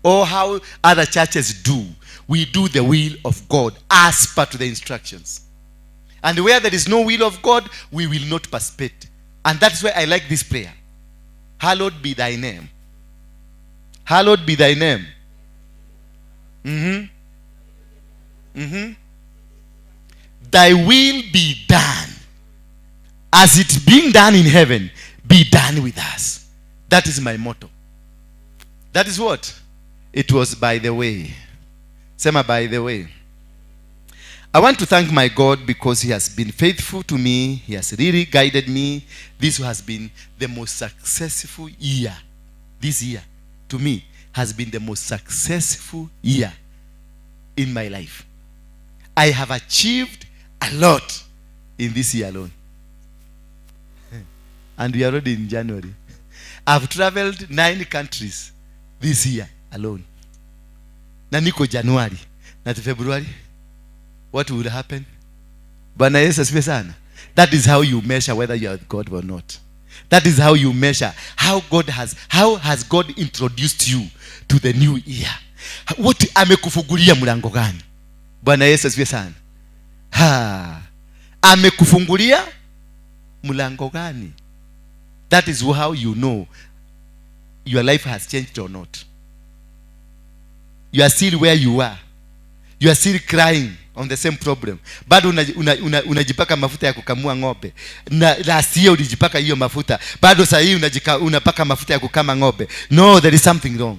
or how other churches do. We do the will of God as per to the instructions. And where there is no will of God, we will not participate. And that's why I like this prayer. Hallowed be thy name. Hallowed be thy name. Thy will be done. As it being done in heaven, be done with us. That is my motto. That is what? It was by the way. Sema by the way. I want to thank my God because he has been faithful to me. He has really guided me. This has been the most successful year. This year, to me, has been the most successful year in my life. I have achieved a lot in this year alone. And we are already in January. I've traveled 9 countries this year alone. Na niko January. Na February. What will happen? Bwana Yesu asifiwe sana. That is how you measure whether you are with God or not. That is how you measure how has God introduced you to the new year. What amekufungulia mlango gani? Bwana Yesu asifiwe sana. Ha. Amekufungulia mlango gani? That is how you know your life has changed or not. You are still where you are. You are still crying on the same problem. Bado unajipaka mafuta ya kukamua ng'ombe. Na last year ulijipaka hiyo mafuta. Bado saa hii unapaka mafuta ya kukama ng'ombe. No, there is something wrong.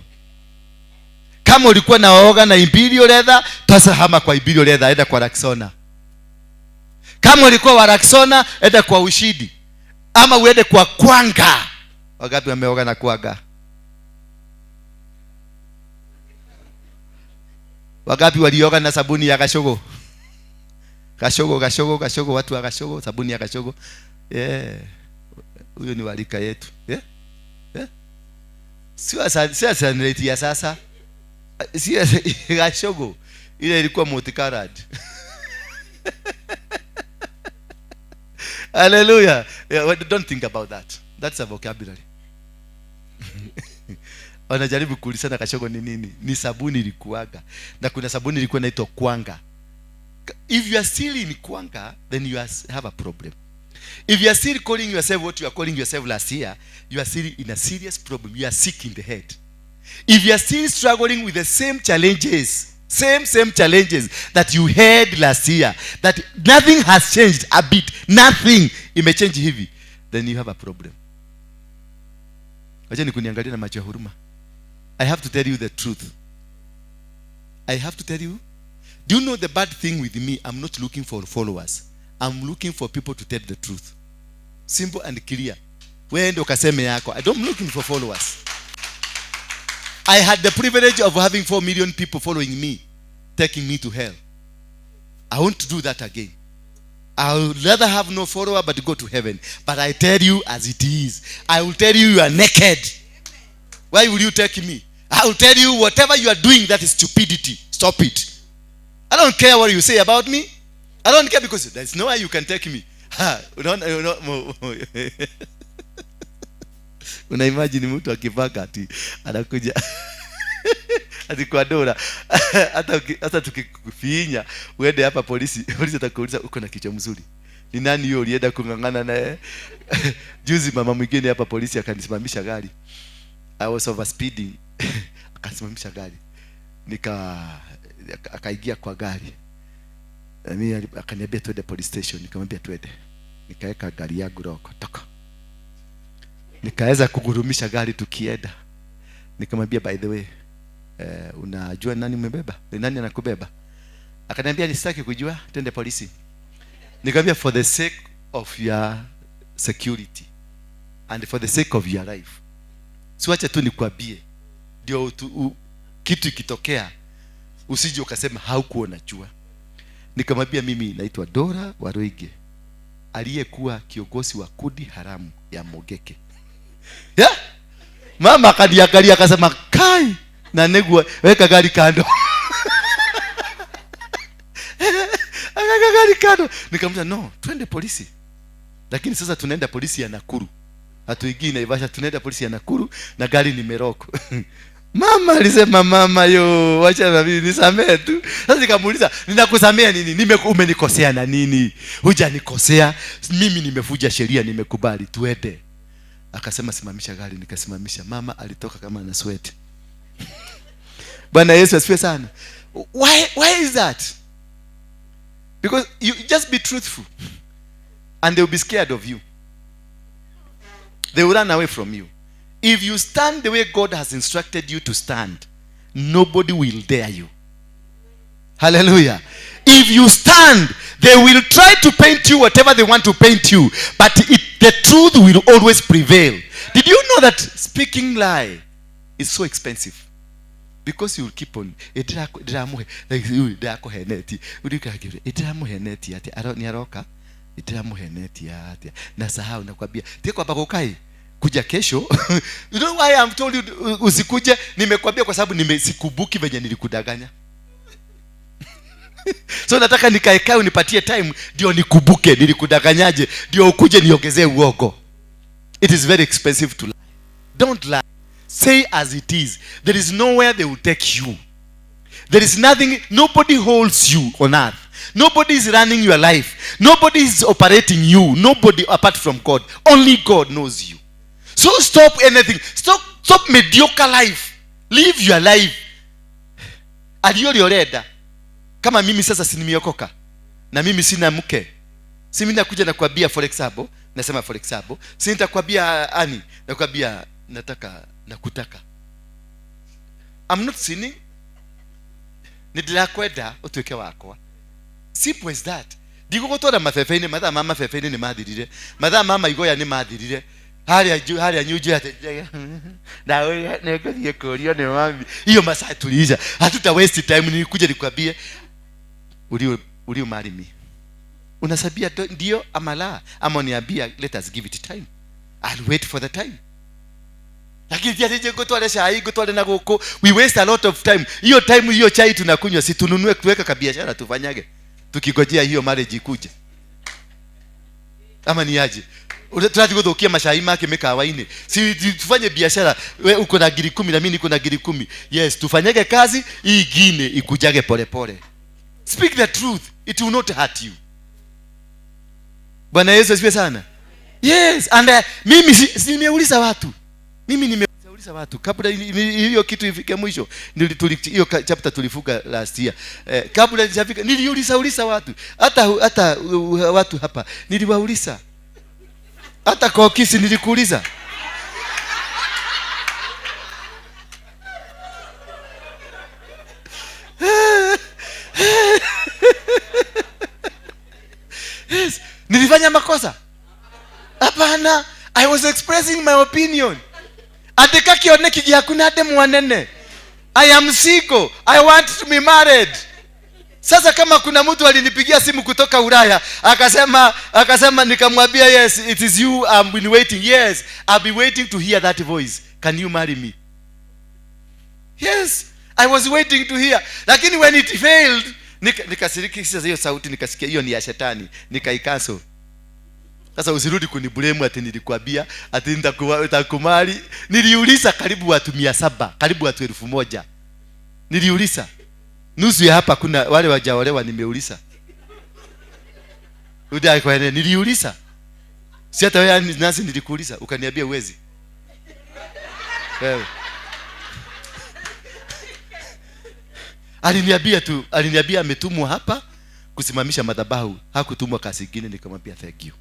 Kama ulikuwa naoga na Imperial Leather, sasa hama kwa Imperial Leather, enda kwa Raxona. Kama ulikuwa wa Raxona, enda kwa Ushindi. Ama uende kwa Kwanga. Wangapi wameoga na Kwanga? Wangapi walioga na sabuni ya Kashogo? Kashogo, Kashogo, Kashogo, watu wa Kashogo, sabuni ya Kashogo. Yeah. Huyo ni walika yetu. Yeah? Yeah? Sio sanity ya sasa. Sio Kashogo. Ile ilikuwa multicolored. Hallelujah. Yeah, don't think about that. That's a vocabulary. Wanajaribu kuulizana Kashogo ni nini? Ni sabuni ilikuwaga. Na kuna sabuni ilikuwa inaitwa Kwanga. If you are still in Kwanga, then you have a problem. If you are still calling yourself what you are calling yourself last year, you are still in a serious problem. You are sick in the head. If you are still struggling with the same challenges, same challenges that you had last year, that nothing has changed a bit, nothing imechange hivi, then you have a problem. Wacha nikuniangalia na macho ya huruma. I have to tell you the truth. I have to tell you. Do you know the bad thing with me? I'm not looking for followers. I'm looking for people to tell the truth. Simple and clear. Wewe ndio kaseme yako. I don't looking for followers. I had the privilege of having 4 million people following me, taking me to hell. I won't do that again. I would rather have no follower but go to heaven. But I tell you as it is. I will tell you you are naked. Why will you take me? I will tell you whatever you are doing, that is stupidity. Stop it. I don't care what you say about me. I don't care because there's no way you can take me. Una imagine mtu akipaka ati anakuja ati kwa dola hata tukikufinya uende hapa polisi atakuuliza uko na kichwa mzuri. Ni nani yule ulienda kungangana naye? Juzi mama mwingine hapa polisi akanisimamisha gari. I was overspeeding. Akasimamisha gari. Akaingia kwa gari. Mimi akaniambia twende police station, nikamwambia twende. Nikaweka gari yangu roko toka. Nikaweza kugurumisha gari tukienda. Nikamwambia by the way, unajua nani umebeba? Ni nani anakubeba? Akaniambia nisitaki kujua, twende polisi. Nikamwambia for the sake of your security and for the sake of your life. Siwache tu nikwambie. Ndio kitu ikitokea usije ukasema haukuwa unajua. Nikamwambia mimi naitwa Dora Waruinge, aliyekuwa kiongozi wa kundi haramu ya Mogeke. Yeah? Mama akaniangalia akasema kai na negua weka gari kando. Akaweka gari kando. Nikamwambia no, twende polisi. Lakini sasa tunaenda polisi ya Nakuru. Hatuingii Naivasha, tunaenda polisi ya Nakuru na gari ni Meroko. Mama alisema mama yo, wacha na mimi nisamee tu. Sasa nikamuuliza, ninakusamea nini? Umenikosea na nini? Hujanikosea. Mimi nimevuja sheria, nimekubali, tuende. Akasema simamisha gari, nikasimamisha. Mama alitoka kama ana sweat. Bwana Yesu asifiwe sana. Why is that? Because you just be truthful and they will be scared of you. They will run away from you. If you stand the way God has instructed you to stand, nobody will dare you. Hallelujah. If you stand, they will try to paint you whatever they want to paint you, but the truth will always prevail. Did you know that speaking lie is so expensive? Because you will keep on kuja kesho. You know why I'm told you usikuje? Nimekwambia kwa sababu nimesikubuki venye nilikudanganya. So nataka nikae unipatie time ndio nikubuke nilikudanganyaje, ndio ukuje niongezee uongo. It is very expensive to lie. Don't lie. Say as it is. There is nowhere they will take you. There is nothing, nobody holds you on earth. Nobody is running your life. Nobody is operating you. Nobody apart from God. Only God knows you. So stop anything. Stop mediocre life. Live your life. Aliyoreda. Kama mimi sasa si nimeokoka na mimi sina mke. Si mimi nakuja na kuambia for example, nasema for example, si nitakwambia ani, nakwambia nataka nakutaka. I'm not sinning. Nidirakwenda utuike wakwa. Simple as that. Ndigũgũtwara mabebe-inĩ, mathaa ma mabebe-inĩ nĩ mathirire. Mathaa ma maigoya nĩ mathirire. Haria nyunju ate na wewe nĩngũthiĩ kũũrio nĩ mami. Hiyo masaa tuliisha. Hatuta waste time, nilikuja nikwambie ulio marry me. Unasabia ndio ama la, ama niambia let us give it time. I'll wait for the time. Lakini pia sije ngotware chai, ngotware na gũkũ. We waste a lot of time. Hiyo time hiyo chai tunakunywa si tununue kuweka kabiashara tufanyage. Tukigojea hiyo marriage ikuje. Ama ni aje? Tunataka gũthũkia macai make mĩkawa-inĩ. Si tufanye biashara, we uko na ngiri 10 na mimi niko na ngiri 10. Yes, tufanyage kazi hii ingine ikujage pole pole. Speak the truth, it will not hurt you. Bwana Yesu asifiwe sana. Yes, and mimi si nimeuliza watu. Mimi nimeuliza watu kabla hiyo kitu ifike mwisho. Hiyo chapter tulifuka last year. Kabla ifike niliuliza watu. Hata watu hapa niliwauliza. Hata kwa kisi nilikuuliza. Yes, nilifanya makosa? Hapana, I was expressing my opinion. Andika kioneki hakuna hata mwanene. I am single. I want to be married. Sasa kama kuna mtu alinipigia simu kutoka Ulaya, akasema nikamwambia yes, it is you I'm been waiting. Yes, I've been waiting to hear that voice. Can you marry me? Yes, I was waiting to hear. Lakini when it failed, nikasiriki sasa hiyo sauti, nikasikia hiyo ni ya shetani, nikaikaso. Sasa usirudi kuniblame ati nilikwambia ati nitakumali. Niliuliza karibu watu 700, karibu watu 1000. Niliuliza. Nusu ya hapa kuna wale wajaolewa nimeuliza. Udai kwa nini niliuliza? Si hata wewe nasi nilikuuliza ukaniambia uwezi. Wewe. Aliniambia tu, aliniambia ametumwa hapa Kusimamisha madhabahu, hakutumwa kazi nyingine. Nikamwambia thank you.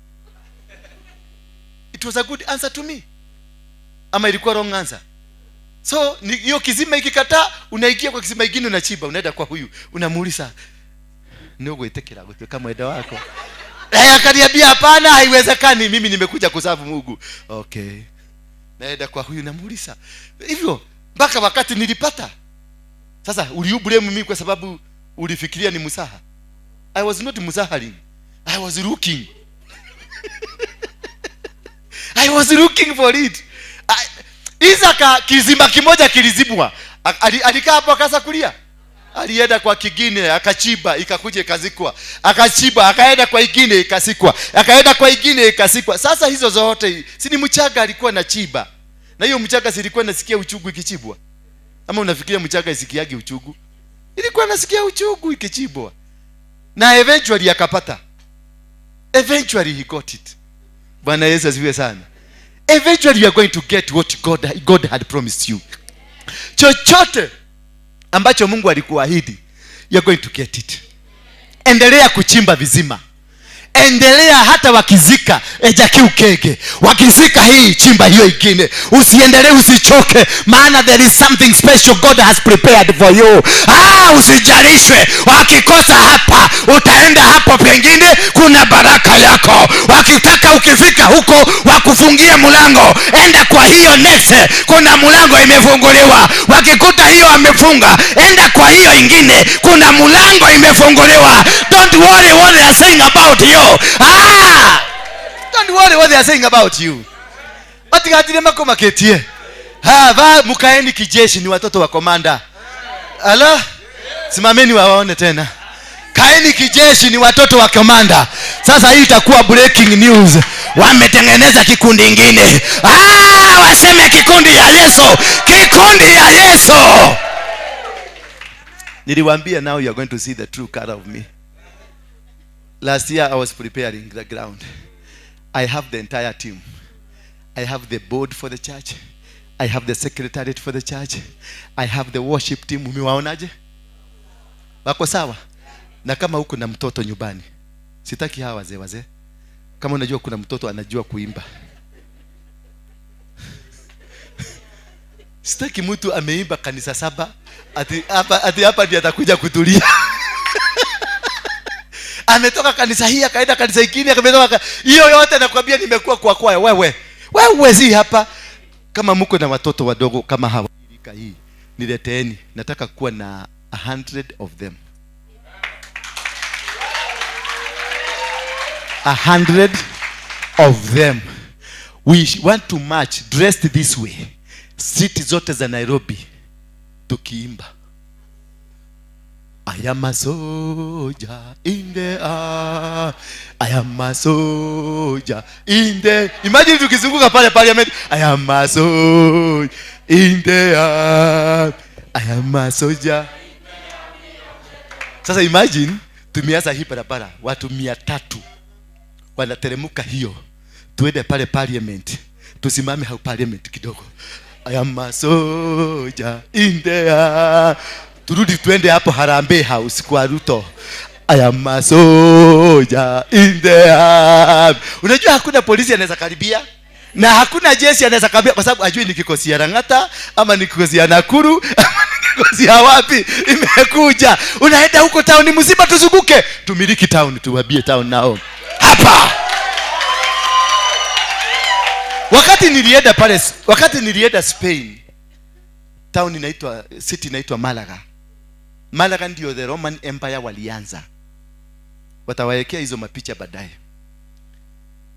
It was a good answer to me. Ama ilikuwa wrong answer? So hiyo kisima ikikataa, unaingia kwa kisima kingine, unachimba, unaenda kwa huyu, unamuuliza ni ugwitikira gutuika mwenda wako? Akaniambia hapana, haiwezekani, mimi nimekuja kuserve Mungu. Okay. Naenda kwa huyu namuuliza. Hivyo mpaka wakati nilipata. Sasa uliublame mimi kwa sababu ulifikiria ni musaha. I was not musaharing. I was looking. I was looking for it. Isaka kizima kimoja kilizibwa. Alikaa hapo akaanza kulia. Alienda kwa kingine akachiba, ikakuja ikazikwa. Akachiba, akaenda kwa ingine ikasikwa. Akaenda kwa ingine ikasikwa. Sasa hizo zote si ni mchanga alikuwa na chiba. Na hiyo mchanga silikuwa nasikia uchungu ikichibwa. Ama unafikiria mchanga isikiagi uchungu? Ilikuwa nasikia uchungu ikichibwa. Na eventually akapata. Eventually he got it. Bwana Yesu asifiwe sana. Eventually you are going to get what God had promised you. Chochote ambacho Mungu alikuahidi, you are going to get it. Endelea kuchimba vizima. Endelea hata wakizika ejakiukege. Wakizika hii, chimba hiyo ingine. Usiendelee, usichoke, maana there is something special God has prepared for you. Usijarishwe. Wakikosa hapa, utaenda hapo pengine kuna baraka yako. Wakitaka ukifika huko wakufungie mlango, enda kwa hiyo next, kuna mlango imefunguliwa. Wakikuta hiyo amefunga, enda kwa hiyo ingine, kuna mlango imefunguliwa. Don't worry what they are saying about you. Don't worry what they are saying about you. Watigatire makomaketie. Va mukaeni kijeshi, ni watoto wa komanda. Ala? Simameni waone tena. Kaeni kijeshi, ni watoto wa komanda. Sasa hii itakuwa breaking news. Wametengeneza kikundi kingine. Waseme kikundi ya Yesu. Kikundi ya Yesu. Niliwaambia now you are going to see the true color of me. Last year I was preparing the ground. I have the entire team. I have the board for the church. I have the secretariat for the church. I have the worship team. Umewaonaje? Wako sawa? Na kama huko na mtoto nyumbani, sitaki hawa wazee wazee. Kama unajua kuna mtoto anajua kuimba. Sitaki mtu ameimba kanisa 7 ati hapa ndiye atakuja kutulia. Ametoka kanisa hii akaenda kanisa ingine, ametoka hiyo yote, nakwambia nimekuwa kwa kwaya. Wewe si hapa. Kama mko na watoto wadogo kama hawa hii, nileteeni. Nataka kuwa na 100 of them. 100 of them. We want to march dressed this way. City zote za Nairobi tukiimba. I am a soldier in the army. I am a soldier in the... Imagine tukizunguka pale parliament. I am a soldier in the army. I am a soldier. Sasa imagine tumeanza hii barabara, watu 300 wanateremka hiyo. Tuende pale parliament. Tusimame hapo parliament kidogo. I am a soldier in the army. Turudi tuende hapo Harambee House kwa Ruto. I am a soldier in the army. Unajua hakuna polisi anaweza karibia na hakuna jeshi anaweza karibia, kwa sababu ajui ni kikosi ya Lang'ata ama ni kikosi ya Nakuru ama ni kikosi ya wapi imekuja. Unaenda huko town mzima, tuzunguke, tumiliki town, tuwabie town nao hapa. Wakati nilienda pale, wakati nilienda Spain, town inaitwa, city inaitwa Malaga. Malaga ndio the Roman Empire walianza. Watawaekea hizo mapicha baadaye.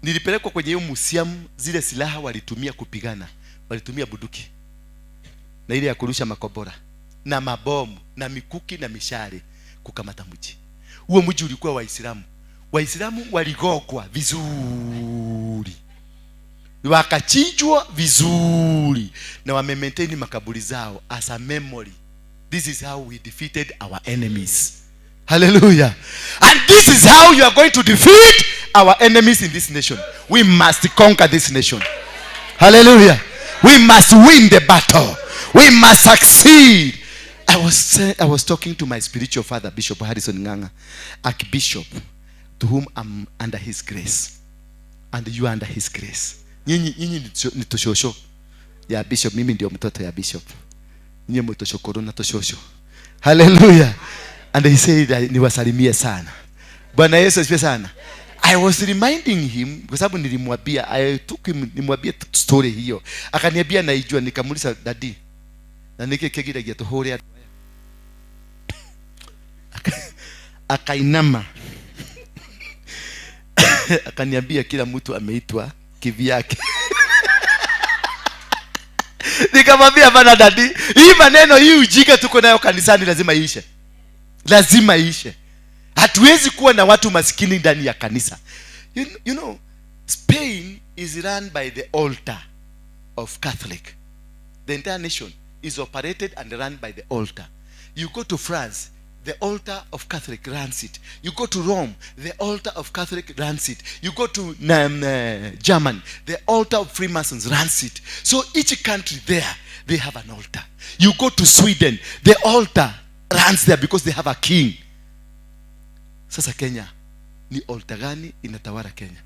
Nilipelekwa kwenye hiyo museum, zile silaha walitumia kupigana. Walitumia bunduki na ile ya kurusha makobora na mabomu na mikuki na mishale kukamata mji. Huo mji ulikuwa Waislamu. Waislamu waligogwa vizuri, wakachinjwa vizuri, na wame maintain makaburi zao as a memory. This is how we defeated our enemies. Hallelujah. And this is how you are going to defeat our enemies in this nation. We must conquer this nation. Hallelujah. We must win the battle. We must succeed. I was talking to my spiritual father, Bishop Harrison Nganga, Archbishop, to whom I'm under his grace. And you are under his grace. Nyinyi nyinyi ni toshosho ya bishop, mimi ndio mtoto ya bishop. Nyinyi mtoshokoro na toshosho. Hallelujah. And he said niwasalimie sana. Bwana Yesu asifiwe sana. I was reminding him kwa sababu nilimwambia, I took him, nimwambia story hiyo. Akaniambia naijua. Nikamuuliza, "Daddy, na niki kigiragia tuhure andũ aya?" Akainama akaniambia, "Kila mtu ameitwa kivyake." Nikamwambia, "Bana daddy, hii maneno, hii ujinga tuko nayo kanisani lazima iishe, lazima iishe. Hatuwezi kuwa na watu maskini ndani ya kanisa." Spain is run by the altar of Catholic. The entire nation is operated and run by the altar. You go to France, the altar of Catholic runs it. You go to Rome, the altar of Catholic runs it. You go to Germany, the altar of Freemasons runs it. So each country there, they have an altar. You go to Sweden, the altar runs there because they have a king. Sasa Kenya, ni altar gani inatawala Kenya?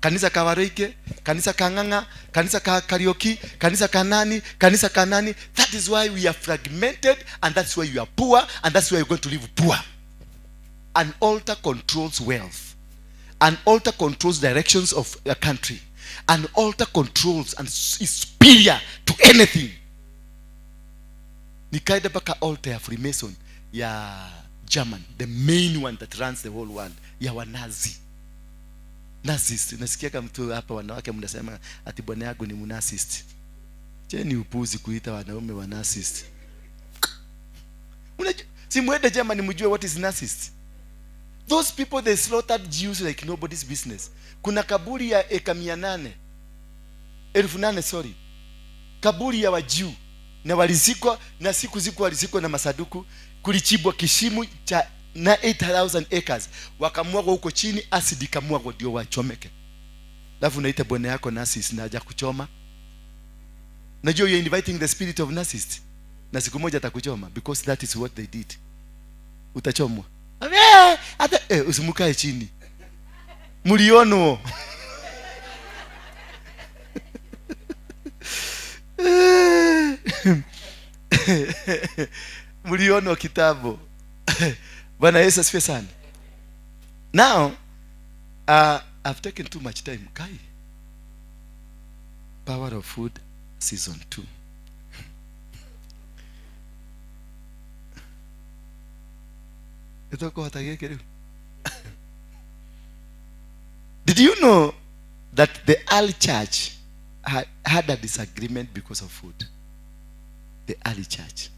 Kanisa ka Waruinge, kanisa ka Ng'ang'a, kanisa ka Kariuki, kanisa ka nani, kanisa ka nani. That is why we are fragmented, and that's why you are poor, and that's why you're going to live poor. An altar controls wealth. An altar controls directions of a country. An altar controls and is superior to anything. Nikaenda mpaka altar ya Freemason ya German, the main one that runs the whole world, ya Wanazi. Narcissist. Nasikia kama mtu hapa, wanawake mnasema ati bwana yangu ni mnarcissist. Je, ni upuzi kuita wanaume wa narcissist? Unajua, si mwende Germany mjue what is narcissist. Those people, they slaughtered Jews like nobody's business. Kuna kaburi ya eka 800, 8,000, sorry, kaburi ya Wajew, na walizikwa na siku ziko walizikwa na masaduku. Kulichimbwa kishimu cha na 8000 acres, wakamwagwa huko chini, acid ikamwagwa ndio wachomeke. Alafu unaita bwana yako narcissist na haja kuchoma. Najua you're inviting the spirit of narcissist, na siku moja atakuchoma because that is what they did. Utachomwa. Hata usimukae chini, mliono. Mliono kitambo. Bwana Yesu asifiwe sana. Now, I've taken too much time. Kai, Power of Food season 2. Ĩtũkũhota gĩkĩ rĩu. Did you know that the early church had a disagreement because of food? The early church.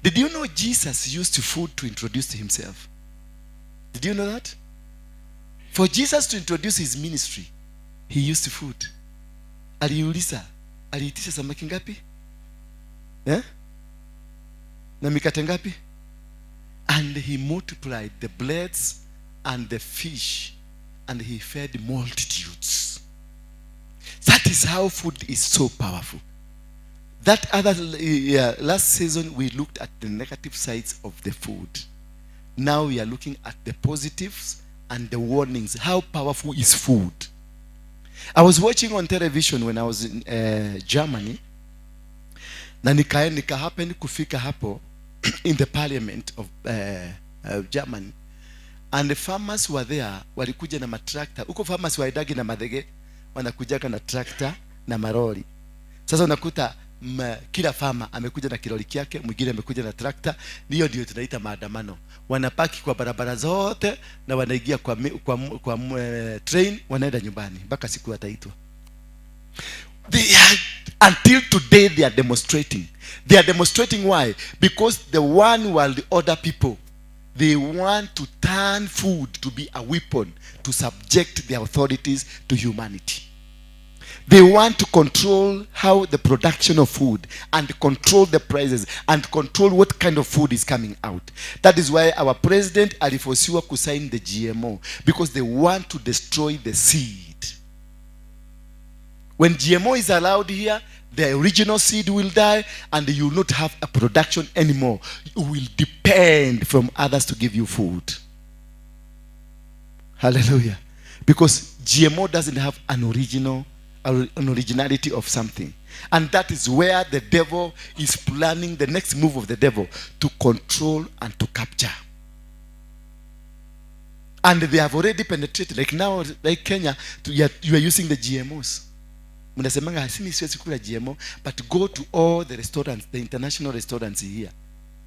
Did you know Jesus used food to introduce himself? Did you know that? For Jesus to introduce his ministry, he used food. Aliuliza, aliitisha samaki ngapi? Eh? Na mikate ngapi? And he multiplied the breads and the fish, and he fed multitudes. That is how food is so powerful. That other, yeah, last season we looked at the negative sides of the food. Now we are looking at the positives and the warnings. How powerful is food? I was watching on television when I was in Germany, na nika happen kufika hapo in the parliament of Germany, and the farmers were there. Walikuja na matrakta huko. Farmers waendagi na madhege, wanakujaga na tractor na marori. Sasa unakuta kila farmer amekuja na kirori kyake, mwingine amekuja na tractor. Hiyo ndio tunaita maandamano. Wanapaki kwa barabara zote na wanaingia kwa train, wanaenda nyumbani mpaka siku wataitwa. They are, until today they are demonstrating. They are demonstrating. Why? Because the one world order people, they want to turn food to be a weapon to subject the authorities to humanity. They want to control how the production of food and control the prices and control what kind of food is coming out. That is why our president aliforciwa kusign the GMO, because they want to destroy the seed. When GMO is allowed here, The original seed will die and you will not have a production anymore. You will depend from others to give you food. Hallelujah. Because GMO doesn't have an originality of something. And that is where the devil is planning the next move of the devil, to control and to capture. And they have already penetrated. Like now, like Kenya, you are using the GMOs. Mnasemanga, "Simi siwezi kula GMO," but go to all the restaurants, the international restaurants here.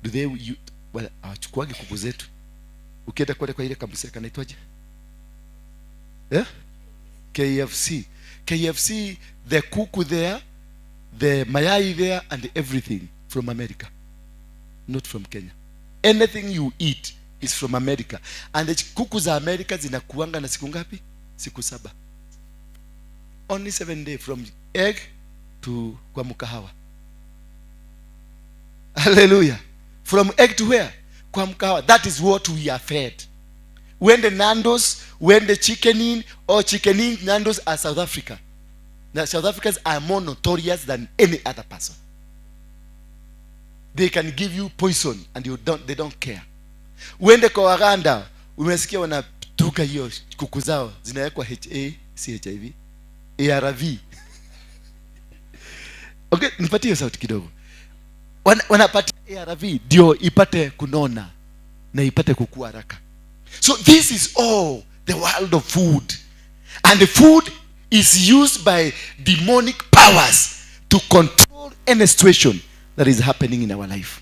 Do they, you, well, hawachukuagi kuku zetu. Ukienda kule kwa ile kampuni kanaitwaje? Yeah? KFC. KFC, the kuku there, the mayai there, and everything from America. Not from Kenya. Anything you eat is from America. And the kuku za America zinakuanga na siku ngapi? Siku 7. Only 7 days from egg to kwa mkahawa. Hallelujah. From egg to where? Kwa mkahawa. That is what we are fed. When the Nando's, when the Chicken Inn, or Chicken Inn, Nando's are South Africa. Now, South Africans are more notorious than any other person. They can give you poison and they don't care. When the Waganda, umesikia wanatuka hiyo kuku zao zinawekwa HA, C H I V, ARV. Okay, nipatie sauti kidogo. Wanapatia ARV ndio ipate kunona na ipate kukua haraka. So this is all the world of food. And the food is used by demonic powers to control any situation that is happening in our life.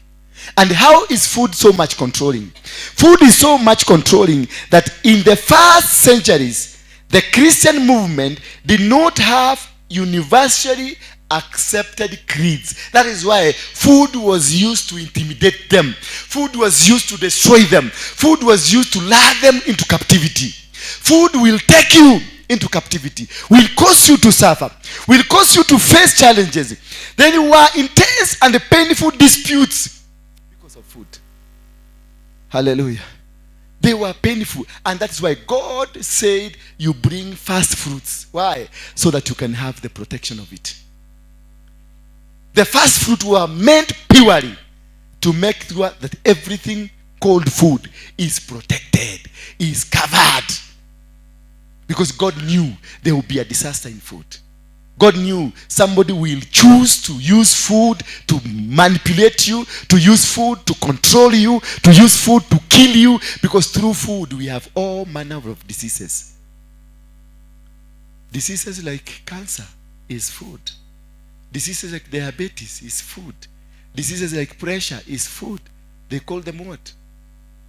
And how is food so much controlling? Food is so much controlling that in the first centuries, the Christian movement did not have universally accepted creeds. That is why food was used to intimidate them. Food was used to destroy them. Food was used to lure them into captivity. Food will take you into captivity, will cause you to suffer, will cause you to face challenges. Then were intense and painful disputes because of food. Hallelujah. They were painful. And that's why God said you bring first fruits. Why? So that you can have the protection of it. The first fruit were meant purely to make sure that everything called food is protected, is covered. Because God knew there would be a disaster in food. God knew somebody will choose to use food to manipulate you, to use food to control you, to use food to kill you. Because through food we have all manner of diseases. Diseases like cancer is food. Diseases like diabetes is food. Diseases like pressure is food. They call them what?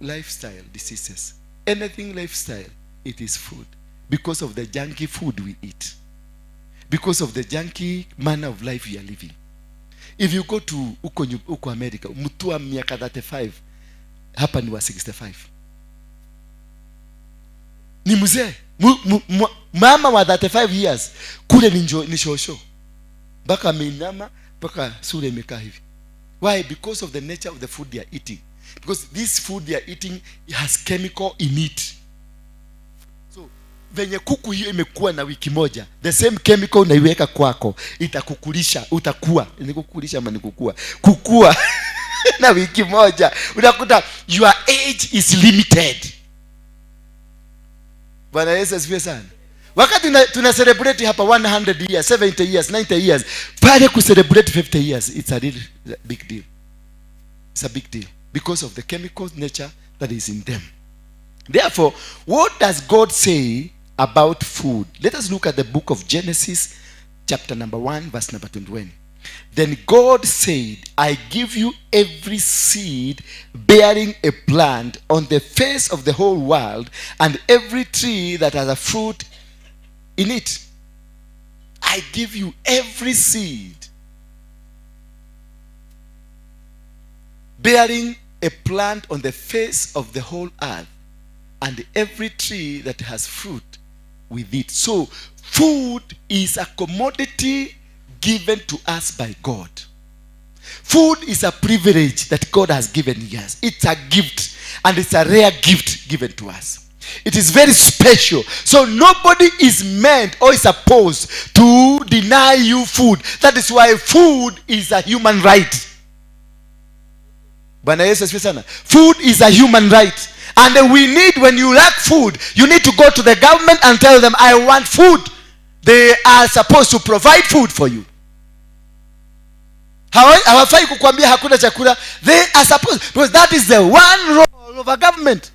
Lifestyle diseases. Anything lifestyle, it is food. Because of the junky food we eat. Because of the junky manner of life we are living. If you go to uko America, mtu wa miaka 35, hapa ni wa 65. Ni mzee. Mama wa 35 years, kule ni shosho. Mpaka ameinama, mpaka sura imekaa hivi. Why? Because of the nature of the food they are eating. Because this food they are eating has chemical in it. So, venye kuku hiyo imekuwa na wiki moja, the same chemical unaiweka kwako, itakukulisha, utakuwa. Ni kukulisha ama ni kukua? Kukua na wiki moja. Unakuta your age is limited. Bwana Yesu asifiwe sana. Wakati tuna celebrate hapa 100 years, 70 years, 90 years, pale ku celebrate 50 years, it's a real big deal. It's a big deal because of the chemical nature that is in them. Therefore, what does God say about food? Let us look at the book of Genesis, chapter number 1, verse number 21. Then God said, I give you every seed bearing a plant on the face of the whole world, and every tree that has a fruit in it. I give you every seed bearing a plant on the face of the whole earth, and every tree that has fruit with it. So, food is a commodity given to us by God. Food is a privilege that God has given us. It's a gift, and it's a rare gift given to us. It is very special. So nobody is meant or is supposed to deny you food. That is why food is a human right. Bwana Yesu asifiwe sana. Food is a human right. And we need, when you lack food, you need to go to the government and tell them, I want food. They are supposed to provide food for you. Hawafai kukwambia hakuna chakula. They are supposed, because that is the one role of a government.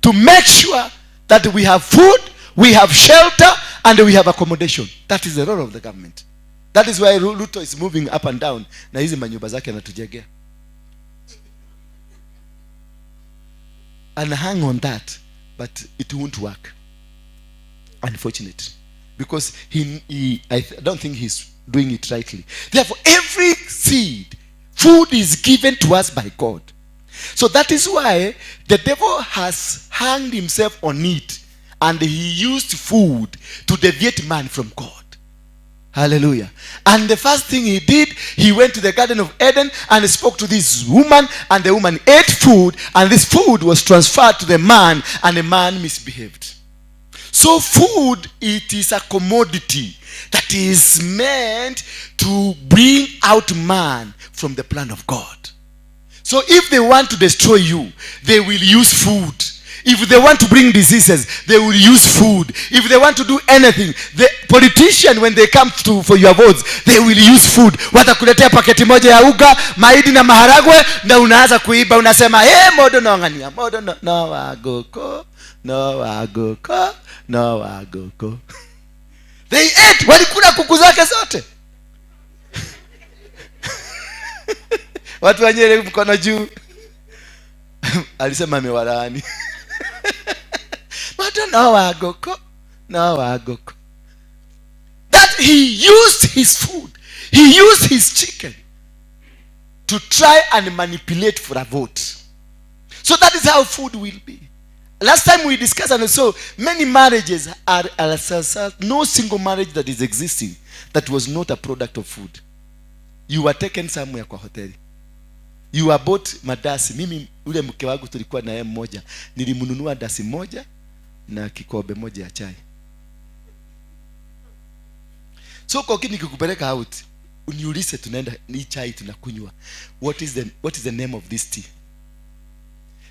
To make sure that we have food, we have shelter, and we have accommodation. That is the role of the government. That is why Ruto is moving up and down. Na hizi manyumba zake anatujengea. And hang on that, but it won't work. Unfortunately. Because I don't think he's doing it rightly. Therefore, every seed, food is given to us by God. So that is why the devil has hanged himself on it, and he used food to deviate man from God. Hallelujah. And the first thing he did, he went to the Garden of Eden and spoke to this woman, and the woman ate food, and this food was transferred to the man, and the man misbehaved. So food, it is a commodity that is meant to bring out man from the plan of God. So if they want to destroy you, they will use food. If they want to bring diseases, they will use food. If they want to do anything, the politician, when they come to for your votes, they will use food. Watakuletea paketi moja ya uga, mahindi na maharagwe, na unaanza kuiba, unasema, hey, modo no ngania, modo no, no wagoko, no wagoko, no wagoko. They ate, walikula kuku zake zote. Watu wa Nyeri mkono juu. Alisema amewalaani. Modo no wagoko, no wagoko. That he used his food, he used his chicken to try and manipulate for a vote. So that is how food will be. Last time we discussed, and so many marriages are no single marriage that is existing that was not a product of food. You were taken somewhere kwa hoteli. You were bought madasi. Mimi ule mke wangu tulikuwa na yeye mmoja, nilimnunua dasi moja na kikombe moja ya chai. So kwa kini nikikupeleka out, uniulize tunaenda ni chai tunakunywa. What is the name of this tea?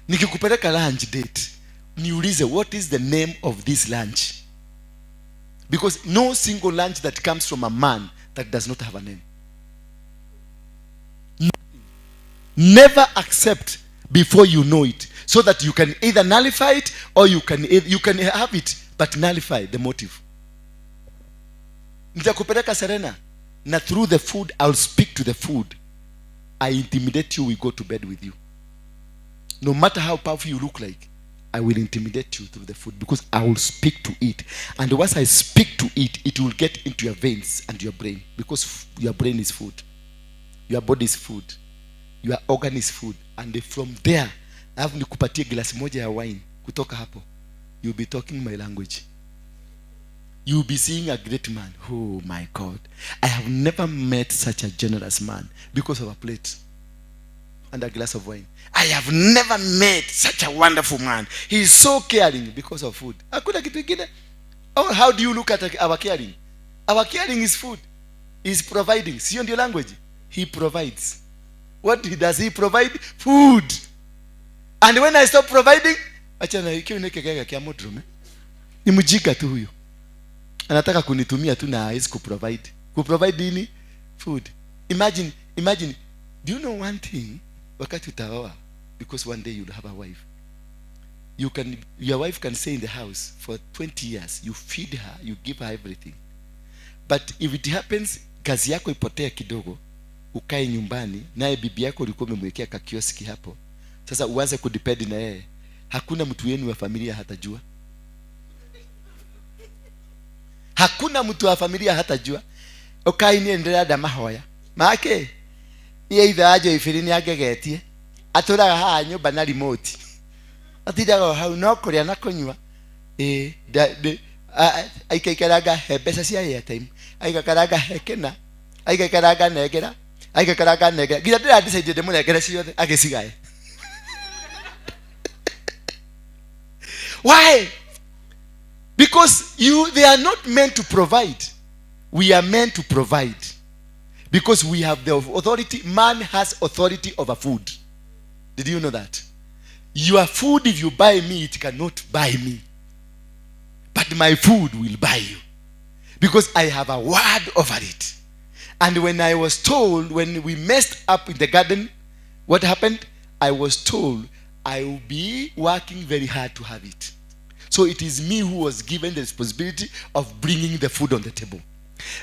Nikikupeleka lunch date, niulize what is the name of this lunch? Because no single lunch that comes from a man that does not have a name. Never accept before you know it, so that you can either nullify it or you can have it but nullify the motive. Nitakupeleka Serena, na through the food I'll speak to the food. I intimidate you, we go to bed with you. No matter how powerful you look like, I will intimidate you through the food, because I will speak to it. And once I speak to it, it will get into your veins and your brain, because your brain is food. Your body is food. Your organ is food. And from there, alafu nikupatie glasi moja ya wine, kutoka hapo, you'll be talking my language. You'll be seeing a great man. Oh my God. I have never met such a generous man because of a plate and a glass of wine. I have never met such a wonderful man. He is so caring because of food. Hakuna kitu kingine. Oh, how do you look at our caring? Our caring is food. He's providing. See on your language. He provides. What does he provide? Food. And when I stop providing, acha na ikiwa neke kia modrume. Ni mjinga tu huyo. Anataka kunitumia tu na hawezi kuprovide. Kuprovide nini? Food. Imagine. Do you know one thing? Wakati utaoa, because one day you'll have a wife. Your wife can stay in the house for 20 years. You feed her, you give her everything. But if it happens, kazi yako ipotea kidogo, ukae nyumbani, naye bibi yako ulikuwa umemwekea kakioski hapo. Sasa uanze kudepend na yeye. Hakuna mtu wenu wa familia hatajua. Hakuna mtu wa familia hatajua. Ukae ni endelea da mahoya. Maake iye itha aje ifirini agegetie. Aturaga haha nyumba na remote. Atindaga hau no kuria na kunyua. Aikaikaraga he mbeca cia airtime. Aikaikaraga he kena. Aikaikaraga negera. Aikaikaraga negera. Nginya ndĩra decide ndĩmũnengere ciothe agĩcigae. Why? Because they are not meant to provide. We are meant to provide. Because we have the authority. Man has authority over food. Did you know that? Your food, if you buy me, it cannot buy me. But my food will buy you. Because I have a word over it. And when I was told, when we messed up in the garden, what happened? I was told I will be working very hard to have it. So it is me who was given the responsibility of bringing the food on the table.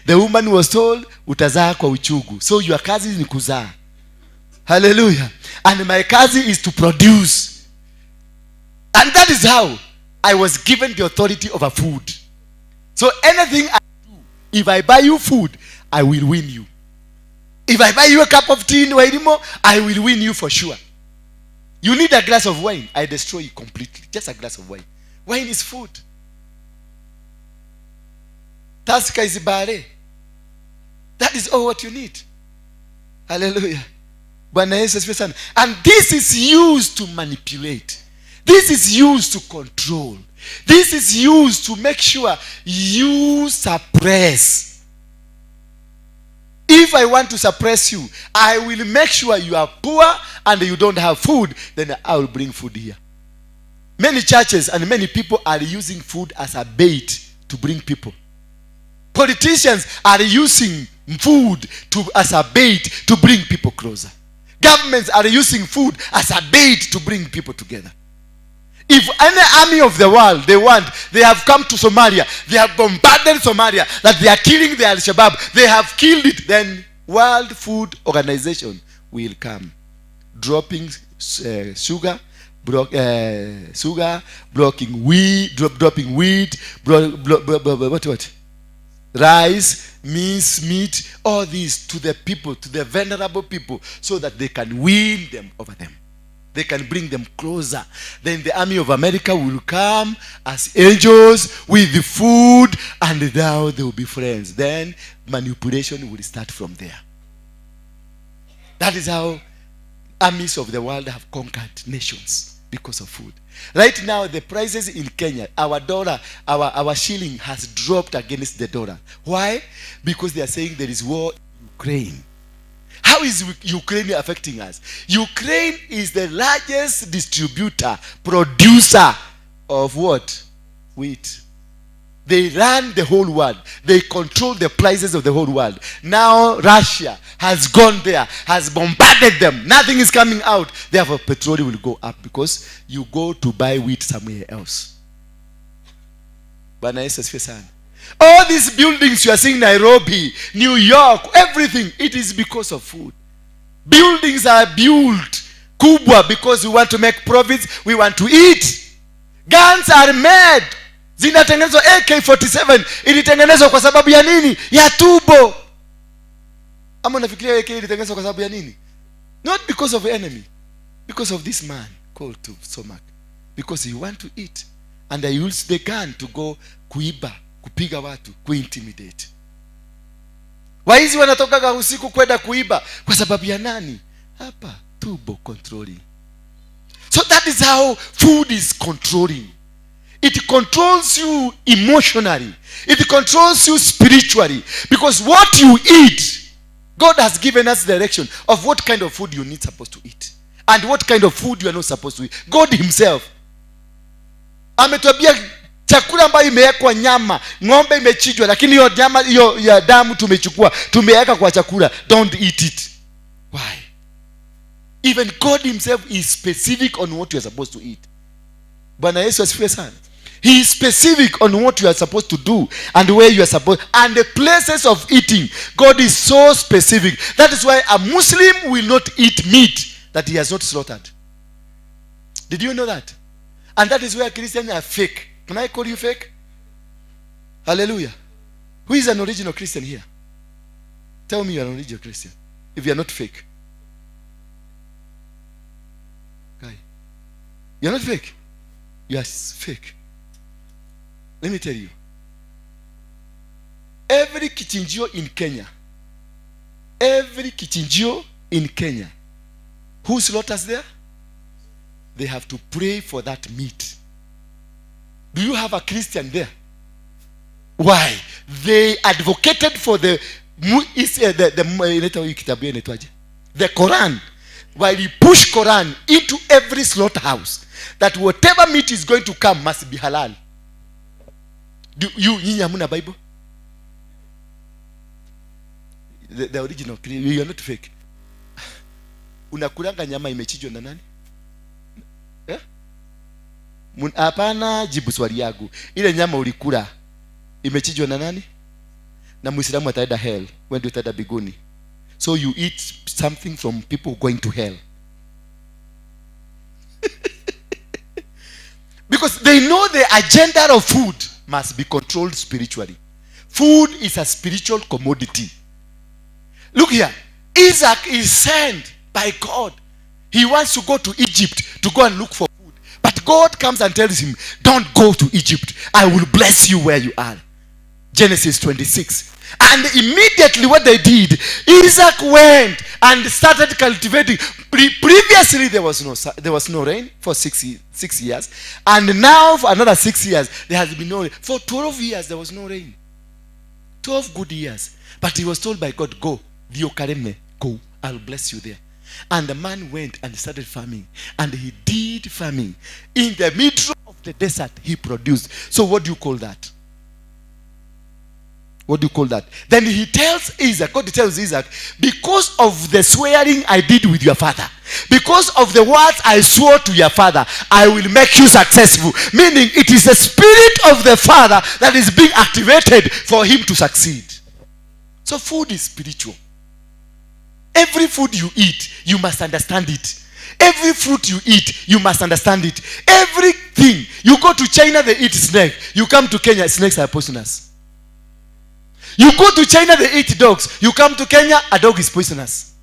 The woman was told, utazaa kwa uchungu. So your kazi ni kuzaa. Hallelujah. And my kazi is to produce. And that is how I was given the authority over food. So anything I do, if I buy you food, I will win you. If I buy you a cup of tea in Wairimo, I will win you for sure. You need a glass of wine, I destroy you completely. Just a glass of wine. Wine is food. Tusker is bare. That is all what you need. Hallelujah. Bwana Yesu asifiwe sana. And this is used to manipulate. This is used to control. This is used to make sure you suppress. If I want to suppress you, I will make sure you are poor and you don't have food. Then I will bring food here. Many churches and many people are using food as a bait to bring people. Politicians are using food as a bait to bring people closer. Governments are using food as a bait to bring people together. If any army of the world they want, they have come to Somalia, they have bombarded Somalia, that they are killing the Al-Shabaab, they have killed it, then World Food Organization will come, dropping sugar, blocking wheat, dropping wheat, what? Rice, mince, meat, all these to the people, to the vulnerable people, so that they can win them over them. They can bring them closer. Then the army of America will come as angels with the food, and now they will be friends. Then manipulation will start from there. That is how armies of the world have conquered nations, because of food. Right now, the prices in Kenya, our dollar, our shilling has dropped against the dollar. Why? Because they are saying there is war in Ukraine. How is Ukraine affecting us? Ukraine is the largest distributor, producer of what? Wheat. They run the whole world. They control the prices of the whole world. Now Russia has gone there, has bombarded them. Nothing is coming out. Therefore, petroleum will go up because you go to buy wheat somewhere else. Bwana Yesu asifiwe sana. All these buildings you are seeing, Nairobi, New York, everything, it is because of food. Buildings are built kubwa because we want to make profits, we want to eat. Guns are made. Zinatengenezwa AK-47 ilitengenezwa kwa sababu ya nini? Ya tubo. Ama unafikiria AK ilitengenezwa kwa sababu ya nini? Not because of enemy. Because of this man called to stomach. Because he want to eat. And I use the gun to go kuiba, kupiga watu, kuintimidate. Waizi wanatoka usiku kwenda kuiba kwa sababu ya nani? Hapa tubo controlling. So that is how food is controlling. It controls you emotionally. It controls you spiritually. Because what you eat, God has given us direction of what kind of food you need supposed to eat. And what kind of food you are not supposed to eat. God himself. Ametuambia chakula ambayo imewekwa nyama, ng'ombe imechinjwa, lakini hiyo nyama, hiyo ya damu tumechukua, tumeweka kwa chakula. Don't eat it. Why? Even God himself is specific on what you are supposed to eat. Bwana Yesu asifiwe sana. He is specific on what you are supposed to do and where you are supposed, and the places of eating. God is so specific. That is why a Muslim will not eat meat that he has not slaughtered. Did you know that? And that is where Christians are fake. Can I call you fake? Hallelujah. Who is an original Christian here? Tell me you are an original Christian. If you are not fake. Guy. You are not fake. You are fake. Let me tell you. Every kichinjio in Kenya, every kichinjio in Kenya, who slaughters there? They have to pray for that meat. Do you have a Christian there? Why? They advocated for the inaitwa hii kitabu inaitwaje? The Quran. While you push Quran into every slaughterhouse, that whatever meat is going to come must be halal. Do you, nyinyi hamuna Bible? The original, you are not fake. Unakulanga nyama imechinjwa na nani? Eh? Hapana, jibu swali yangu. Ile nyama ulikula imechinjwa na nani? Na Muislamu ataenda hell, wewe ndio utaenda biguni. So you eat something from people going to hell. Because they know the agenda of food must be controlled spiritually. Food is a spiritual commodity. Look here. Isaac is sent by God. He wants to go to Egypt to go and look for food. But God comes and tells him, don't go to Egypt. I will bless you where you are. Genesis 26. And immediately what they did, Isaac went and started cultivating. Previously there was no rain for six years. And now for another 6 years, there has been no rain. For 12 years there was no rain. 12 good years. But he was told by God, go, go, I'll bless you there. And the man went and started farming. And he did farming. In the middle of the desert, he produced. So what do you call that? What do you call that? Then he tells Isaac, God tells Isaac, because of the swearing I did with your father, because of the words I swore to your father, I will make you successful. Meaning it is the spirit of the father that is being activated for him to succeed. So food is spiritual. Every food you eat, you must understand it. Every fruit you eat, you must understand it. Everything. You go to China, they eat snake. You come to Kenya, snakes are poisonous. You go to China, they eat dogs. You come to Kenya, a dog is poisonous.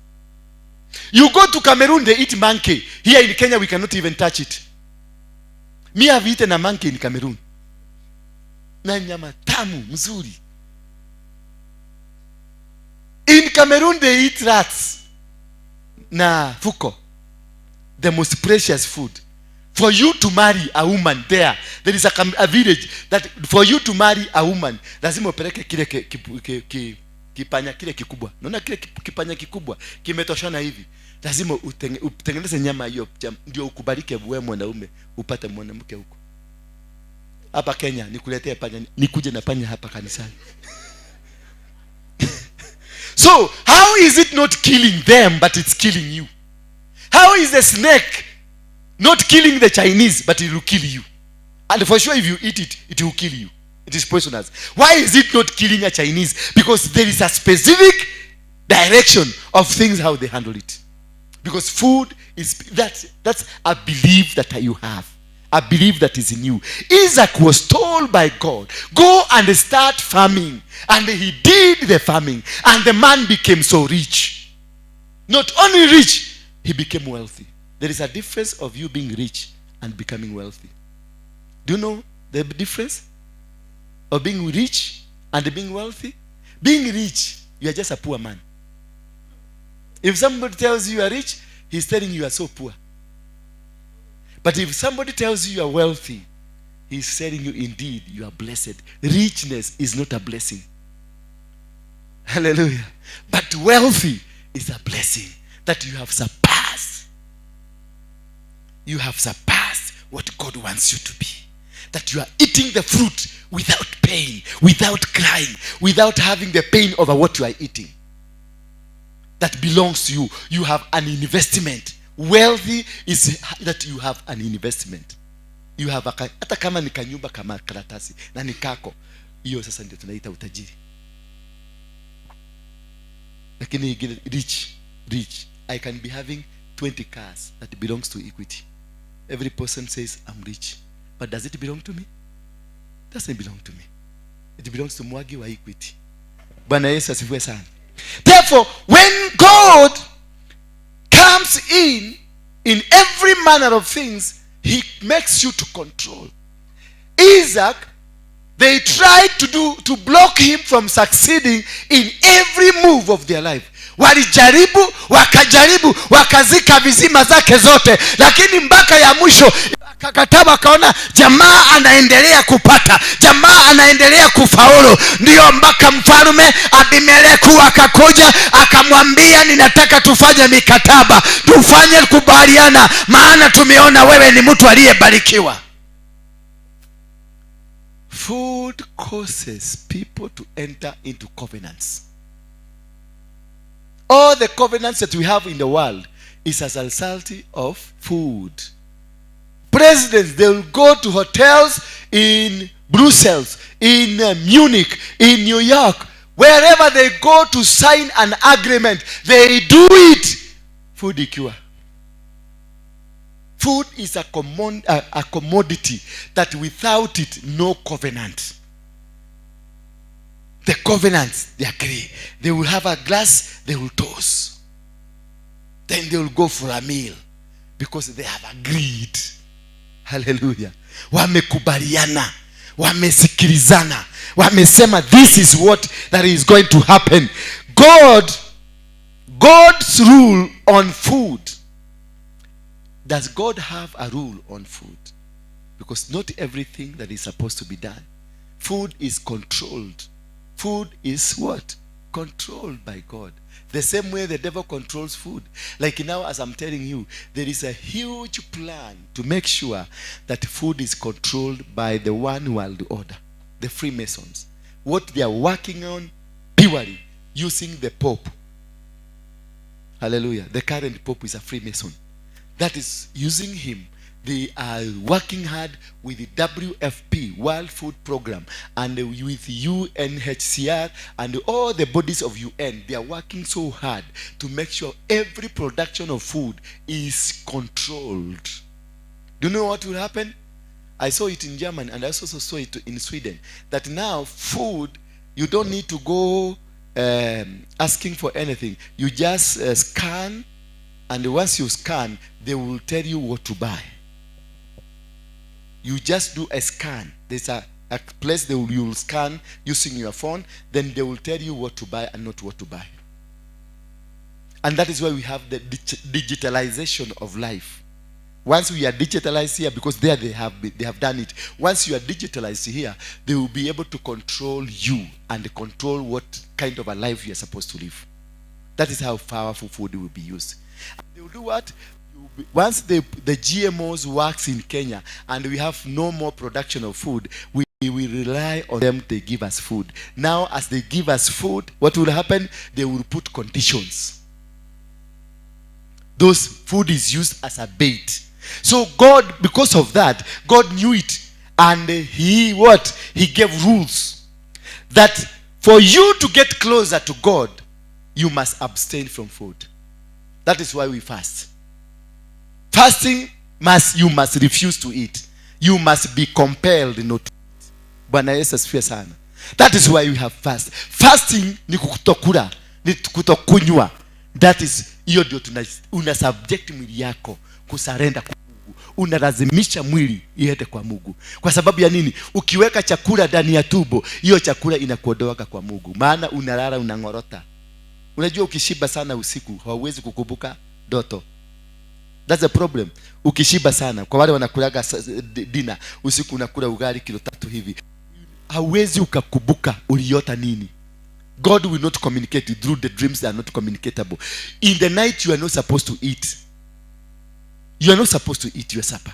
You go to Cameroon, they eat monkey. Here in Kenya, we cannot even touch it. Me, I've eaten a monkey in Cameroon. Na nyama tamu, mzuri. In Cameroon, they eat rats. Na fuko. The most precious food. For you to marry a woman there, there is a village that for you to marry a woman, lazima upeleke kile kipanya kile kikubwa. Unaona kile kipanya kikubwa kimetoshana hivi. Lazima utengeneze nyama hiyo ndio ukubalike wewe mwanaume upate mwanamke huko. Hapa Kenya nikuletee panya, nikuje na panya hapa kanisani. So, how is it not killing them but it's killing you? How is the snake not killing the Chinese, but it will kill you? And for sure, if you eat it, it will kill you. It is poisonous. Why is it not killing a Chinese? Because there is a specific direction of things, how they handle it. Because food is, that's a belief that you have. A belief that is in you. Isaac was told by God, go and start farming. And he did the farming. And the man became so rich. Not only rich, he became wealthy. There is a difference of you being rich and becoming wealthy. Do you know the difference of being rich and being wealthy? Being rich, you are just a poor man. If somebody tells you you are rich, he's telling you you are so poor. But if somebody tells you you are wealthy, he's telling you indeed you are blessed. Richness is not a blessing. Hallelujah. But wealthy is a blessing that you have surpassed. You have surpassed what God wants you to be. That you are eating the fruit without pain, without crying, without having the pain over what you are eating. That belongs to you. You have an investment. Wealthy is that you have an investment. You have a, hata kama ni kanyumba kama karatasi na ni kako. Hiyo sasa ndio tunaita utajiri. Lakini rich. I can be having 20 cars that belongs to Equity. Every person says, I'm rich. But does it belong to me? Doesn't belong to me. It belongs to Mwagi wa Equity. Bwana Yesu asifiwe sana. Therefore, when God comes in every manner of things, he makes you to control. Isaac, they tried to block him from succeeding in every move of their life. Walijaribu, wakajaribu, wakazika vizima zake zote, lakini mpaka ya mwisho Akakataa, akaona jamaa anaendelea kupata, jamaa anaendelea kufaulu. Ndio mpaka mfalme Abimeleku akakuja akamwambia, ninataka tufanye mikataba, tufanye kubaliana, maana tumeona wewe ni mtu aliyebarikiwa. Food causes people to enter into covenants. All the covenants that we have in the world is as a result of food. Presidents, they will go to hotels in Brussels, in Munich, in New York. Wherever they go to sign an agreement, they do it. Food ikiwa. Food is a commodity that without it, no covenant. The covenants, they agree. They will have a glass, they will toast. Then they will go for a meal because they have agreed. Hallelujah. Wamekubaliana, wamesikilizana, wamesema this is what that is going to happen. God's rule on food. Does God have a rule on food? Because not everything that is supposed to be done. Food is controlled. Food is what? Controlled by God. The same way the devil controls food. Like now, as I'm telling you, there is a huge plan to make sure that food is controlled by the one world order, the Freemasons. What they are working on purely using the Pope. Hallelujah. The current Pope is a Freemason. That is using him. They are working hard with the WFP, World Food Program, and with UNHCR and all the bodies of UN. They are working so hard to make sure every production of food is controlled. Do you know what will happen? I saw it in Germany and I also saw it in Sweden. That now food, you don't need to go asking for anything. You just scan, and once you scan, they will tell you what to buy. You just do a scan. There's a place that you will scan using your phone. Then they will tell you what to buy and not what to buy. And that is why we have the digitalization of life. Once we are digitalized here, because there they have done it. Once you are digitalized here, they will be able to control you and control what kind of a life you are supposed to live. That is how powerful food will be used. And they will do what? Once the GMOs works in Kenya and we have no more production of food, we will rely on them to give us food. Now, as they give us food, what will happen? They will put conditions. Those food is used as a bait. So God, because of that, God knew it. And he what? He gave rules that for you to get closer to God, you must abstain from food. That is why we fast. Fasting, you must refuse to eat. You must be compelled not to eat. Bwana Yesu asifiwe sana. That is why we have fast. Fasting ni kutokula, ni kutokunywa. That is, hiyo ndio una subject mwili yako kusarenda kwa Mungu. Unalazimisha mwili iende kwa Mungu. Kwa sababu ya nini? Ukiweka chakula ndani ya tumbo, hiyo chakula inakuondoa kwa Mungu. Maana unalala unangorota. Unajua ukishiba sana usiku hauwezi kukumbuka ndoto. That's the problem. Ukishiba sana, kwa wale wanakulaga dinner, usiku unakula ugali kilo 3 hivi, hauwezi ukakumbuka uliota nini. God will not communicate through the dreams that are not communicatable. In the night you are not supposed to eat. You are not supposed to eat your supper.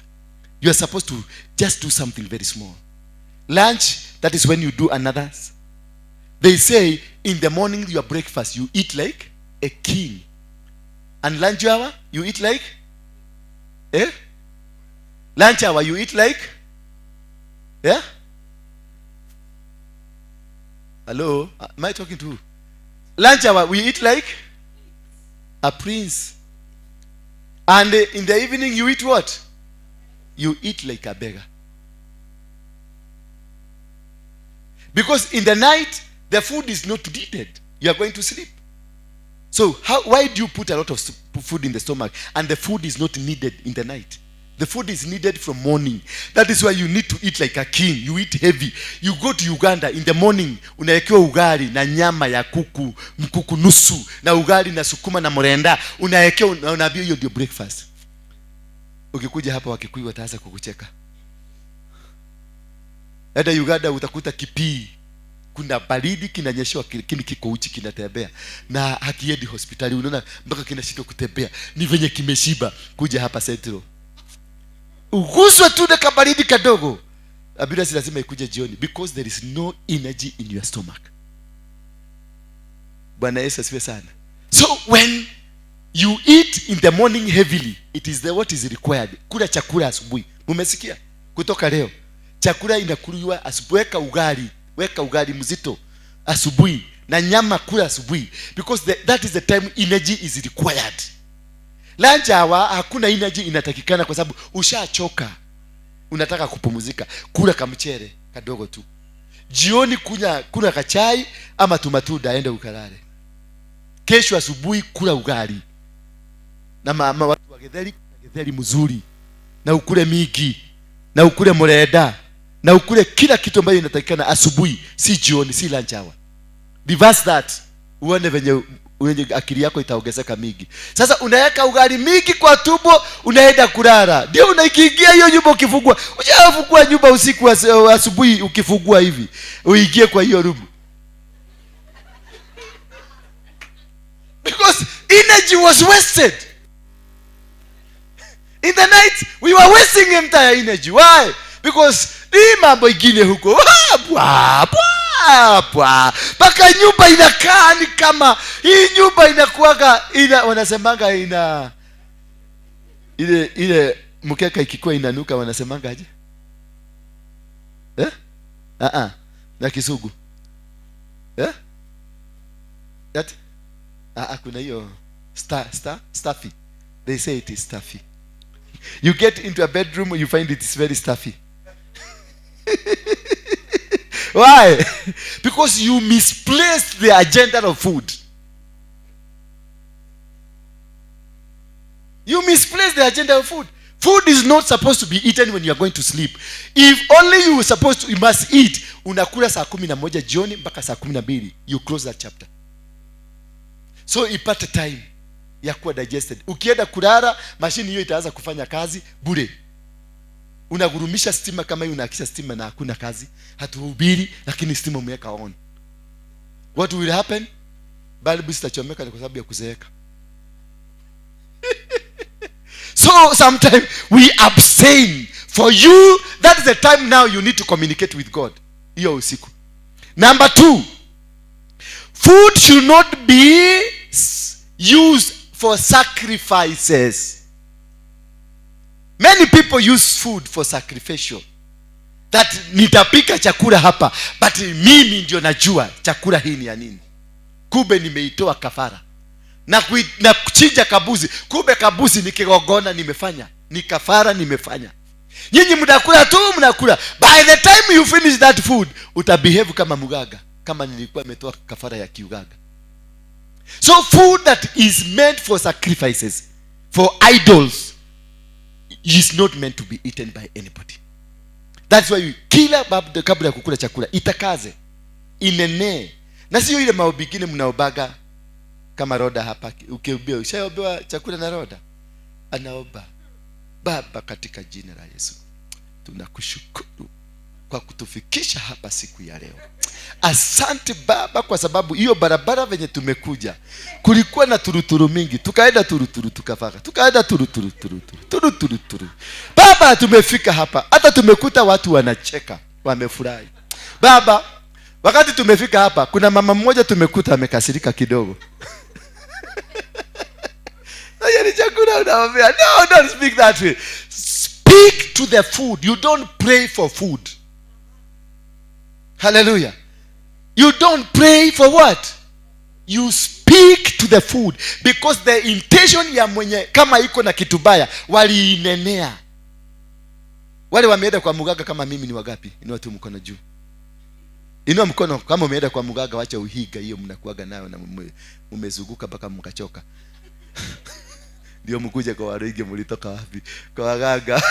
You are supposed to just do something very small. Lunch, that is when you do another. They say in the morning your breakfast, you eat like a king. And lunch hour, you eat like? Eh? Lunch hour, you eat like? Yeah? Hello? Am I talking to who? Lunch hour, we eat like a prince. And in the evening, you eat what? You eat like a beggar. Because in the night, the food is not needed. You are going to sleep. So why do you put a lot of food in the stomach and the food is not needed in the night? The food is needed from morning. That is why you need to eat like a king. You eat heavy. You go to Uganda in the morning, unawekewa ugali na nyama ya kuku, mkuku nusu, na ugali na sukuma na mrenda. Unawekewa, unaambiwa hiyo ndio breakfast. Ukikuja hapa Wakikuyu wataanza kukucheka. Hata Uganda utakuta kipii, kuna baridi kinanyeshewa, lakini kiko uchi kinatembea na hakiendi hospitali, unaona mpaka kinashindwa kutembea, ni venye kimeshiba. Kuja hapa Central uguswe tu na kabaridi kadogo, ambulance lazima ikuje jioni, because there is no energy in your stomach. Bwana Yesu asifiwe sana. So when you eat in the morning heavily, it is the what is required. Kula chakula asubuhi. Mumesikia? Kutoka leo chakula inakuliwa asubuhi. Weka ugali, weka ugali mzito asubuhi na nyama kula asubuhi, because that is the time energy is required. Lunch hour hakuna energy inatakikana, kwa sababu ushachoka, unataka kupumzika. Kula kamchere kadogo tu. Jioni kula kachai ama tumatunda, ende ukalale. Kesho asubuhi kula ugali na mama watu wa getheri, getheri mzuri, na ukule miki, na ukule mrenda, na ukule kila kitu ambayo inatakikana asubuhi, si jioni, si lunch hour. Reverse that, uone venye akili yako itaongezeka mingi. Sasa unaweka ugali mingi kwa tumbo, unaenda kulala. Ndio unaikiingia hiyo nyumba ukifungua. Unafungua nyumba usiku, asubuhi ukifungua hivi, uingie kwa hiyo room. Because energy was wasted. In the night we were wasting entire energy. Why? Because hii mambo ingine huko, mpaka nyumba inakaa ni kama hii nyumba inakuaga ina, wanasemanga ina ile mkeka ikikuwa inanuka, wanasemanga aje? Eh? Na Kisugu. Eh? That kuna hiyo stuffy. They say it is stuffy. You get into a bedroom, you find it is very stuffy. Why? Because you misplaced the agenda of food. You misplaced the agenda of food. Food is not supposed to be eaten when you are going to sleep. If only you were supposed to, you must eat. Unakula saa 11 jioni mpaka saa 12. You close that chapter. So ipate time ya kuwa digested. Ukienda kulala, mashini hiyo itaanza kufanya kazi bure. Unagurumisha stima kama hiyo, unaakisha stima na hakuna kazi. Hatuhubiri, lakini stima umeweka on. What will happen? Balbu zitachomeka kwa sababu ya kuzeeka. So sometimes we abstain. For you, that is the time now you need to communicate with God. Hiyo usiku. Number 2, food should not be used for sacrifices. Many people use food for sacrificial. That nitapika chakula hapa, but mimi ndio najua chakula hii ni ya nini. Kumbe nimeitoa kafara. Na kuchinja kabuzi, kumbe kabuzi ni kigongona nimefanya, ni kafara nimefanya. Nyinyi mnakula tu, mnakula. By the time you finish that food, utabehave kama mugaga, kama nilikuwa nimetoa kafara ya kiugaga. So food that is meant for sacrifices, for idols, is not meant to be eaten by anybody. That's why you kila kabla ya kukula chakula itakaze, inene. Na sio ile maobigine mnaobaga kama roda hapa. Ukiambiwa ushaobewa chakula na roda, anaomba, Baba katika jina la Yesu tunakushukuru kwa kutufikisha hapa siku ya leo. Asante Baba kwa sababu hiyo barabara venye tumekuja kulikuwa na turuturu mingi, tukaenda turuturu tukafaka, tukaenda turuturu turuturu turuturu turu. Baba tumefika hapa, hata tumekuta watu wanacheka, wamefurahi. Baba, wakati tumefika hapa kuna mama mmoja tumekuta amekasirika kidogo. Ni chakula unaambia, no, don't speak that way. Speak to the food. You don't pray for food. Hallelujah. You don't pray for what? You speak to the food. Because the intention ya mwenye kama iko na kitu baya waliinenea. Wale wameenda kwa muganga kama mimi ni wagapi? Inua tu mkono juu. Inua mkono kama umeenda kwa muganga, wacha uhiga hiyo mnakuaga nayo na mmezunguka mpaka mkachoka. Ndio mkuje kwa Waruinge, mlitoka wapi? Kwa waganga.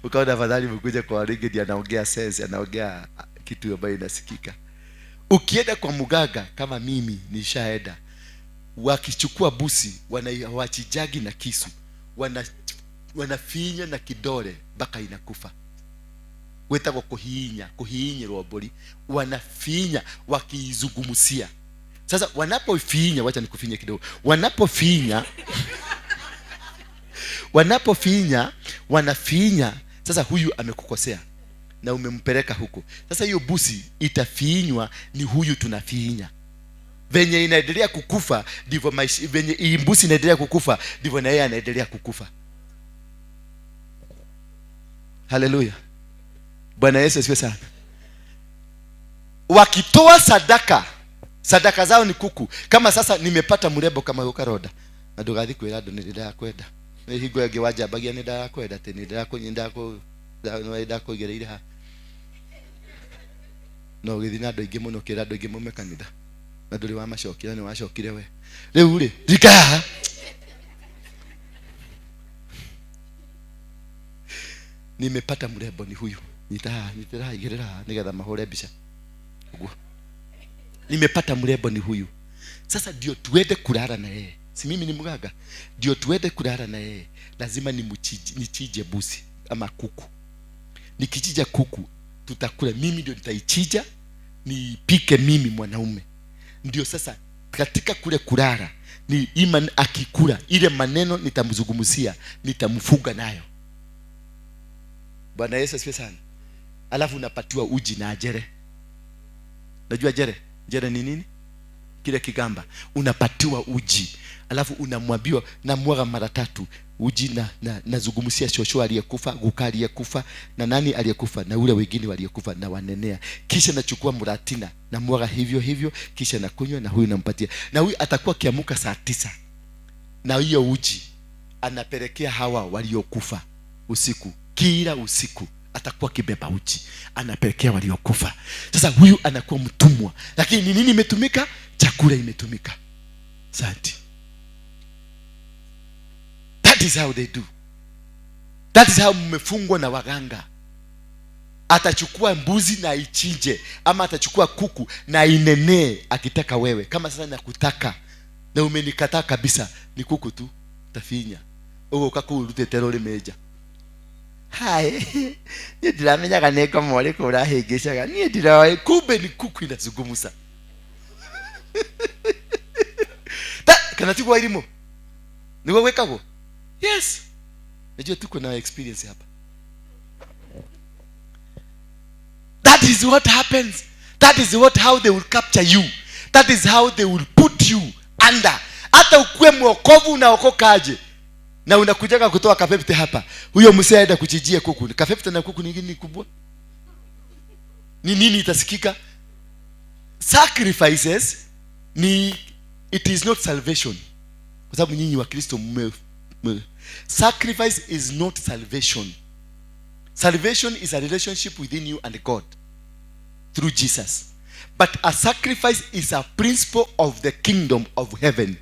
Ukaona afadhali mkuje kwa Waruinge, ndiye anaongea sense, anaongea kitu ambayo inasikika. Ukienda kwa muganga kama mimi nishaenda, wakichukua busi wanawachijagi na kisu, Wanafinya na kidole mpaka inakufa. Gwetagwo kuhinya, kuhinyirwo mburi. Wanafinya wakiizungumzia. Sasa wanapofinya, wacha nikufinye kidogo. Wanapofinya wanapofinya, wanafinya. Sasa huyu amekukosea na umempeleka huko. Sasa hiyo busi itafinywa, ni huyu tunafinya. Venye inaendelea kukufa ndivyo maisha, venye hii mbusi inaendelea kukufa ndivyo na yeye anaendelea kukufa. Haleluya. Bwana Yesu asifiwe sana. Wakitoa sadaka, sadaka zao ni kuku. Kama sasa nimepata mrembo kama huyo Karoda, na ndugathi kwira andu ni ndirakwenda. Ni hingo ĩngĩ wanjambagia nĩ ndarakwenda, atĩ nĩ ndakũigĩrĩire haha. No ũgĩthiĩ na andũ aingĩ mũno, ũkĩra andũ aingĩ mume kanitha, na ndũrĩ wamacokera, nĩ wacokire we. Rĩu rĩ, rika haha. Nimepata mrembo ni huyu. Nyita haha, nyitĩra haha, igĩrĩra haha nĩgetha mahũre mbica. Ũguo. Nimepata mrembo ni huyu. Sasa ndio tuende kulala na yeye. Si mimi ni mganga. Ndio tuende kulala na yeye. Lazima nichije busi ama kuku. Nikichija kuku tutakula, mimi ndio nitaichija, nipike mimi mwanaume. Ndio sasa katika kule kulala ni iman akikula ile maneno nitamzungumzia, nitamfuga nayo. Bwana Yesu asifiwe sana. Alafu unapatiwa uji na ajere. Unajua jere? Jere ni nini? Kile kigamba. Unapatiwa uji. Alafu unamwambiwa, namwaga mara tatu uji na nazungumzia shosho aliyekufa, guka aliyekufa, na nani aliyekufa, na ule wengine waliokufa, na wanenea. Kisha nachukua muratina, namwaga hivyo hivyo, kisha nakunywa na huyu nampatia. Na huyu atakuwa kiamuka saa 9. Na hiyo uji anapelekea hawa waliokufa usiku. Kila usiku atakuwa kibeba uji, anapelekea waliokufa. Sasa huyu anakuwa mtumwa. Lakini ni nini imetumika? Chakula imetumika. Asante. That is how they do. That is how mmefungwa na waganga. Atachukua mbuzi na ichinje, ama atachukua kuku na inenee akitaka wewe. Kama sasa nakutaka na umenikataa kabisa, ni kuku tu tafinya. Ugo kaku urute terori meja. Hai, niĩ ndiramenyaga nĩ ngoma ũrĩkũ ũrahĩngĩcaga. Niĩ ndiroĩ, kumbe ni kuku inazungumza. Kana tiguo Wairimu? Nĩguo gwĩkagwo? Yes. Najua tuko na experience hapa. That is what happens. That is what how they will capture you. That is how they will put you under. Hata ukue mwokovu unaokokaje, na unakujaga kutoa kafefte hapa. Huyo msee aenda kuchijia kuku. Kafefte na kuku ni nini kubwa? Ni nini itasikika? Sacrifices ni, it is not salvation. Kwa sababu nyinyi wa Kristo sacrifice is not salvation. Salvation is a relationship within you and God through Jesus. But a sacrifice is a principle of the kingdom of heaven.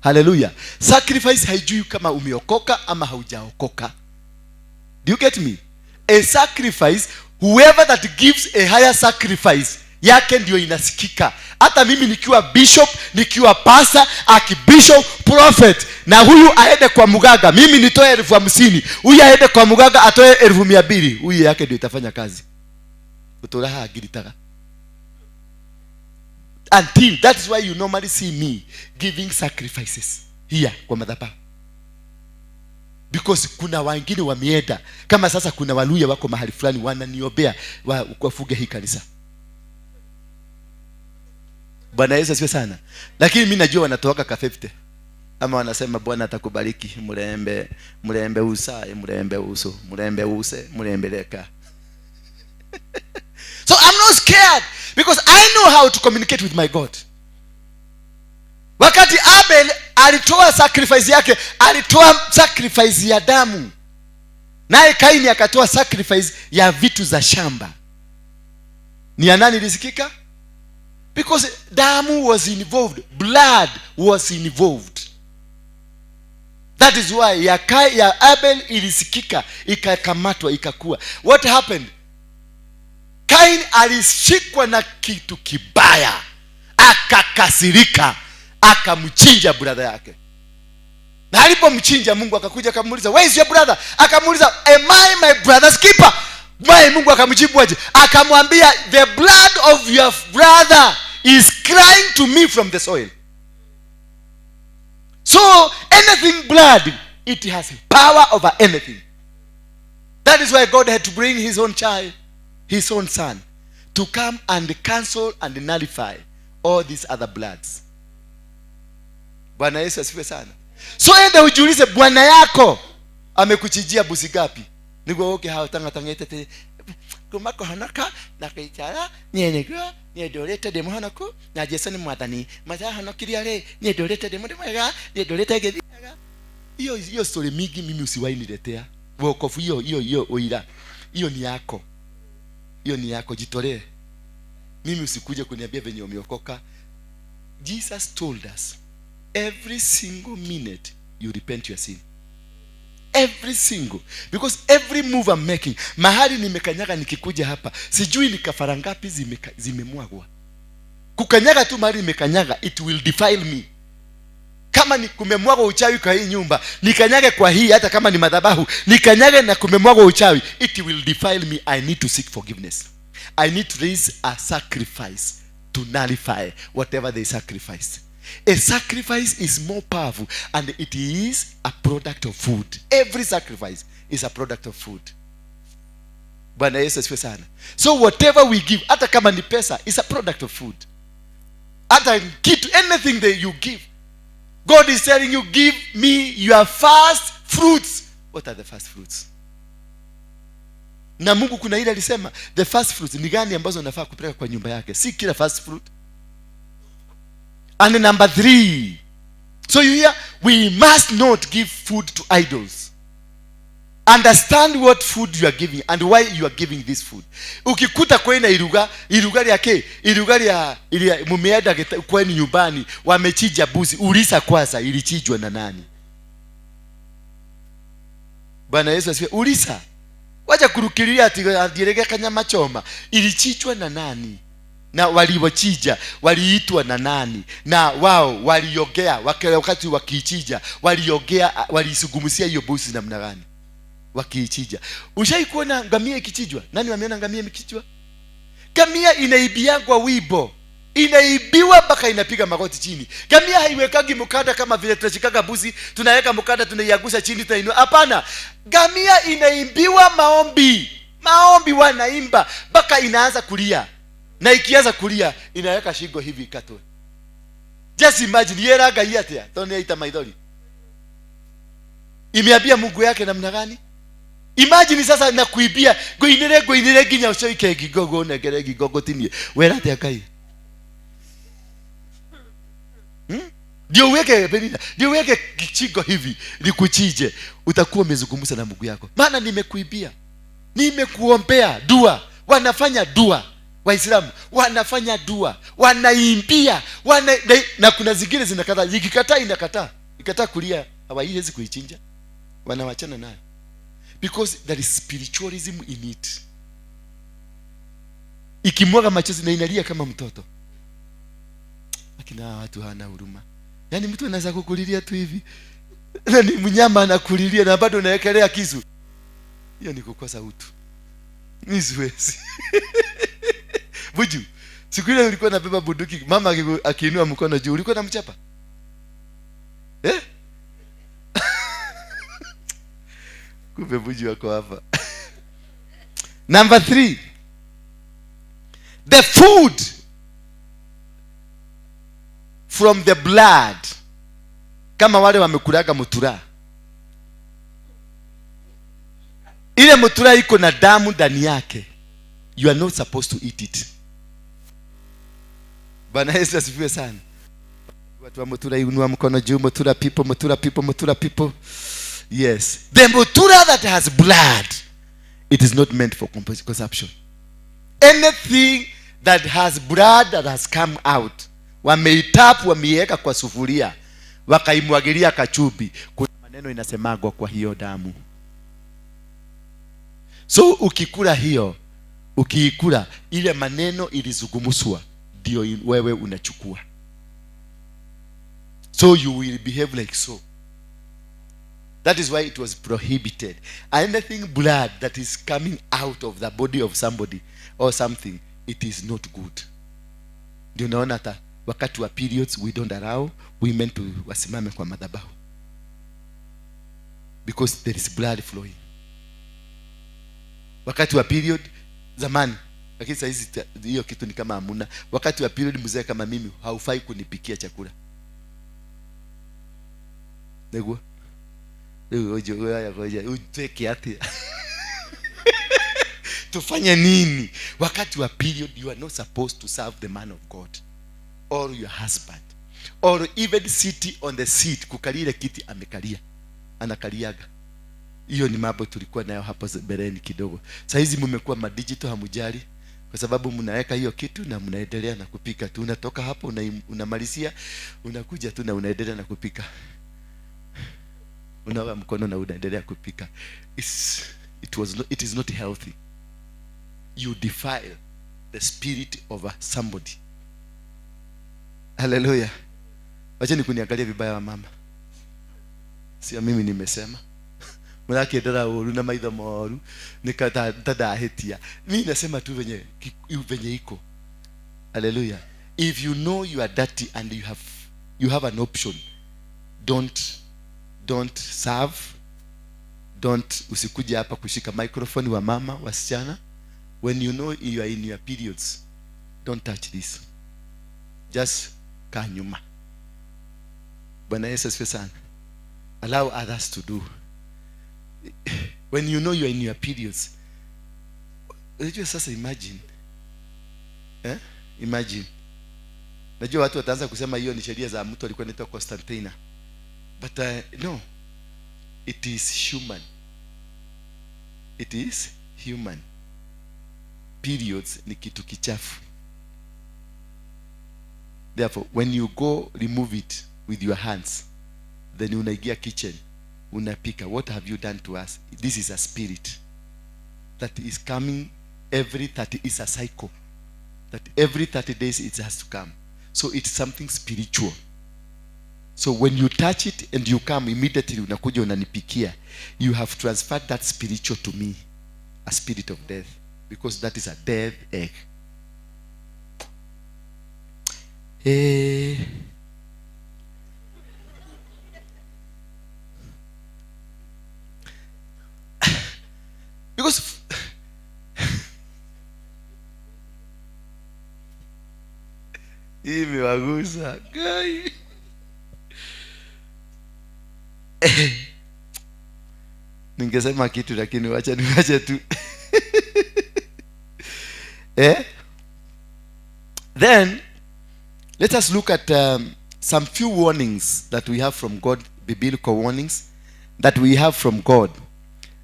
Hallelujah. Sacrifice haijui kama umeokoka ama haujaokoka. Do you get me? A sacrifice, whoever that gives a higher sacrifice, yake ndio inasikika. Hata mimi nikiwa bishop, nikiwa pastor, archbishop, prophet, na huyu aende kwa mganga, mimi nitoe 50,000, huyu aende kwa mganga atoe 200,000, huyu yake ndio itafanya kazi. Utoraha agiritaga. Until that's why you normally see me giving sacrifices here kwa madhabahu. Because kuna wengine wameenda. Kama sasa kuna Waluya wako mahali fulani wananiombea wafuge hii kanisa. Bwana Yesu asifiwe sana. Lakini mimi najua wanatoka ka 50. Ama wanasema Bwana atakubariki, mrembe, mrembe usae, mrembe uso, mrembe use, mrembe leka. So I'm not scared because I know how to communicate with my God. Wakati Abel alitoa sacrifice yake, alitoa sacrifice ya damu. Naye Kaini akatoa sacrifice ya vitu za shamba. Ni ya nani ilisikika? Because damu was involved, blood was involved. That is why ya Abel ilisikika, ikakamatwa, ikakua. What happened? Kain alishikwa na kitu kibaya, akakasirika, akamchinja brother yake. Na alipomchinja Mungu akakuja akamuuliza, where is your brother? Akamuuliza, am I my brother's keeper? Mwae Mungu akamjibu aje? Akamwambia, the blood of your brother is crying to me from the soil. So anything blood, it has power over anything. That is why God had to bring his own child, his own son, to come and cancel and nullify all these other bloods. Bwana Yesu asifiwe sana. So enda ujiulize, bwana yako amekuchinjia buzi gapi? Niguo uke hao tanga tangete kuma kuhonoka na kwicara nie niguo nie ndurite ndi muhonoku na Jesu ni mwathani matahonokirie ri nie ndurite ndi mundu mwega nie ndurite ngithiaga. Hiyo hiyo story mingi mimi usiwahi niletea. Wokovu hiyo hiyo hiyo uira. Hiyo ni yako. Hiyo ni yako, jitolee. Mimi usikuje kuniambia venye umeokoka. Jesus told us every single minute you repent your sin. Every single, because every move I'm making, mahali nimekanyaga nikikuja hapa, sijui ni kafara ngapi zimemwagwa. Kukanyaga tu mahali nimekanyaga, it will defile me. Kama ni kumemwagwa uchawi kwa hii nyumba, nikanyage kwa hii, hata kama ni madhabahu, nikanyage na kumemwagwa uchawi, it will defile me. I need to seek forgiveness. I need to raise a sacrifice to nullify whatever they sacrifice. A sacrifice is more powerful, and it is a product of food. Every sacrifice is a product of food. Bwana Yesu asifiwe sana. So whatever we give, hata kama ni pesa, is a product of food. Hata kitu, anything that you give, God is telling you, give me your first fruits. What are the first fruits? Na Mungu kuna ile alisema, the first fruits ni gani ambazo nafaa kupeleka kwa nyumba yake? Si kila first fruit. And number 3. So you hear, we must not give food to idols. Understand what food you are giving and why you are giving this food. Ukikuta kwena iruga, iruga lya iruga lya mumeenda kwenu nyumbani, wamechinja buzi, ulisa kwanza ilichinjwa na nani? Bwana Yesu asifiwe. Ulisa. Wacha kurukilia ati adirege kanyama choma. Ilichinjwa na nani? Na waliwachinja waliitwa na nani? Na wao waliogea wakati wakiichinja, waliogea, walisugumusia hiyo buzi namna gani wakiichinja? Ushai kuona ngamia ikichinjwa? Nani wameona ngamia ikichinjwa? Ngamia inaibiangwa wibo, inaibiwa mpaka inapiga magoti chini. Ngamia haiwekagi mkanda kama vile tunashikaga buzi, tunaweka mkanda tunaiangusha chini tunainua. Hapana, ngamia inaimbiwa maombi, maombi wanaimba mpaka inaanza kulia. Na ikianza kulia inaweka shingo hivi ikatwe. Just imagine yeraga yatea tone ita maithori. Imeambia Mungu yake namna gani? Imagine sasa na kuibia goinire nginya ucoike ngingo negere ngingo tinie. Wera atia kai? Ndio uweke Penina, ndio uweke kichigo hivi nikuchinje, utakuwa umezungumza na Mungu yako. Maana nimekuibia. Nimekuombea dua. Wanafanya dua. Waislamu wanafanya dua, wanaimbia, na kuna zingine zinakataa, zikikataa inakataa, ikataa kulia, hawaiwezi kuichinja, wanawachana nayo. Because there is spiritualism in it. Ikimwaga machozi na inalia kama mtoto. Lakini hawa watu hawana huruma. Yaani mtu anaweza kukulilia tu hivi. Na ni mnyama anakulilia na bado unawekelea kisu. Hiyo ni kukosa utu. Mimi siwezi. Buju, siku ile ulikuwa unabeba bunduki, mama akiinua mkono juu, ulikuwa unamchapa? Eh? Kumbe Buju wako hapa. Number 3. The food from the blood. Kama wale wamekulaga mutura. Ile mutura iko na damu ndani yake. You are not supposed to eat it. Bwana Yesu asifiwe sana. Watu wa mutura inua mkono juu, mutura people, mutura people, mutura people. Yes. The mutura that has blood, it is not meant for consumption. Anything that has blood that has come out, wameitapu, wameiweka kwa sufuria, wakaimwagilia kachubi, kuna maneno inasemagwa kwa hiyo damu. So ukikula hiyo, ukiikula ile maneno ilizungumuswa, ndio wewe unachukua. So you will behave like so. That is why it was prohibited. Anything blood that is coming out of the body of somebody or something, it is not good. Ndio naona hata wakati wa periods we don't allow women to wasimame kwa madhabahu, because there is blood flowing. Wakati wa period zamani, lakini saa hizi hiyo kitu ni kama hamuna. Wakati wa period mzee kama mimi haufai kunipikia chakula. Ndio. Tufanye nini? Wakati wa period you are not supposed to serve the man of God or your husband or even sit on the seat, kukalia kiti amekalia, anakaliaga. Hiyo ni mambo tulikuwa nayo hapo mbeleni kidogo. Saa hizi mmekuwa madigital, hamujali, kwa sababu mnaweka hiyo kitu na mnaendelea na kupika tu. Unatoka hapo unamalizia, unakuja tu na unaendelea na kupika. Unawa mkono na unaendelea kupika. It is not healthy. You defile the spirit of somebody. Hallelujah. Wacheni kuniangalia vibaya wa mama. Sio mimi nimesema. Mnakiendera uru na maitho moru nikatadahetia. Mimi nasema tu venye iko. Hallelujah. If you know you are dirty and you have an option, don't serve, don't usikuje hapa kushika microphone wa mama wasichana. When you know you are in your periods, don't touch this. Just kaa nyuma. Bwana Yesu asifiwe sana. Allow others to do. When you know you are in your periods, unajua sasa, imagine. Imagine. Najua watu wataanza kusema hiyo ni sheria za mtu alikuwa anaitwa Constantine. But no, it is human. It is human. Periods ni kitu kichafu. Therefore, when you go remove it with your hands, then unaingia kitchen, unapika. What have you done to us? This is a spirit that is coming every 30, is a cycle that every 30 days it has to come. So it's something spiritual. So when you touch it and you come immediately, unakuja unanipikia, you have transferred that spiritual to me, a spirit of death, because that is a death egg. Because imewagusa guy. Ningesema kitu lakini wacha niwache tu. Then let us look at some few warnings that we have from God, biblical warnings that we have from God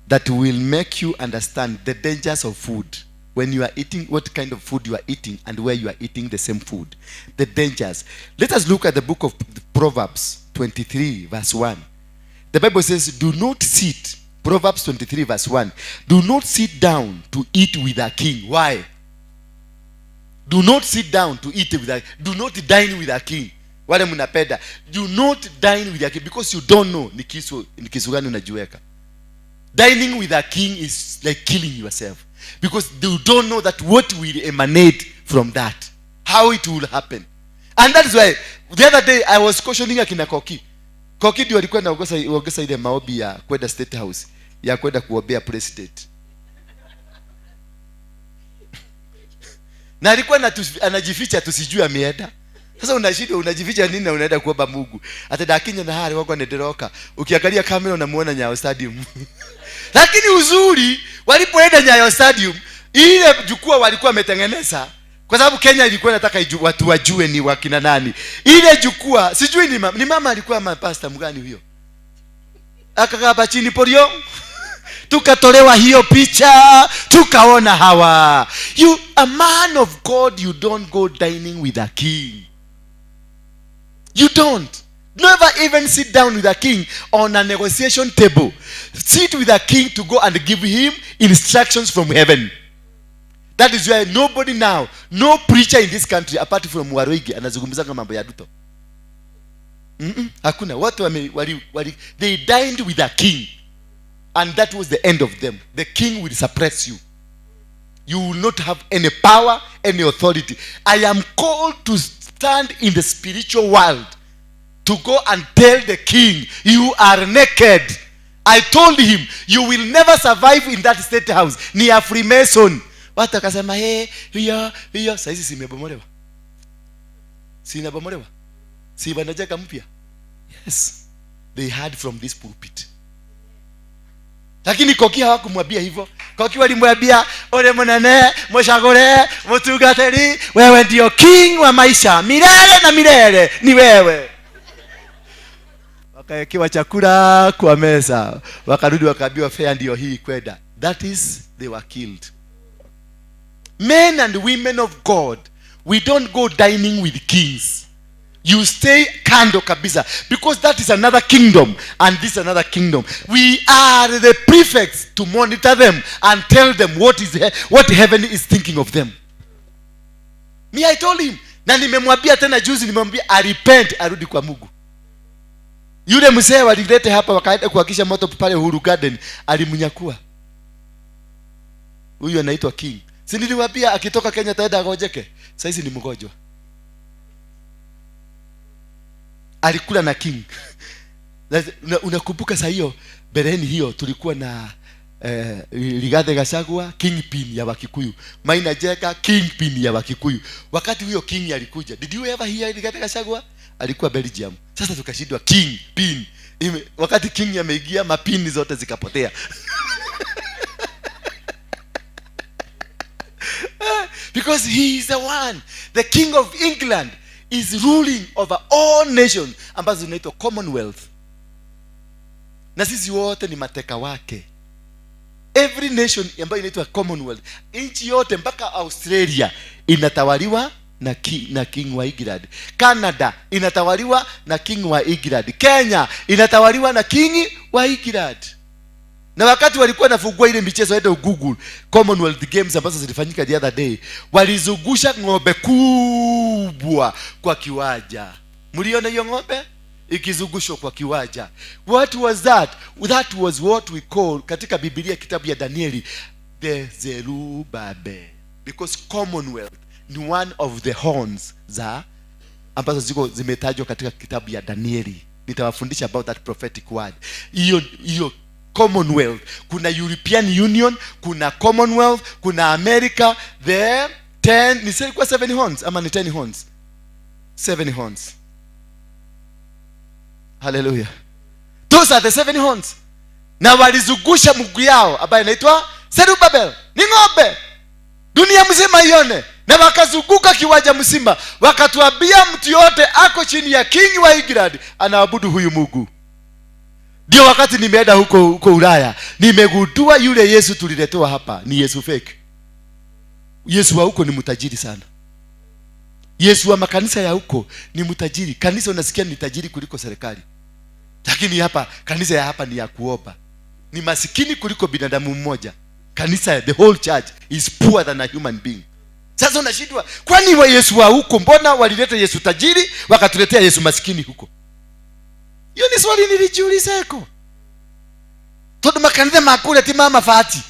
that will make you understand the dangers of food. When you are eating, what kind of food you are eating and where you are eating the same food. The dangers. Let us look at the book of Proverbs 23 verse 1. The Bible says, do not sit, Proverbs 23 verse 1, do not sit down to eat with a king. Why? Do not sit down to eat with a, do not dine with a king. Wale mnapenda. Do not dine with a king, because you don't know ni kisu gani unajiweka. Dining with a king is like killing yourself, because you don't know that what will emanate from that, how it will happen. And that is why the other day I was cautioning akina Koki. Koki ndio alikuwa anaongoza ile maombi ya kwenda State House, ya kwenda kuombea president. Na alikuwa anajificha tusijue ameenda. Sasa unashindwa unajificha nini na unaenda kuomba Mungu? Hata dakinya na hali wako anederoka. Ukiangalia kamera unamuona Nyayo Stadium. Lakini uzuri walipoenda Nyayo Stadium, ile jukwaa walikuwa wametengeneza, kwa sababu Kenya ilikuwa inataka watu wajue ni wakina nani. Ile jukwaa, sijui ni mama alikuwa ama pastor mgani huyo. Akakaa chini polio. Tukatolewa hiyo picha, tukaona hawa. You a man of God, you don't go dining with a king. You don't. Never even sit down with a king on a negotiation table. Sit with a king to go and give him instructions from heaven. That is why nobody now, no preacher in this country apart from Waroigi anazungumza mambo ya Ruto. Hakuna. Watu they dined with a king, and that was the end of them. The king will suppress you. You will not have any power, any authority. I am called to stand in the spiritual world to go and tell the king, you are naked. I told him, you will never survive in that state house. Ni a Freemason. Watu wakasema, hey, hiyo, hiyo. Saizi simebomolewa. Sinabomolewa. Si wanajenga mpya. Yes. They heard from this pulpit. Lakini Koki hawakumwambia hivyo. Koki walimwambia, ole mwanane, mshagore, mtugateri, wewe ndio king wa maisha. Milele na milele ni wewe. Wakawekewa chakula kwa meza. Wakarudi wakaambiwa fare ndio hii kwenda. That is, they were killed. Men and women of God, we don't go dining with kings. You stay kando kabisa, because that is another kingdom and this is another kingdom. We are the prefects to monitor them and tell them what heaven is thinking of them. Me, I told him. Na nimemwambia tena juzi, nimemwambia arepent, arudi kwa Mungu. Yule mzee walilete hapa wakaenda kuhakisha moto pale Uhuru Garden, alimnyakua. Huyu anaitwa king. Si niliwaambia akitoka Kenya ataenda agojeke? Saizi ni mgonjwa. Alikula na king. Unakumbuka saa hiyo bereni hiyo tulikuwa na Rigathi Gachagua, kingpin ya Wakikuyu. Maina Njenga, kingpin ya Wakikuyu. Wakati huyo king alikuja, did you ever hear Rigathi Gachagua? Alikuwa Belgium. Sasa tukashindwa kingpin. Wakati king ameingia, mapini zote zikapotea. Because he is the one, the king of England is ruling over all nations ambazo zinaitwa Commonwealth. Na sisi wote ni mateka wake. Every nation ambayo inaitwa Commonwealth, nchi yote mpaka Australia inatawaliwa na king wa England. Canada inatawaliwa na king wa England. Kenya inatawaliwa na king wa England. Na wakati walikuwa nafungua ile michezo ya Google Commonwealth Games ambazo zilifanyika the other day, walizungusha ng'ombe kubwa kwa kiwanja. Mliona hiyo ng'ombe ikizungushwa kwa kiwanja? What was that? That was what we call katika Biblia kitabu ya Danieli the Zerubbabel. Because Commonwealth ni one of the horns za ambazo ziko zimetajwa katika kitabu ya Danieli. Nitawafundisha about that prophetic word. Hiyo Commonwealth. Kuna European Union, kuna Commonwealth, kuna America, the 10, ni kwa 7 horns ama ni 10 horns? 7 horns. Hallelujah. Those are the 7 horns. Na walizungusha mguu yao ambaye inaitwa Zerubbabel. Ni ng'ombe. Dunia mzima ione. Na wakazunguka kiwanja mzima, wakatuambia mtu yote ako chini ya king wa England anaabudu huyu Mungu. Ndio wakati nimeenda huko Ulaya, nimegundua yule Yesu tuliletewa hapa ni Yesu fake. Yesu wa huko ni mtajiri sana. Yesu wa makanisa ya huko ni mtajiri. Kanisa unasikia ni tajiri kuliko serikali. Lakini hapa kanisa ya hapa ni ya kuomba. Ni masikini kuliko binadamu mmoja. Kanisa, the whole church is poor than a human being. Sasa unashindwa, kwani wa Yesu wa huko mbona walileta Yesu tajiri wakatuletea Yesu masikini huko? Hiyo ni swali nilijiuliza eko. Todo makanisa makule ti mama fati.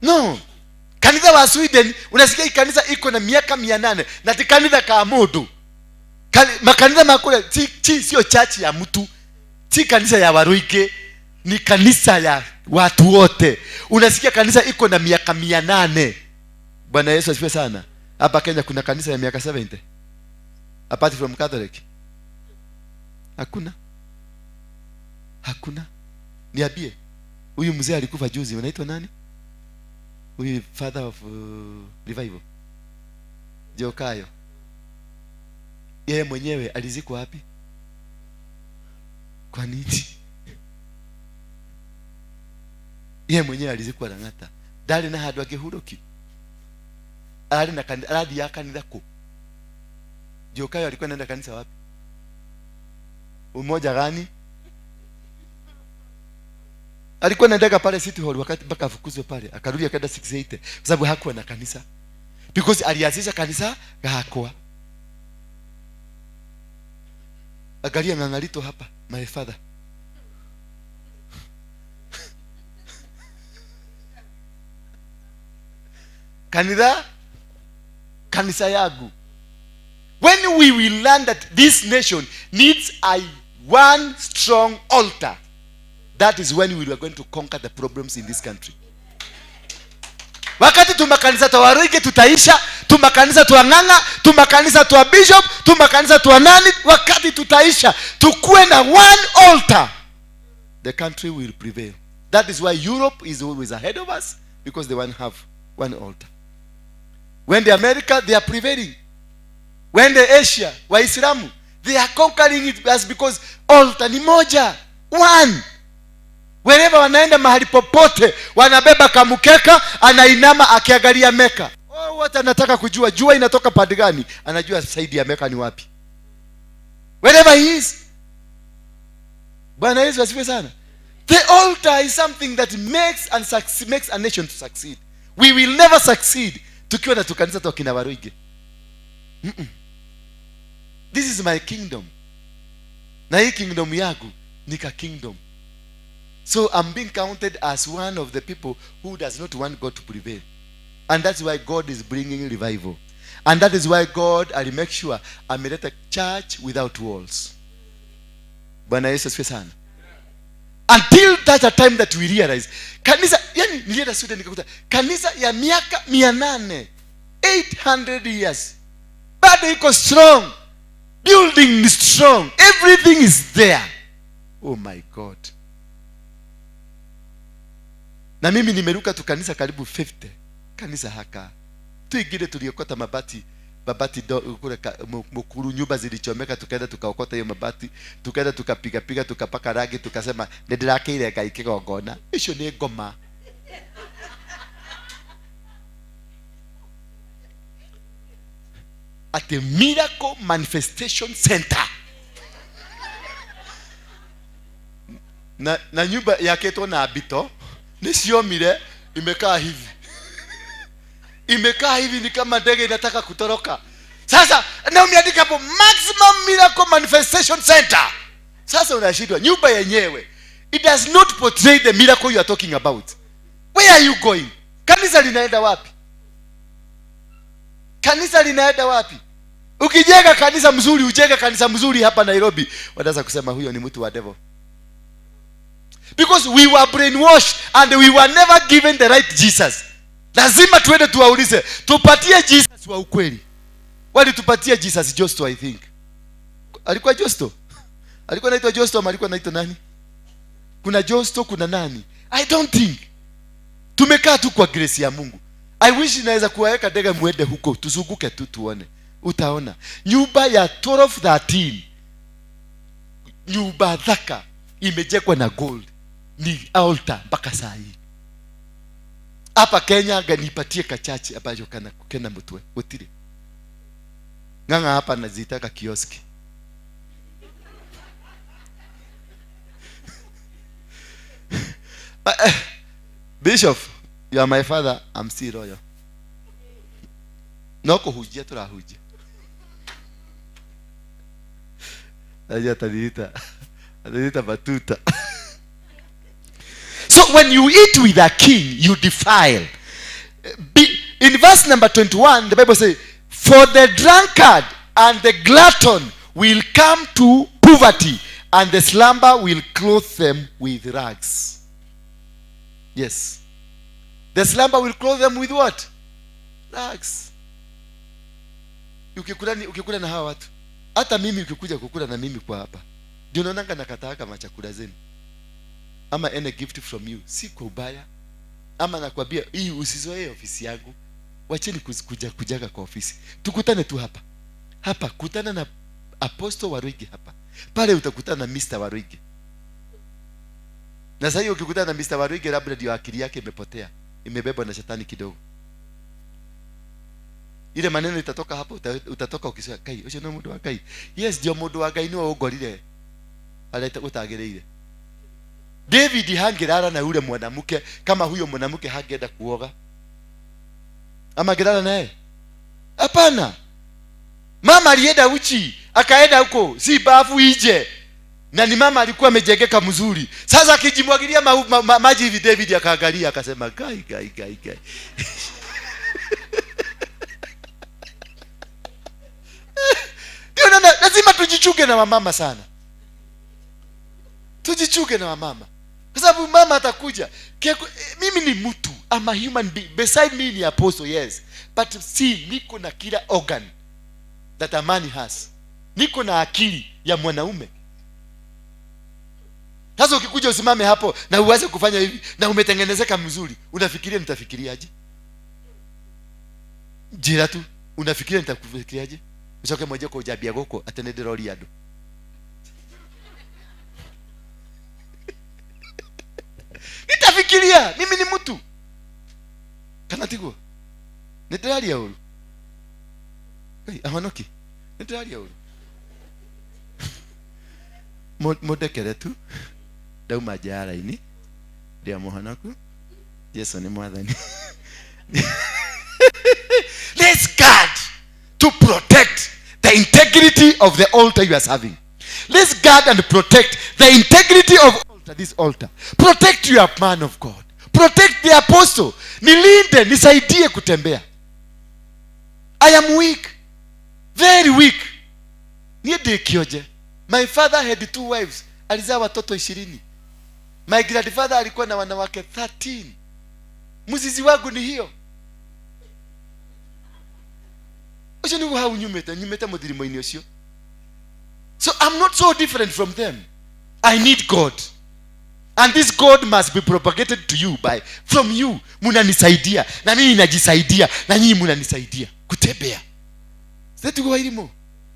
No. Kanisa wa Sweden unasikia kanisa iko na miaka 800 na ti kanisa ka mundu. Makanisa makule ti sio church ya mtu. Ti kanisa ya Waruike, ni kanisa ya watu wote. Unasikia kanisa iko na miaka 800. Bwana Yesu asifiwe sana. Hapa Kenya kuna kanisa ya miaka 70. Apart from Catholic. Hakuna. Hakuna. Niambie, huyu mzee alikufa juzi, unaitwa nani? Huyu father of revival. Jokayo. Yeye mwenyewe alizikwa wapi? Kwa nini? Yeye mwenyewe alizikwa Lang'ata. Ndari na handu angĩhurũki. Arari na kanitha, arathiaga kanitha kũ? Jokayo alikuwa anaenda kanisa wapi? Umoja gani? Alikuwa anaendaga pale City Hall wakati mpaka afukuzwe pale, akarudi akaenda 680 kwa sababu hakuwa na kanisa. Because alianzisha kanisa gakwa. Angalia Ng'ang'arito hapa, my father. Kanisa yangu. When we will learn that this nation needs a one strong altar, that is when we are going to conquer the problems in this country. Wakati tumakanisa twa tutaisha, tumakanisa twa Ng'ang'a, tumakanisa twa bishop, tumakanisa twa nani, wakati tutaisha, tukue na one altar, the country will prevail. That is why Europe is always ahead of us, because they want to have one altar. When the America, they are prevailing. When the Asia, Waislamu, they are conquering it as because altar ni moja, one. Wherever wanaenda mahali popote, wanabeba kamukeka, anainama akiangalia Meka. Oh, wote anataka kujua jua inatoka pande gani, anajua saidi ya Meka ni wapi. Wherever he is. Bwana Yesu asifiwe sana. The altar is something that makes and makes a nation to succeed. We will never succeed tukiwa na tukanisa tu kina Waruige. This is my kingdom. Na hii kingdom yangu ni ka kingdom. So I'm being counted as one of the people who does not want God to prevail. And that's why God is bringing revival. And that is why God will make sure ameleta church without walls. Bwana Yesu asifiwe sana. Until that a time that we realize kanisa, yani nilienda Sweden nikakuta kanisa ya miaka 800, 800 years, bado iko strong, building is strong, everything is there. Oh my God. Na mimi nimeruka tu kanisa karibu 50 kanisa haka tuingine tuliokota mabati kule Mukuru, nyumba zilichomeka, tukaenda tukaokota hiyo mabati, tukaenda tukapiga piga, tukapaka rangi, tukasema nindirakeire Ngai kigongona. Icio ni ngoma. At the Miracle Manifestation Center. Na nyumba yaketwo na bito niciomire, imekaa hivi. Imekaa hivi ni kama ndege inataka kutoroka. Sasa na umeandika hapo Maximum Miracle Manifestation Center. Sasa unashindwa nyumba yenyewe. It does not portray the miracle you are talking about. Where are you going? Kanisa linaenda wapi? Kanisa linaenda wapi? Ukijenga kanisa mzuri, ujenge kanisa mzuri hapa Nairobi, wataanza kusema huyo ni mtu wa devil. Because we were brainwashed and we were never given the right Jesus. Lazima tuende tuwaulize, tupatie Jesus wa ukweli. Walitupatia Jesus Josto, I think. Alikuwa Josto? Alikuwa anaitwa Josto ama alikuwa anaitwa nani? Kuna Josto, kuna nani? I don't think. Tumekaa tu kwa grace ya Mungu. I wish inaweza kuwaweka ndege muende huko, tuzunguke tu tuone. Utaona. Nyumba ya 1213. Nyumba dhaka imejengwa na gold. Ni altar mpaka saa hii. Hapa Kenya ganipatie kachache ambacho kana kena mutwe gutire. Ng'ang'a hapa nazitaka kioski. Bishop, you are my father, I'm still royal. No kuhujia turahujia. Aje ataniita batuta. So when you eat with a king, you defile. In verse number 21, the Bible says, for the drunkard and the glutton will come to poverty, and the slumber will clothe them with rags. Yes. The slumber will clothe them with what? Rags. Ukikula na hawa watu. Hata mimi ukikuja kukula na mimi kwa hapa. Ndio naonanga nakataa kama chakula zenu. Ama any gift from you, si kwa ubaya. Ama nakwambia hii usizoee ofisi yangu. Wacheni kujaga kwa ofisi. Tukutane tu hapa. Hapa kutana na Apostle Waruige hapa. Pale utakutana na Mr. Waruige. Na sasa ukikutana na Mr. Waruige labda ndio akili yake imepotea, imebebwa na shetani kidogo. Ile maneno itatoka hapo, utatoka ukisema kai, ucio no mundu wa Ngai. Yes, ndio mundu wa Ngai niwe ungorire. Aleta utagereire. David hangerara na yule mwanamke kama huyo mwanamke hangeenda kuoga. Ama gerara naye? Hapana. Mama alienda uchi, Akaenda huko, si bafu ije. Na ni mama alikuwa amejengeka mzuri. Sasa akijimwagilia maji hivi, David akaangalia akasema gai gai gai gai. Ndio, lazima tujichunge na wamama sana. Tujichunge na wamama. Kwa sababu mama atakuja. Mimi ni mtu, I'm a human being. Beside me ni apostle, yes. But see, niko na kila organ that a man has. Niko na akili ya mwanaume. Sasa ukikuja usimame hapo na uanze kufanya hivi na umetengenezeka mzuri, unafikiria nitafikiriaje? Jira tu, unafikiria nitakufikiriaje? Usoke mmoja kwa ujabia goko atenede roli yado. Nitafikiria, mimi ni mtu. Kana tigo. Nitiraria uru. Hey, ahonoki. Nitiraria uru. Modekere tu. Ndauma njara-inĩ ndĩa mũhonoku. Jesu nĩ mwathani. Let's guard to protect the integrity of the altar you are serving. Let's guard and protect the integrity of altar, this altar. Protect your man of God. Protect the apostle. Nilinde, nisaidie kutembea. I am weak. Very weak. Niĩ ndĩ kĩonje. My father had 2 wives. Alizaa watoto 20. My grandfather alikuwa na wanawake 13. Mzizi wangu ni hiyo. Ucio niguo hau nyumĩte, nyumĩte mũthirimo-inĩ ũcio. So I'm not so different from them. I need God. And this God must be propagated to you by from you. Munanisaidia na mimi najisaidia na nyinyi munanisaidia kutembea. Sasa tugo irimo.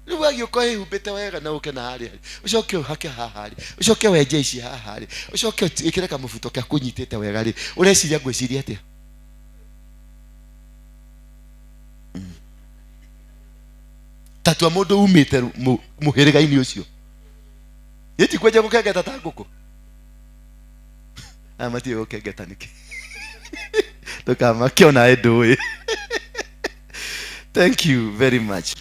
Rĩu wagĩũka wĩhumbĩte wega na ũke na harĩa ũcoke ũhake haha rĩ, ũcoke wenje ici haha rĩ, ũcoke ĩkĩre kamũbuto kĩa kũnyitĩte wega rĩ, ũreciria ngwĩciria atĩa? Tatua mũndũ umĩte mũhĩrĩga-inĩ ũcio. Ĩti kwenja gũkengeta ta ngũkũ. Aya matiũĩ gũkengeta nĩkĩ. Ndũkamake onawe ndũĩ. Thank you very much.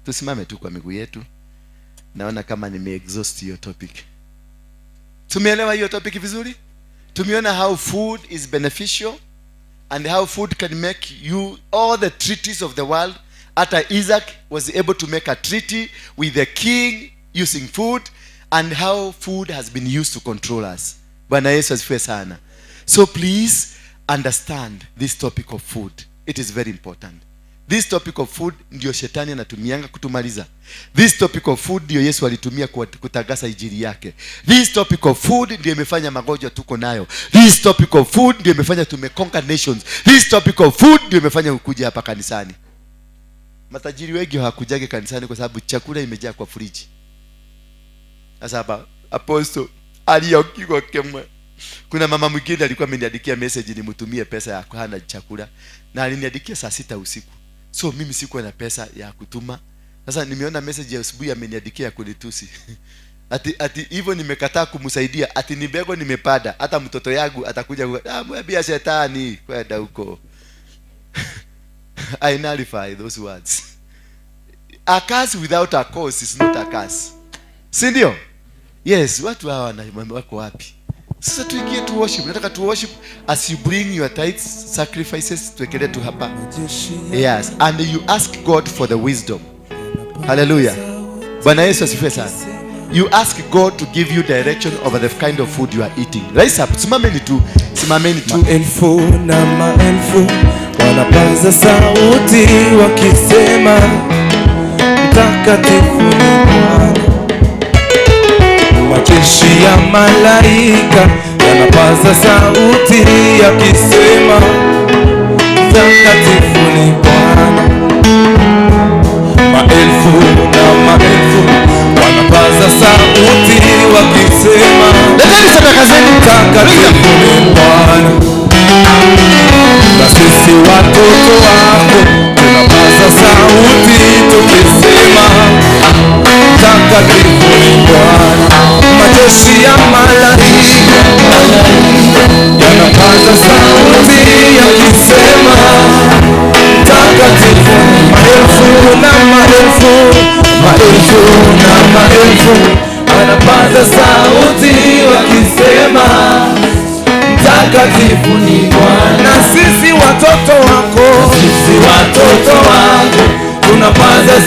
Tusimame tu kwa miguu yetu. Naona kama nime-exhaust hiyo topic. Tumeelewa hiyo topic vizuri? Tumeona how food is beneficial and how food can make you all the treaties of the world. Hata Isaac was able to make a treaty with the king using food, and how food has been used to control us. Bwana Yesu asifiwe sana. So please understand this topic of food. It is very important. This topic of food ndio shetani anatumianga kutumaliza. This topic of food ndio Yesu alitumia kutangaza injili yake. This topic of food ndio imefanya magonjwa tuko nayo. This topic of food ndio imefanya tumeconquer nations. This topic of food ndio imefanya ukuja hapa kanisani. Matajiri wengi hawakujage kanisani kwa sababu chakula imejaa kwa friji. Sasa hapa apostle aliyokiwa kemwe. Kuna mama mwingine alikuwa ameniandikia message nimtumie pesa ya kuhana chakula, na aliniandikia saa 6 usiku. So mimi sikuwa na pesa ya kutuma. Sasa nimeona message ya asubuhi ameniandikia kunitusi. Ati hivyo nimekataa kumsaidia, ati ni mbegu nimepanda, hata mtoto yangu atakuja mwambia shetani kwenda huko. I nullify those words. A curse without a cause is not a curse. Si ndio? Yes, watu hawa wako wapi? Sasa tuingie tu worship. Nataka tu worship as you bring your tithes, sacrifices, tuwekelee tu hapa. Yes, and you ask God for the wisdom. Hallelujah. Bwana Yesu asifiwe sana. You ask God to give you direction over the kind of food you are eating. Rise up. Simameni tu. Simameni tu. Maelfu na maelfu wanapaza sauti wakisema mtakatifu ni Bwana. Majeshi ya malaika yanapaza sauti yakisema mtakatifu ni Bwana. Maelfu na maelfu wanapaza sauti wakisema leteni sadaka zenu, mtakatifu ni Bwana. Na sisi watoto wako tunapaza sauti tukisema mtakatifu ni Bwana. Majeshi ya malaika yanapaza sauti yakisema mtakatifu. Maelfu na maelfu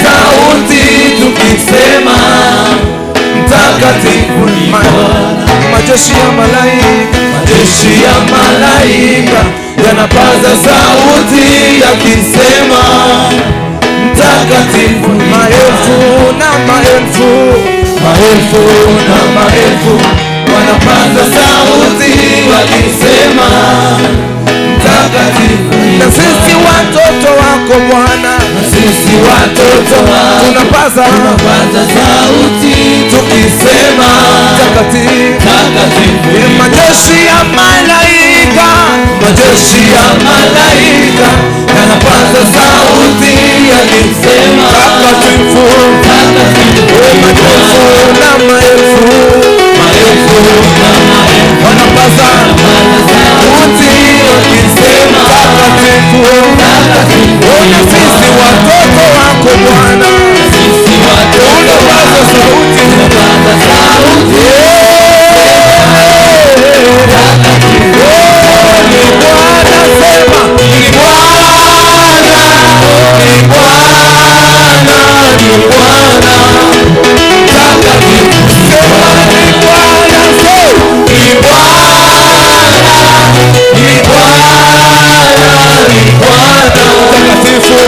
sauti tukisema mtakatifu ni Bwana. Majeshi ya malaika, majeshi ya malaika yanapaza sauti yakisema mtakatifu ni maelfu na maelfu, maelfu na maelfu wanapaza sauti wakisema mtakatifu. Na sisi watoto wako Bwana, na sisi watoto wako tunapaza sauti tukisema mtakatifu, mtakatifu. Majeshi ya malaika, majeshi ya malaika yanapaza sauti yakisema mtakatifu, mtakatifu. Maelfu na maelfu, maelfu na maelfu wanapaza sauti wakisema mtakatifu, mtakatifu. Na sisi watoto wako Bwana, sisi watoto tunapaza sauti, tunapaza sauti mtakatifu. Ni Bwana, sema ni Bwana, ni Bwana, ni Bwana mtakatifu. Sema ni Bwana, sema ni Bwana, ni Bwana, ni Bwana mtakatifu.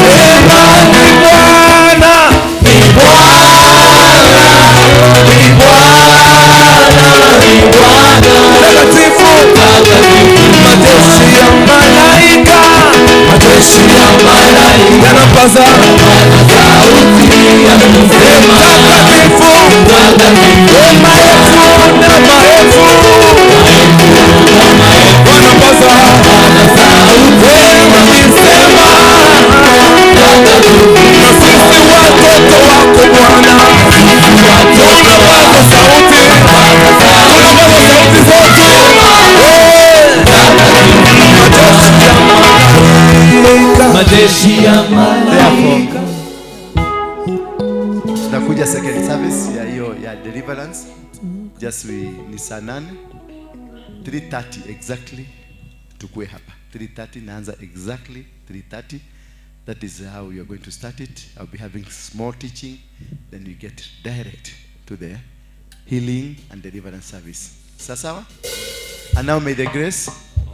Sema ni Bwana, ni Bwana, ni Bwana, ni Bwana mtakatifu. Majeshi ya malaika, majeshi ya malaika yanapaza sauti yakisema mtakatifu, mtakatifu. Maelfu na maelfu wanapaza sauti wakisema mtakatifu. Na sisi watoto wako Bwana, tunapaza sauti, tunapaza sauti zetu. Majeshi ya malaika. Tunakuja second service ya hiyo ya deliverance. Just we ni saa 8 3:30 exactly tukue hapa. 3:30 naanza exactly 3:30. That is how we are going to start it. I'll be having small teaching, then we get direct to the healing and deliverance service. Sawa? And now may the grace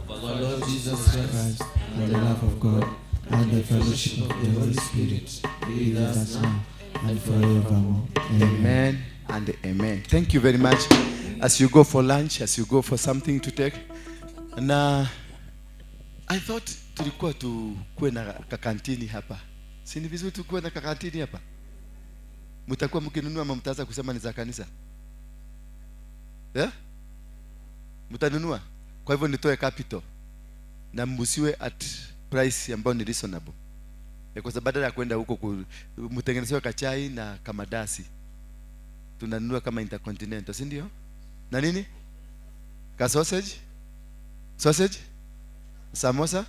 of our Lord Jesus Christ and the love of God and the fellowship of the Holy Spirit be with us now and forevermore. Amen. Amen and amen. Thank you very much. As you go for lunch, as you go for something to take. Na I thought tulikuwa tukuwe na kakantini hapa. Si ni vizuri tukuwe na kakantini hapa? Mtakuwa mkinunua ama mtaanza kusema ni za kanisa? Yeah? Mtanunua? Kwa hivyo nitoe capital na mbusiwe at price ambayo ni reasonable. Kwa sababu badala ya kwenda huko mtengenezewe kachai na kamadasi. Tunanunua kama Intercontinental, si ndio? Na nini? Ka sausage? Sausage? Samosa?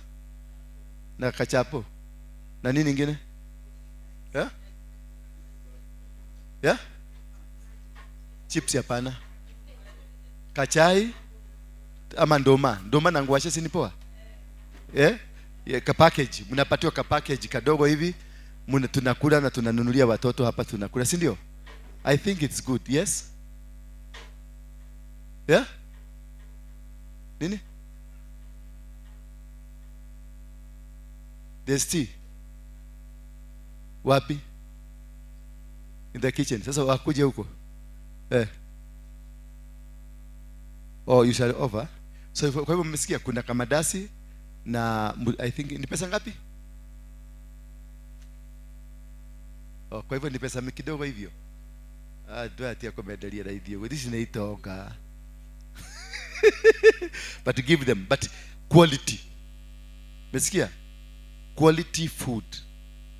Na kachapo? Na nini nyingine? Yeah? Yeah? Chips hapana. Kachai ama ndoma. Ndoma na ngwashe si ni poa? Eh? Yeah, ka package, mnapatiwa ka package kadogo hivi, tunakula na tunanunulia watoto hapa tunakula, si ndio? I think it's good. Yes? Yeah? Nini? There's tea. Wapi? In the kitchen. Sasa wakuje huko. Eh. Oh, you shall over. So kwa hivyo mmesikia kuna kamadasi na I think ni pesa ngapi? Oh, kwa hivyo ni pesa kidogo hivyo. Ah, ndio atia komedelia raithio. This is naitonga. But give them but quality. Mmesikia? Quality food.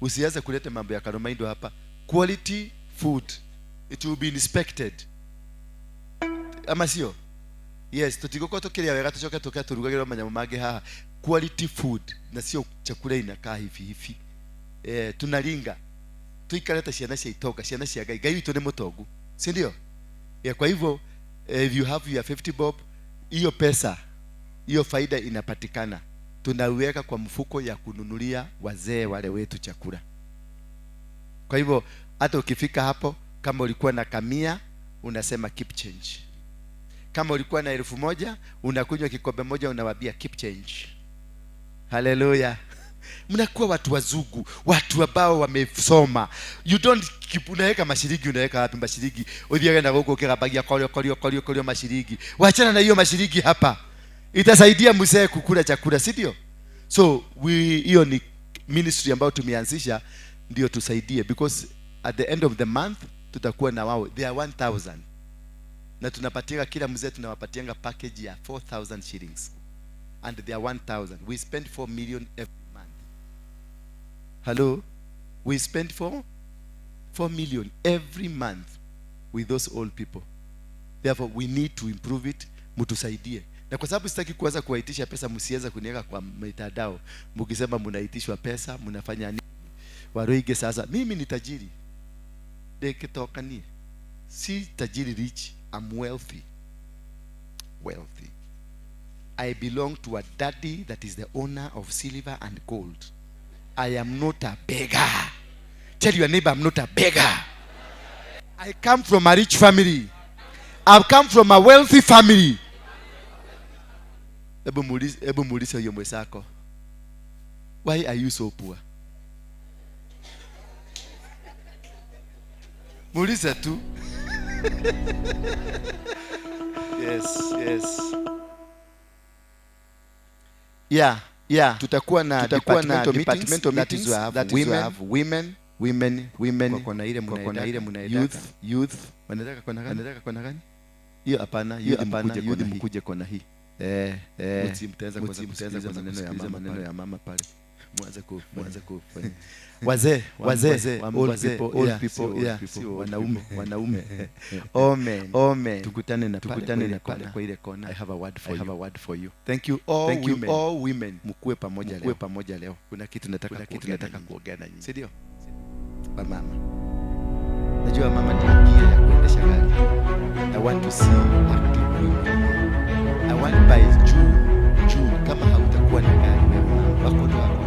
Usianze kuleta mambo ya karomaindo hapa. Quality food. It will be inspected. Ama sio? Yes, tutigoko tukiria wega tucoke tuke turugagirwo manyamu mangi haha. Quality food na sio chakula inakaa hivi hivi. Tunalinga. Tuikaleta ciana cia itonga, ciana cia Ngai. Ngai witu ni mutongu. Si ndio? Yeah, kwa hivyo if you have your 50 bob, hiyo pesa, hiyo faida inapatikana. Tunaweka kwa mfuko ya kununulia wazee wale wetu chakula. Kwa hivyo hata ukifika hapo, kama ulikuwa na kamia unasema keep change. Kama ulikuwa na 1,000 unakunywa kikombe moja unawaambia keep change. Hallelujah. Mnakuwa watu wazugu, watu ambao wamesoma. You don't keep, unaweka mashiriki, unaweka wapi mashiriki? Uthiage na huko ukigabagia korio korio korio korio mashiriki. Wachana na hiyo mashiriki hapa. Itasaidia mzee kukula chakula, si ndio? So hiyo ni ministry ambayo tumeanzisha ndio tusaidie, because at the end of the month tutakuwa na wao. They are 1,000. Na tunapatia kila mzee, tunawapatianga package ya 4,000 shillings. And they are 1,000. We spend 4 million every month. Hello? We spend 4 million every month with those old people. Therefore, we need to improve it. Mtusaidie. Na kwa sababu sitaki kuanza kuwaitisha pesa, msianze kuniweka kwa mitandao. Mkisema mnaitishwa pesa, mnafanya nini? Waroige sasa, mimi ni tajiri. Dekitoka ni. Si tajiri rich, I'm wealthy. Wealthy. I belong to a daddy that is the owner of silver and gold. I am not a beggar. Tell your neighbor, I'm not a beggar. I come from a rich family. I've come from a wealthy family. Ebu muulize huyo mwenzako, why are you so poor? Muulize tu. Yes, yes. Yeah, yeah. Tutakuwa na departmental meetings that is where have women, women, women, kwa kona ile mnaenda, youth, youth, wanataka kona gani? Wanataka kona gani? Hiyo hapana, hiyo hapana, youth mkuje kona hii. Mtaanza kusikiliza maneno ya mama pale. Mwanze ku wazee, wazee, old people, old people, yeah, wanaume, wanaume. Amen, amen. Tukutane na pale kwa ile kona. I have a word for you. I have a word for you. Thank you all. Thank you all women. Mkuwe pamoja leo. Mkuwe pamoja leo. Kuna kitu nataka kuongea na nyinyi. Si ndio? Mama. Najua mama ndio gia ya kuendesha gari. I want to see active women. I want by June, kama hautakuwa na gari wewe mama wako ndio wako